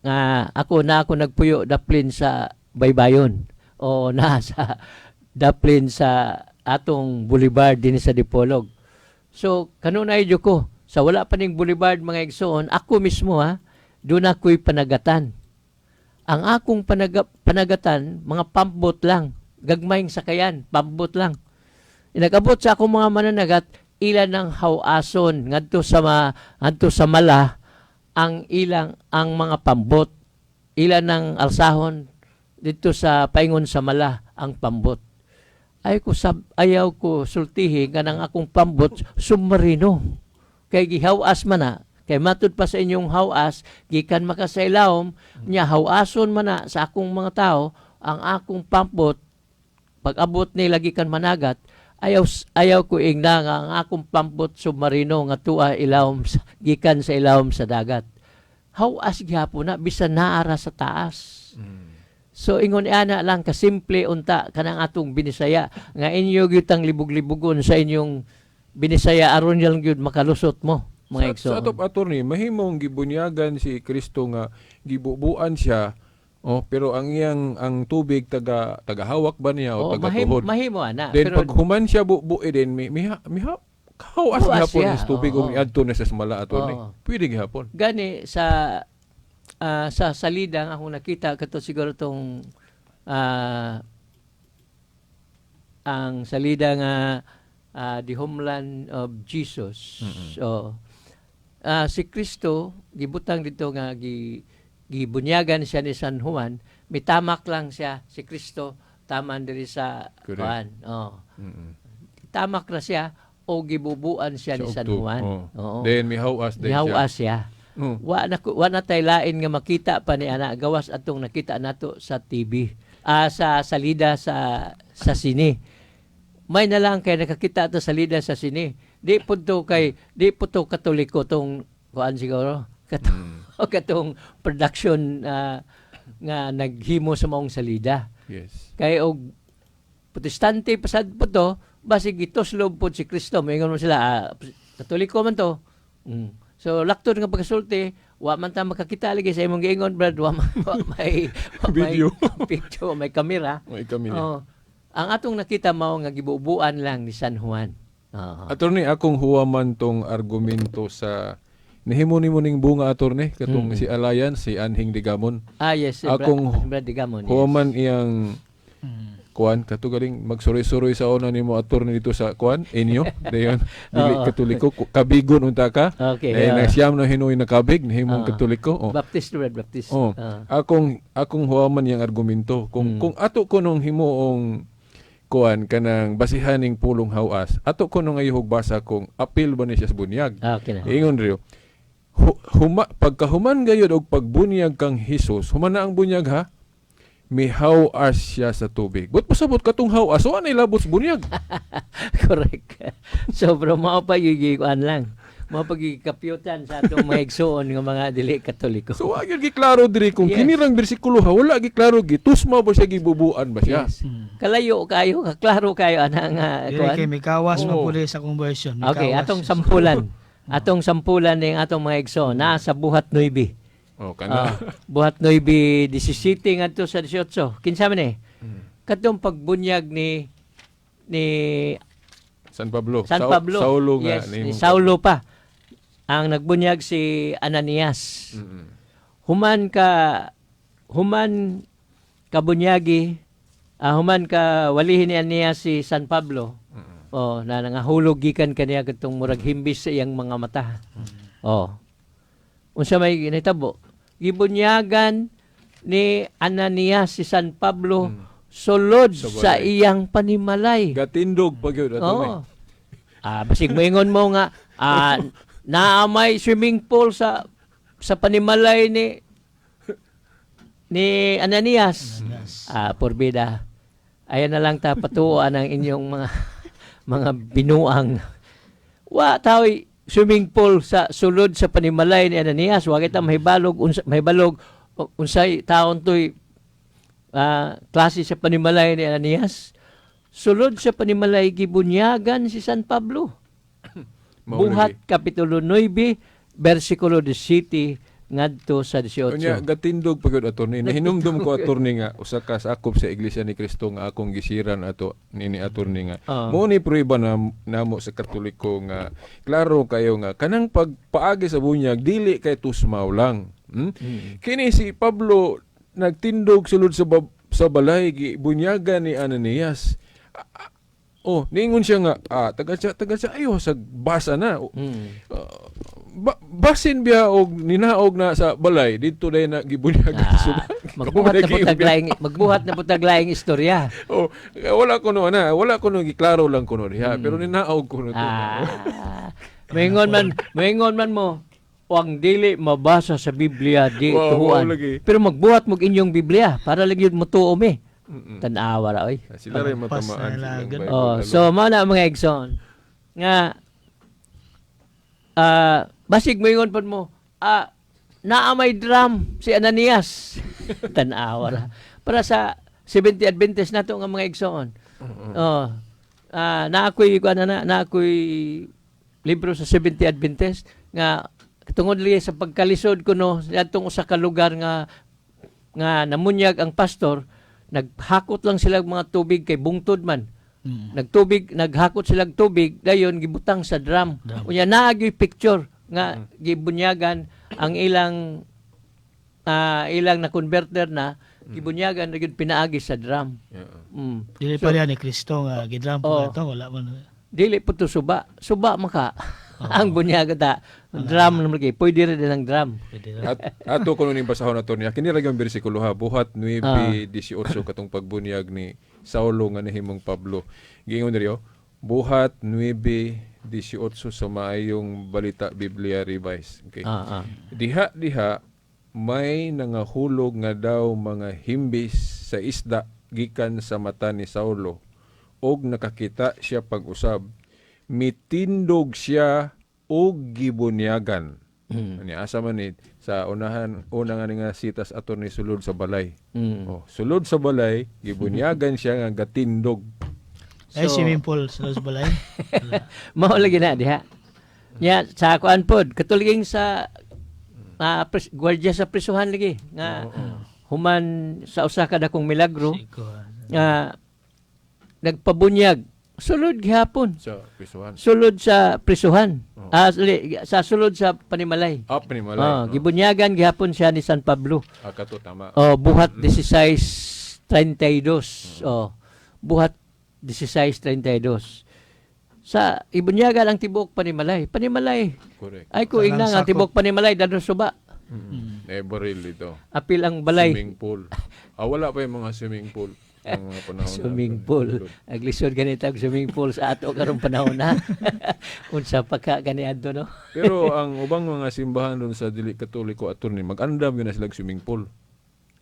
nga ako na ako nagpuyo daplin sa baybayon o na sa daplin sa atong boulevard din sa Dipolog. So kanunay jud ko sa wala pa ning boulevard, mga igsoon, ako mismo ha, doon ako'y panagatan. Ang akong panagatan, mga pumpboat lang, gagmayng sakayan, pumpboat lang. Inagabot sa akong mga mananagat, ilan ng hawason ngadto sa mala ang ilang ang mga pambot. Ilan ng alsahon dito sa paingon sa mala ang pambot. Ayaw ko sultihi nga nang akong pambot submarino. Kay gihawas man na, kay matud pa sa inyong hawas gikan maka sa ilawom nya, hawason man na sa akong mga tao ang akong pambot. Pag abot nila gikan managat, ayaw ayaw ko ingna nga ang akong pambot submarino nga tuwa ilawom gikan sa ilawom sa dagat. Hawas gihapon na bisan naara sa taas. So ingon ana lang kasimple unta kanang atong Binisaya nga inyo gyutang libog-libogon sa inyong Binisaya aron lang gyud makalusot mo, mga Sa igsoon. atop, attorney, mahimong gibunyagan si Kristo nga gibubuan siya, oh, pero ang iyang ang tubig taga tagahawak ba niya o Oh, taga mahimo, tuhod. mahimo ana. Then Pero pag human siya bubue din mi miha miha kawas Hawas gihapon siya, is tubig oo. ug miadto na sa smala, attorney. Oo. Pwede gihapon. Gani sa salida nga akong nakita kato siguro tong ang salida nga The Homeland of Jesus. So si Kristo gibutang dito nga gibunyagan siya ni San Juan, mitamak lang siya si Kristo taman diri sa Correct. kuan. Oh. Tamak ra siya o gibubuan siya ni Sa San ugto, Juan. oo. Oo. Then mihawas din siya. Gihawas siya. Oo. Wa na tay lain nga makita pa ni ana gawas atong nakita nato sa TV. Sa salida sa sine. May na lang kay nakakita ato salida sa sine. Di pud to kay di pud to Katoliko tong kuan siguro. Katong, katong production nga naghimo sa maong salida. Kay og Protestante pasad po to, basig gituslob pod si Kristo. Moingon mo sila, Katoliko man to. So laktod nga pagkasulti, wa man ta makakita lagi sa imong giingon, brad, wa, man, wa may Video. picture, wa may kamera. May kami niya. Oh. Ang atong nakita mao nga gibubuan lang ni San Juan. Oo. Attorney, akong huwaman tong argumento sa nahimo nimo ning bunga, attorney, katong si Alayan, si Anhing Digamon. Ah, yes, si Akong Brad Digamon. Yes. Huwaman iyang kuan kato galing magsuroy-suroy sa una nimo, attorney, dito sa kuan inyo dayon dili Katoliko, kabigon unta ka. Okay, eh, na siyam na hinuoy na kabig nahimong Katoliko, oh. Baptist, Brad, Baptist. Oh, akong huwaman iyang argumento kung kung ato kunong himuong kuan kanang basihaning pulong hawas, ato kuno ngayuhog basa kung apil ba ni siya sa bunyag. Ah, okay na. Ingon riyo, pagkahuman gayud og pagbunyag kang Hesus, human na ang bunyag ha, mihawas siya sa tubig. But pasabot katong hawas, wa nay labot sa bunyag. Correct. So, bro, mao pa gigikuan lang. Mao pa gikapyutan sa atong mga igsuon nga mga dili Katoliko. So wa gyud giklaro diri kung kini rang bersikulo ha, wala giklaro gitusma ba siya, gibubuan ba siya. Yes. Kalayo kayo, kaklaro kayo ana nga Dili kuan. kay mikawas man Oo. pud sa conversion. Okay, Mikawas. atong sampulan. Atong sampulan ning atong mga igsoon naa sa Buhat 9. Oh, kana. Buhat 9:17 ngadto sa 18. Kinsa man eh? Katong pagbunyag ni San Pablo. San Pablo. Saulo nga Yes, ni nahimong Saulo pa. Ang nagbunyag si Ananias. Human kabunyagi, human ka walihin ni Ananias si San Pablo. Oh, na nangahulog gikan kaniya kadtong murag himbis sa iyang mga mata. Oh. Unsa may ginitabo? Gibunyagan ni Ananias si San Pablo sulod Sa sa balay. iyang panimalay. Gatindog pa gyud, attorney. Oo. Basig moingon mo nga naa may swimming pool sa panimalay ni Ananias. Ananias. Porbida. Ayan na lang ta patuan ang inyong mga mga binuang. Wa taoy swimming pool sa sulod sa panimalay ni Ananias. Wa kita mahibalog unsa mahibalog unsay taon toy klase sa panimalay ni Ananias. Sulod sa panimalay gibunyagan si San Pablo. Mao Buhat lagi. Kapitulo 9, versikulo 17 ngadto sa 18. Unya gatindog pa gyud, attorney. Nahinumdum ko, attorney, nga usa ka sakop sa Iglesia ni Cristo nga akong gisiran ato nini, attorney, nga. Mo ni prueba na namo sa Katoliko nga klaro kayo nga kanang pagpaagi sa bunyag dili kay tusmaw lang. Kini si Pablo nagtindog sulod sa balay gibunyagan ni Ananias. Oh, niingon siya nga taga siya ayo sa basa na. Basin biya og ninaog na sa balay didto day na gibunyagan sa Magbuhat na pud tag laing istorya. Oh, wala ko no na, wala ko no giklaro lang kuno diha, pero ninaog ko no to. Moingon man mo, o ang dili mabasa sa Biblia di Wow, tuhuan. wow, lagi. Pero magbuhat mo inyong Biblia para lagi yun motuo mi. Tan-awa ra oy. Ah, sila rin Pagpas matamaan na silang lagan. Bible Oh, alone. so mao na mga igsoon nga basig moingon pod mo, naa may drum si Ananias. Tan-awa ra. Para sa 70 Adventist nato nga mga igsoon. Oh. Na ako'y kuan na na ako'y libro sa Seventh Adventist nga tungod lagi sa pagkalisod kuno adtong usa ka lugar nga nga namunyag ang pastor, naghakot lang sila og mga tubig kay bungtod man. Nagtubig, naghakot sila og tubig, dayon gibutang sa drum. Drum. Unya naa gyud picture nga gibunyagan ang ilang ilang na converter na gibunyagan na gyud pinaagi sa drum. Dili pa ni Kristo nga gidram po Oh. ato, wala man. Dili po to suba. Suba man ka. Ang bunyaga ta. Drum naman lagi. Pwede rin ang drum. Pwede ra. At ato kuno ning basahon ato niya. Kini ra gyud bersikulo ha, Buhat 9:18, katong pagbunyag ni Saulo nga nahimong Pablo. Giingon diri oh, Buhat 9:18 sa Maayong Balita Biblia Revised. Okay. Diha diha may nangahulog nga daw mga himbis sa isda gikan sa mata ni Saulo og nakakita siya pag-usab. Mitindog siya og gibunyagan. Ani asa man ni sa unahan una nga ni nga sitas ato ni sulod sa balay. Oh, sulod sa balay, gibunyagan siya nga gatindog. Ay, So- swimming pool sa Los Balay. Mao lagi na diha. Nya sa kuan pod, katuliging sa gwardiya sa prisuhan lagi nga human sa usa ka dakong milagro Siko. nga nagpabunyag sulod gihapon, Sa prisuhan. Sulod sa prisuhan. Ah, sa sulod sa panimalay. Up ni malay. Oh, gibunyagan gihapon siya ni San Pablo. Ah, kato tama. Oh, Buhat 16:32. Oh, Buhat 16:32. Sa ibunyagan ang tibuok panimalay. Panimalay. Correct. Ay ko ingna nga Kanang sakop. tibuok panimalay dadto suba. Eh, baril ito. Apil ang balay. Swimming pool. Ah, wala pa yung mga swimming pool ng mga panahon na Swimming ato ni pool. sulod. Aglisod ganito ang swimming pool sa ato karong panahon na. Unsa pa ka gani adto, no? Pero ang ubang mga simbahan doon sa dili Katoliko, attorney, mag-andam yun na sila swimming pool.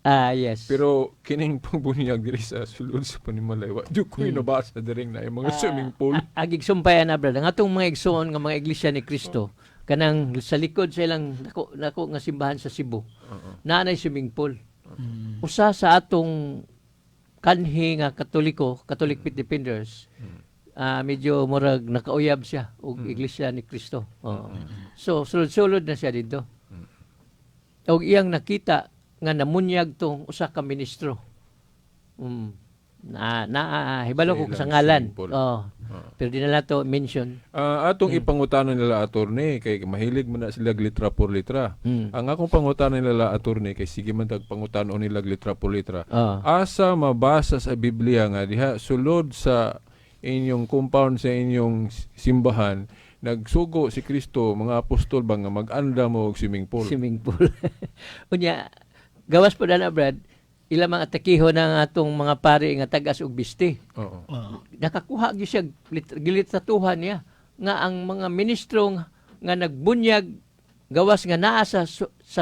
Ah, yes. Pero kining pagbunyag diri sa sulod sa panimalay, wa jud ko nabasa diri na yung mga swimming pool. Agig sumpayan na, brother. Ang atong mga igsoon nga mga Iglesia ni Cristo kanang sa likod sa ilang dako dako nga simbahan sa Cebu, naa nay swimming pool. Usa sa atong kanhi nga Katoliko, Catholic Faith Defenders, medyo murag nakauyab siya og Iglesia ni Cristo. Oo. So sulod-sulod na siya dito. Og iyang nakita nga namunyag tong usa ka ministro. Na na hibalo ko Sa sa ilang ngalan. swimming pool. Oh. Pero di na lang to mention. Ah, atong ipangutana nila, attorney, kay mahilig man na sila litra por litra. Ang akong pangutana nila, attorney, kay sige man tag pangutana nila litra por litra. Asa mabasa sa Biblia nga diha sulod sa inyong compound, sa inyong simbahan, nagsugo si Kristo mga apostol ba nga mag-andam og swimming pool? Swimming pool. Unya, gawas po na, Brad, ilang mga atakiho ng atong mga pari nga tagas og biste. Nakakuha gyud siya gilitratuhan niya nga ang mga ministro nga nagbunyag gawas nga naa sa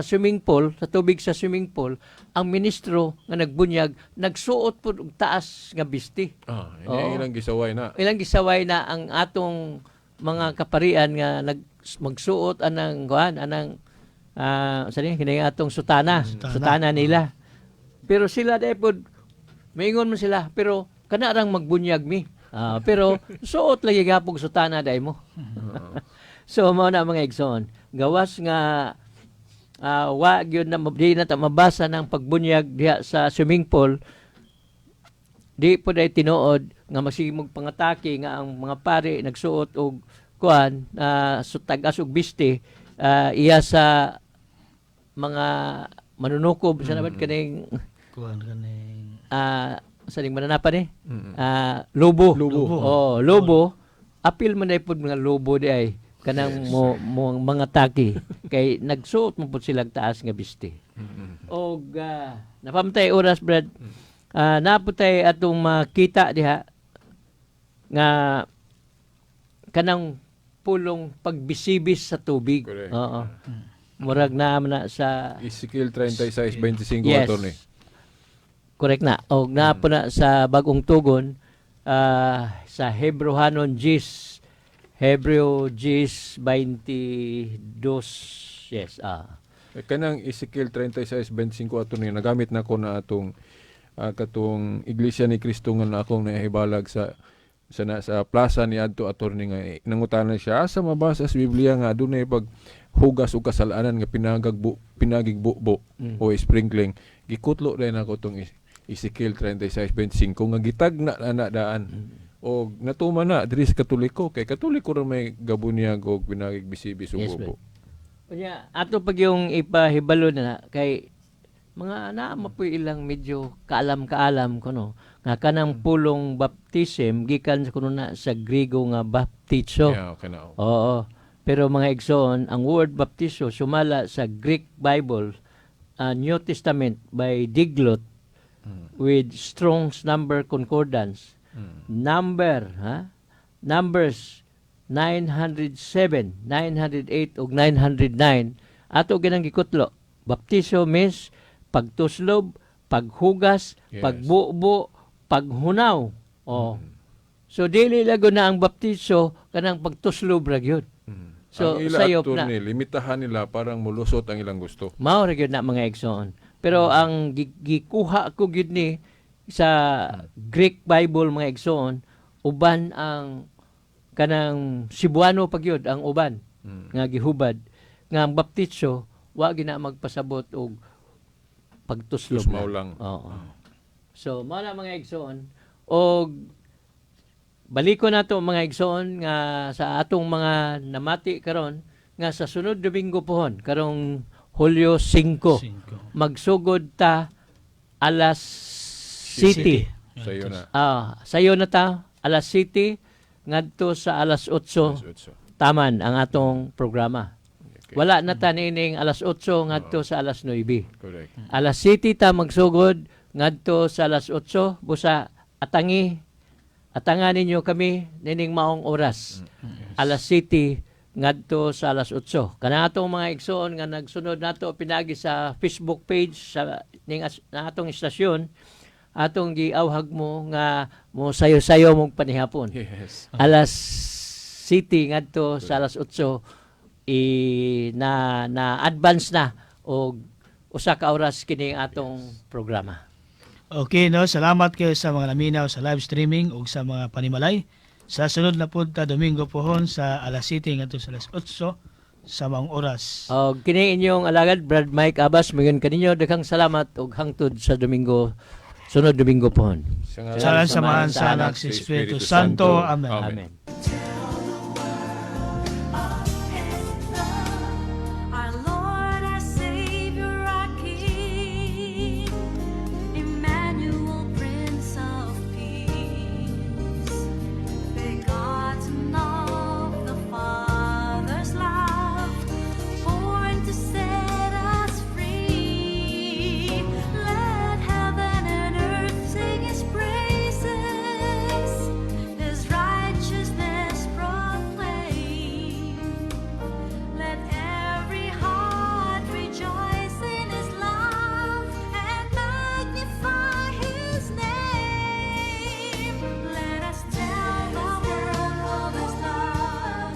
swimming pool, sa tubig sa swimming pool, ang ministro nga nagbunyag nagsuot pud og taas nga biste. Ah, ini ilang gisaway na. Ilang gisaway na ang atong mga kaparian nga magsuot anang kuan, anang sa ni kini atong sutana, sutana nila. Pero sila dai pod maingon man sila, pero kana rang magbunyag mi. Pero suot lagi gapog sutana dai mo. So mao na, mga igsoon. Gawas nga wa gyud na di na ta mabasa ng pagbunyag diha sa swimming pool, di po dahil tinuod nga masigimog pangatake nga ang mga pari nagsuot og kuan sutagas og biste iya sa mga manunukob sa naman kaning Kuan kaning sa ning mananapan ni lobo. Lobo. Oh, lobo. Apil man dai pud mga lobo di ay kanang mo, mo mga taki kay nagsuot mo pud silang taas nga biste. Og napamtay oras, Brad. Naputay atong makita diha nga kanang pulong pagbisibis sa tubig. Correct. Oo. Murag naa man na sa Ezekiel 36:25, Yes. attorney. Correct na. Og naa po na sa Bagong Tugon, sa Hebrohanon Gis, Hebreo Gis 22. Yes. Eh, kanang Ezekiel 36:25, attorney, nagamit na ko na atong katong Iglesia ni Kristo nga na akong nahibalag sa Sa na, sa plaza ni adto, attorney, nga nangutana siya asa mabasa sa Biblia nga adunay pag hugas og kasalanan nga pinagig bubo o sprinkling. Gikutlo dahil nako tong Ezekiel 36:25 nga gitagna na na daan o natuman na diri sa Katoliko kay Katoliko ra may gabunyag og pinagig bisibis ug Yes, bubo. Unya, ato pag yung ipahibalo na kay mga naa po ilang medyo kaalam-kaalam kuno nga kanang pulong baptism gikan sa kuno na sa Griego nga baptizo. Yeah, okay na. Oo. Pero mga igsoon, ang word baptizo sumala sa Greek Bible, New Testament by Diglot with Strong's Number Concordance. Number, ha? Numbers 907, 908 ug 909 ato ginang gikutlo. Baptizo means pagtuslob, paghugas, pagbubo, paghunaw. Oh. So dili lago na ang baptizo kanang pagtuslob ra gyud. So Ang ila, sayop na. attorney, limitahan nila parang mulusot ang ilang gusto. Mao ra gyud na, mga igsoon. Pero ang gikuha ko gyud ni sa Greek Bible, mga igsoon, uban ang kanang Cebuano pa gyud ang uban nga gihubad nga ang baptizo wa gina magpasabot og pagtuslob. Tusmaw lang. Oo. So mao na, mga igsoon, og baliko nato, mga igsoon, nga sa atong mga namati karon nga sa sunod Domingo pohon karong Hulyo 5 Cinco. magsugod ta alas 7. Sayo na. Ah, sayo na ta alas 7 ngadto sa alas 8 Alas 8. taman ang atong programa. Wala na ta niining alas 8 ngadto sa alas 9. Correct. Alas 7 ta magsugod ngadto sa alas 8, busa atangi atanga ninyo kami nining maong oras. Alas 7 ngadto sa alas 8. Kana atong mga igsoon nga nagsunod nato pinagi sa Facebook page sa ning na atong istasyon, atong giawhag mo nga mo sayo-sayo mong panihapon. Alas 7 ngadto sa alas 8 i na na advance na og usa ka oras kini atong programa. Okay, no? Salamat kayo sa mga naminaw sa live streaming ug sa mga panimalay. Sa sunod na punta Domingo pohon sa alas 7 ngadto sa alas 8 sa maong oras. Og kini inyong alagad Brad Mike Abbas moingon kaninyo daghang salamat og hangtod sa Domingo, sunod Domingo pohon. Sa ngalan Sa ngalan sa Amahan, sa Anak, sa Espiritu Santo. Amen. Amen. Our Lord, our Savior, our King, Emmanuel, Prince of Peace, begotten of the Father's love, born to set us free. Let heaven and earth sing His praises, His righteousness proclaim. Let every heart rejoice in His love and magnify His name. Let us tell the world of His love.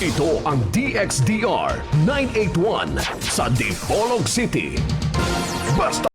Ito ang DXDR 981 sa Dipolog City. Basta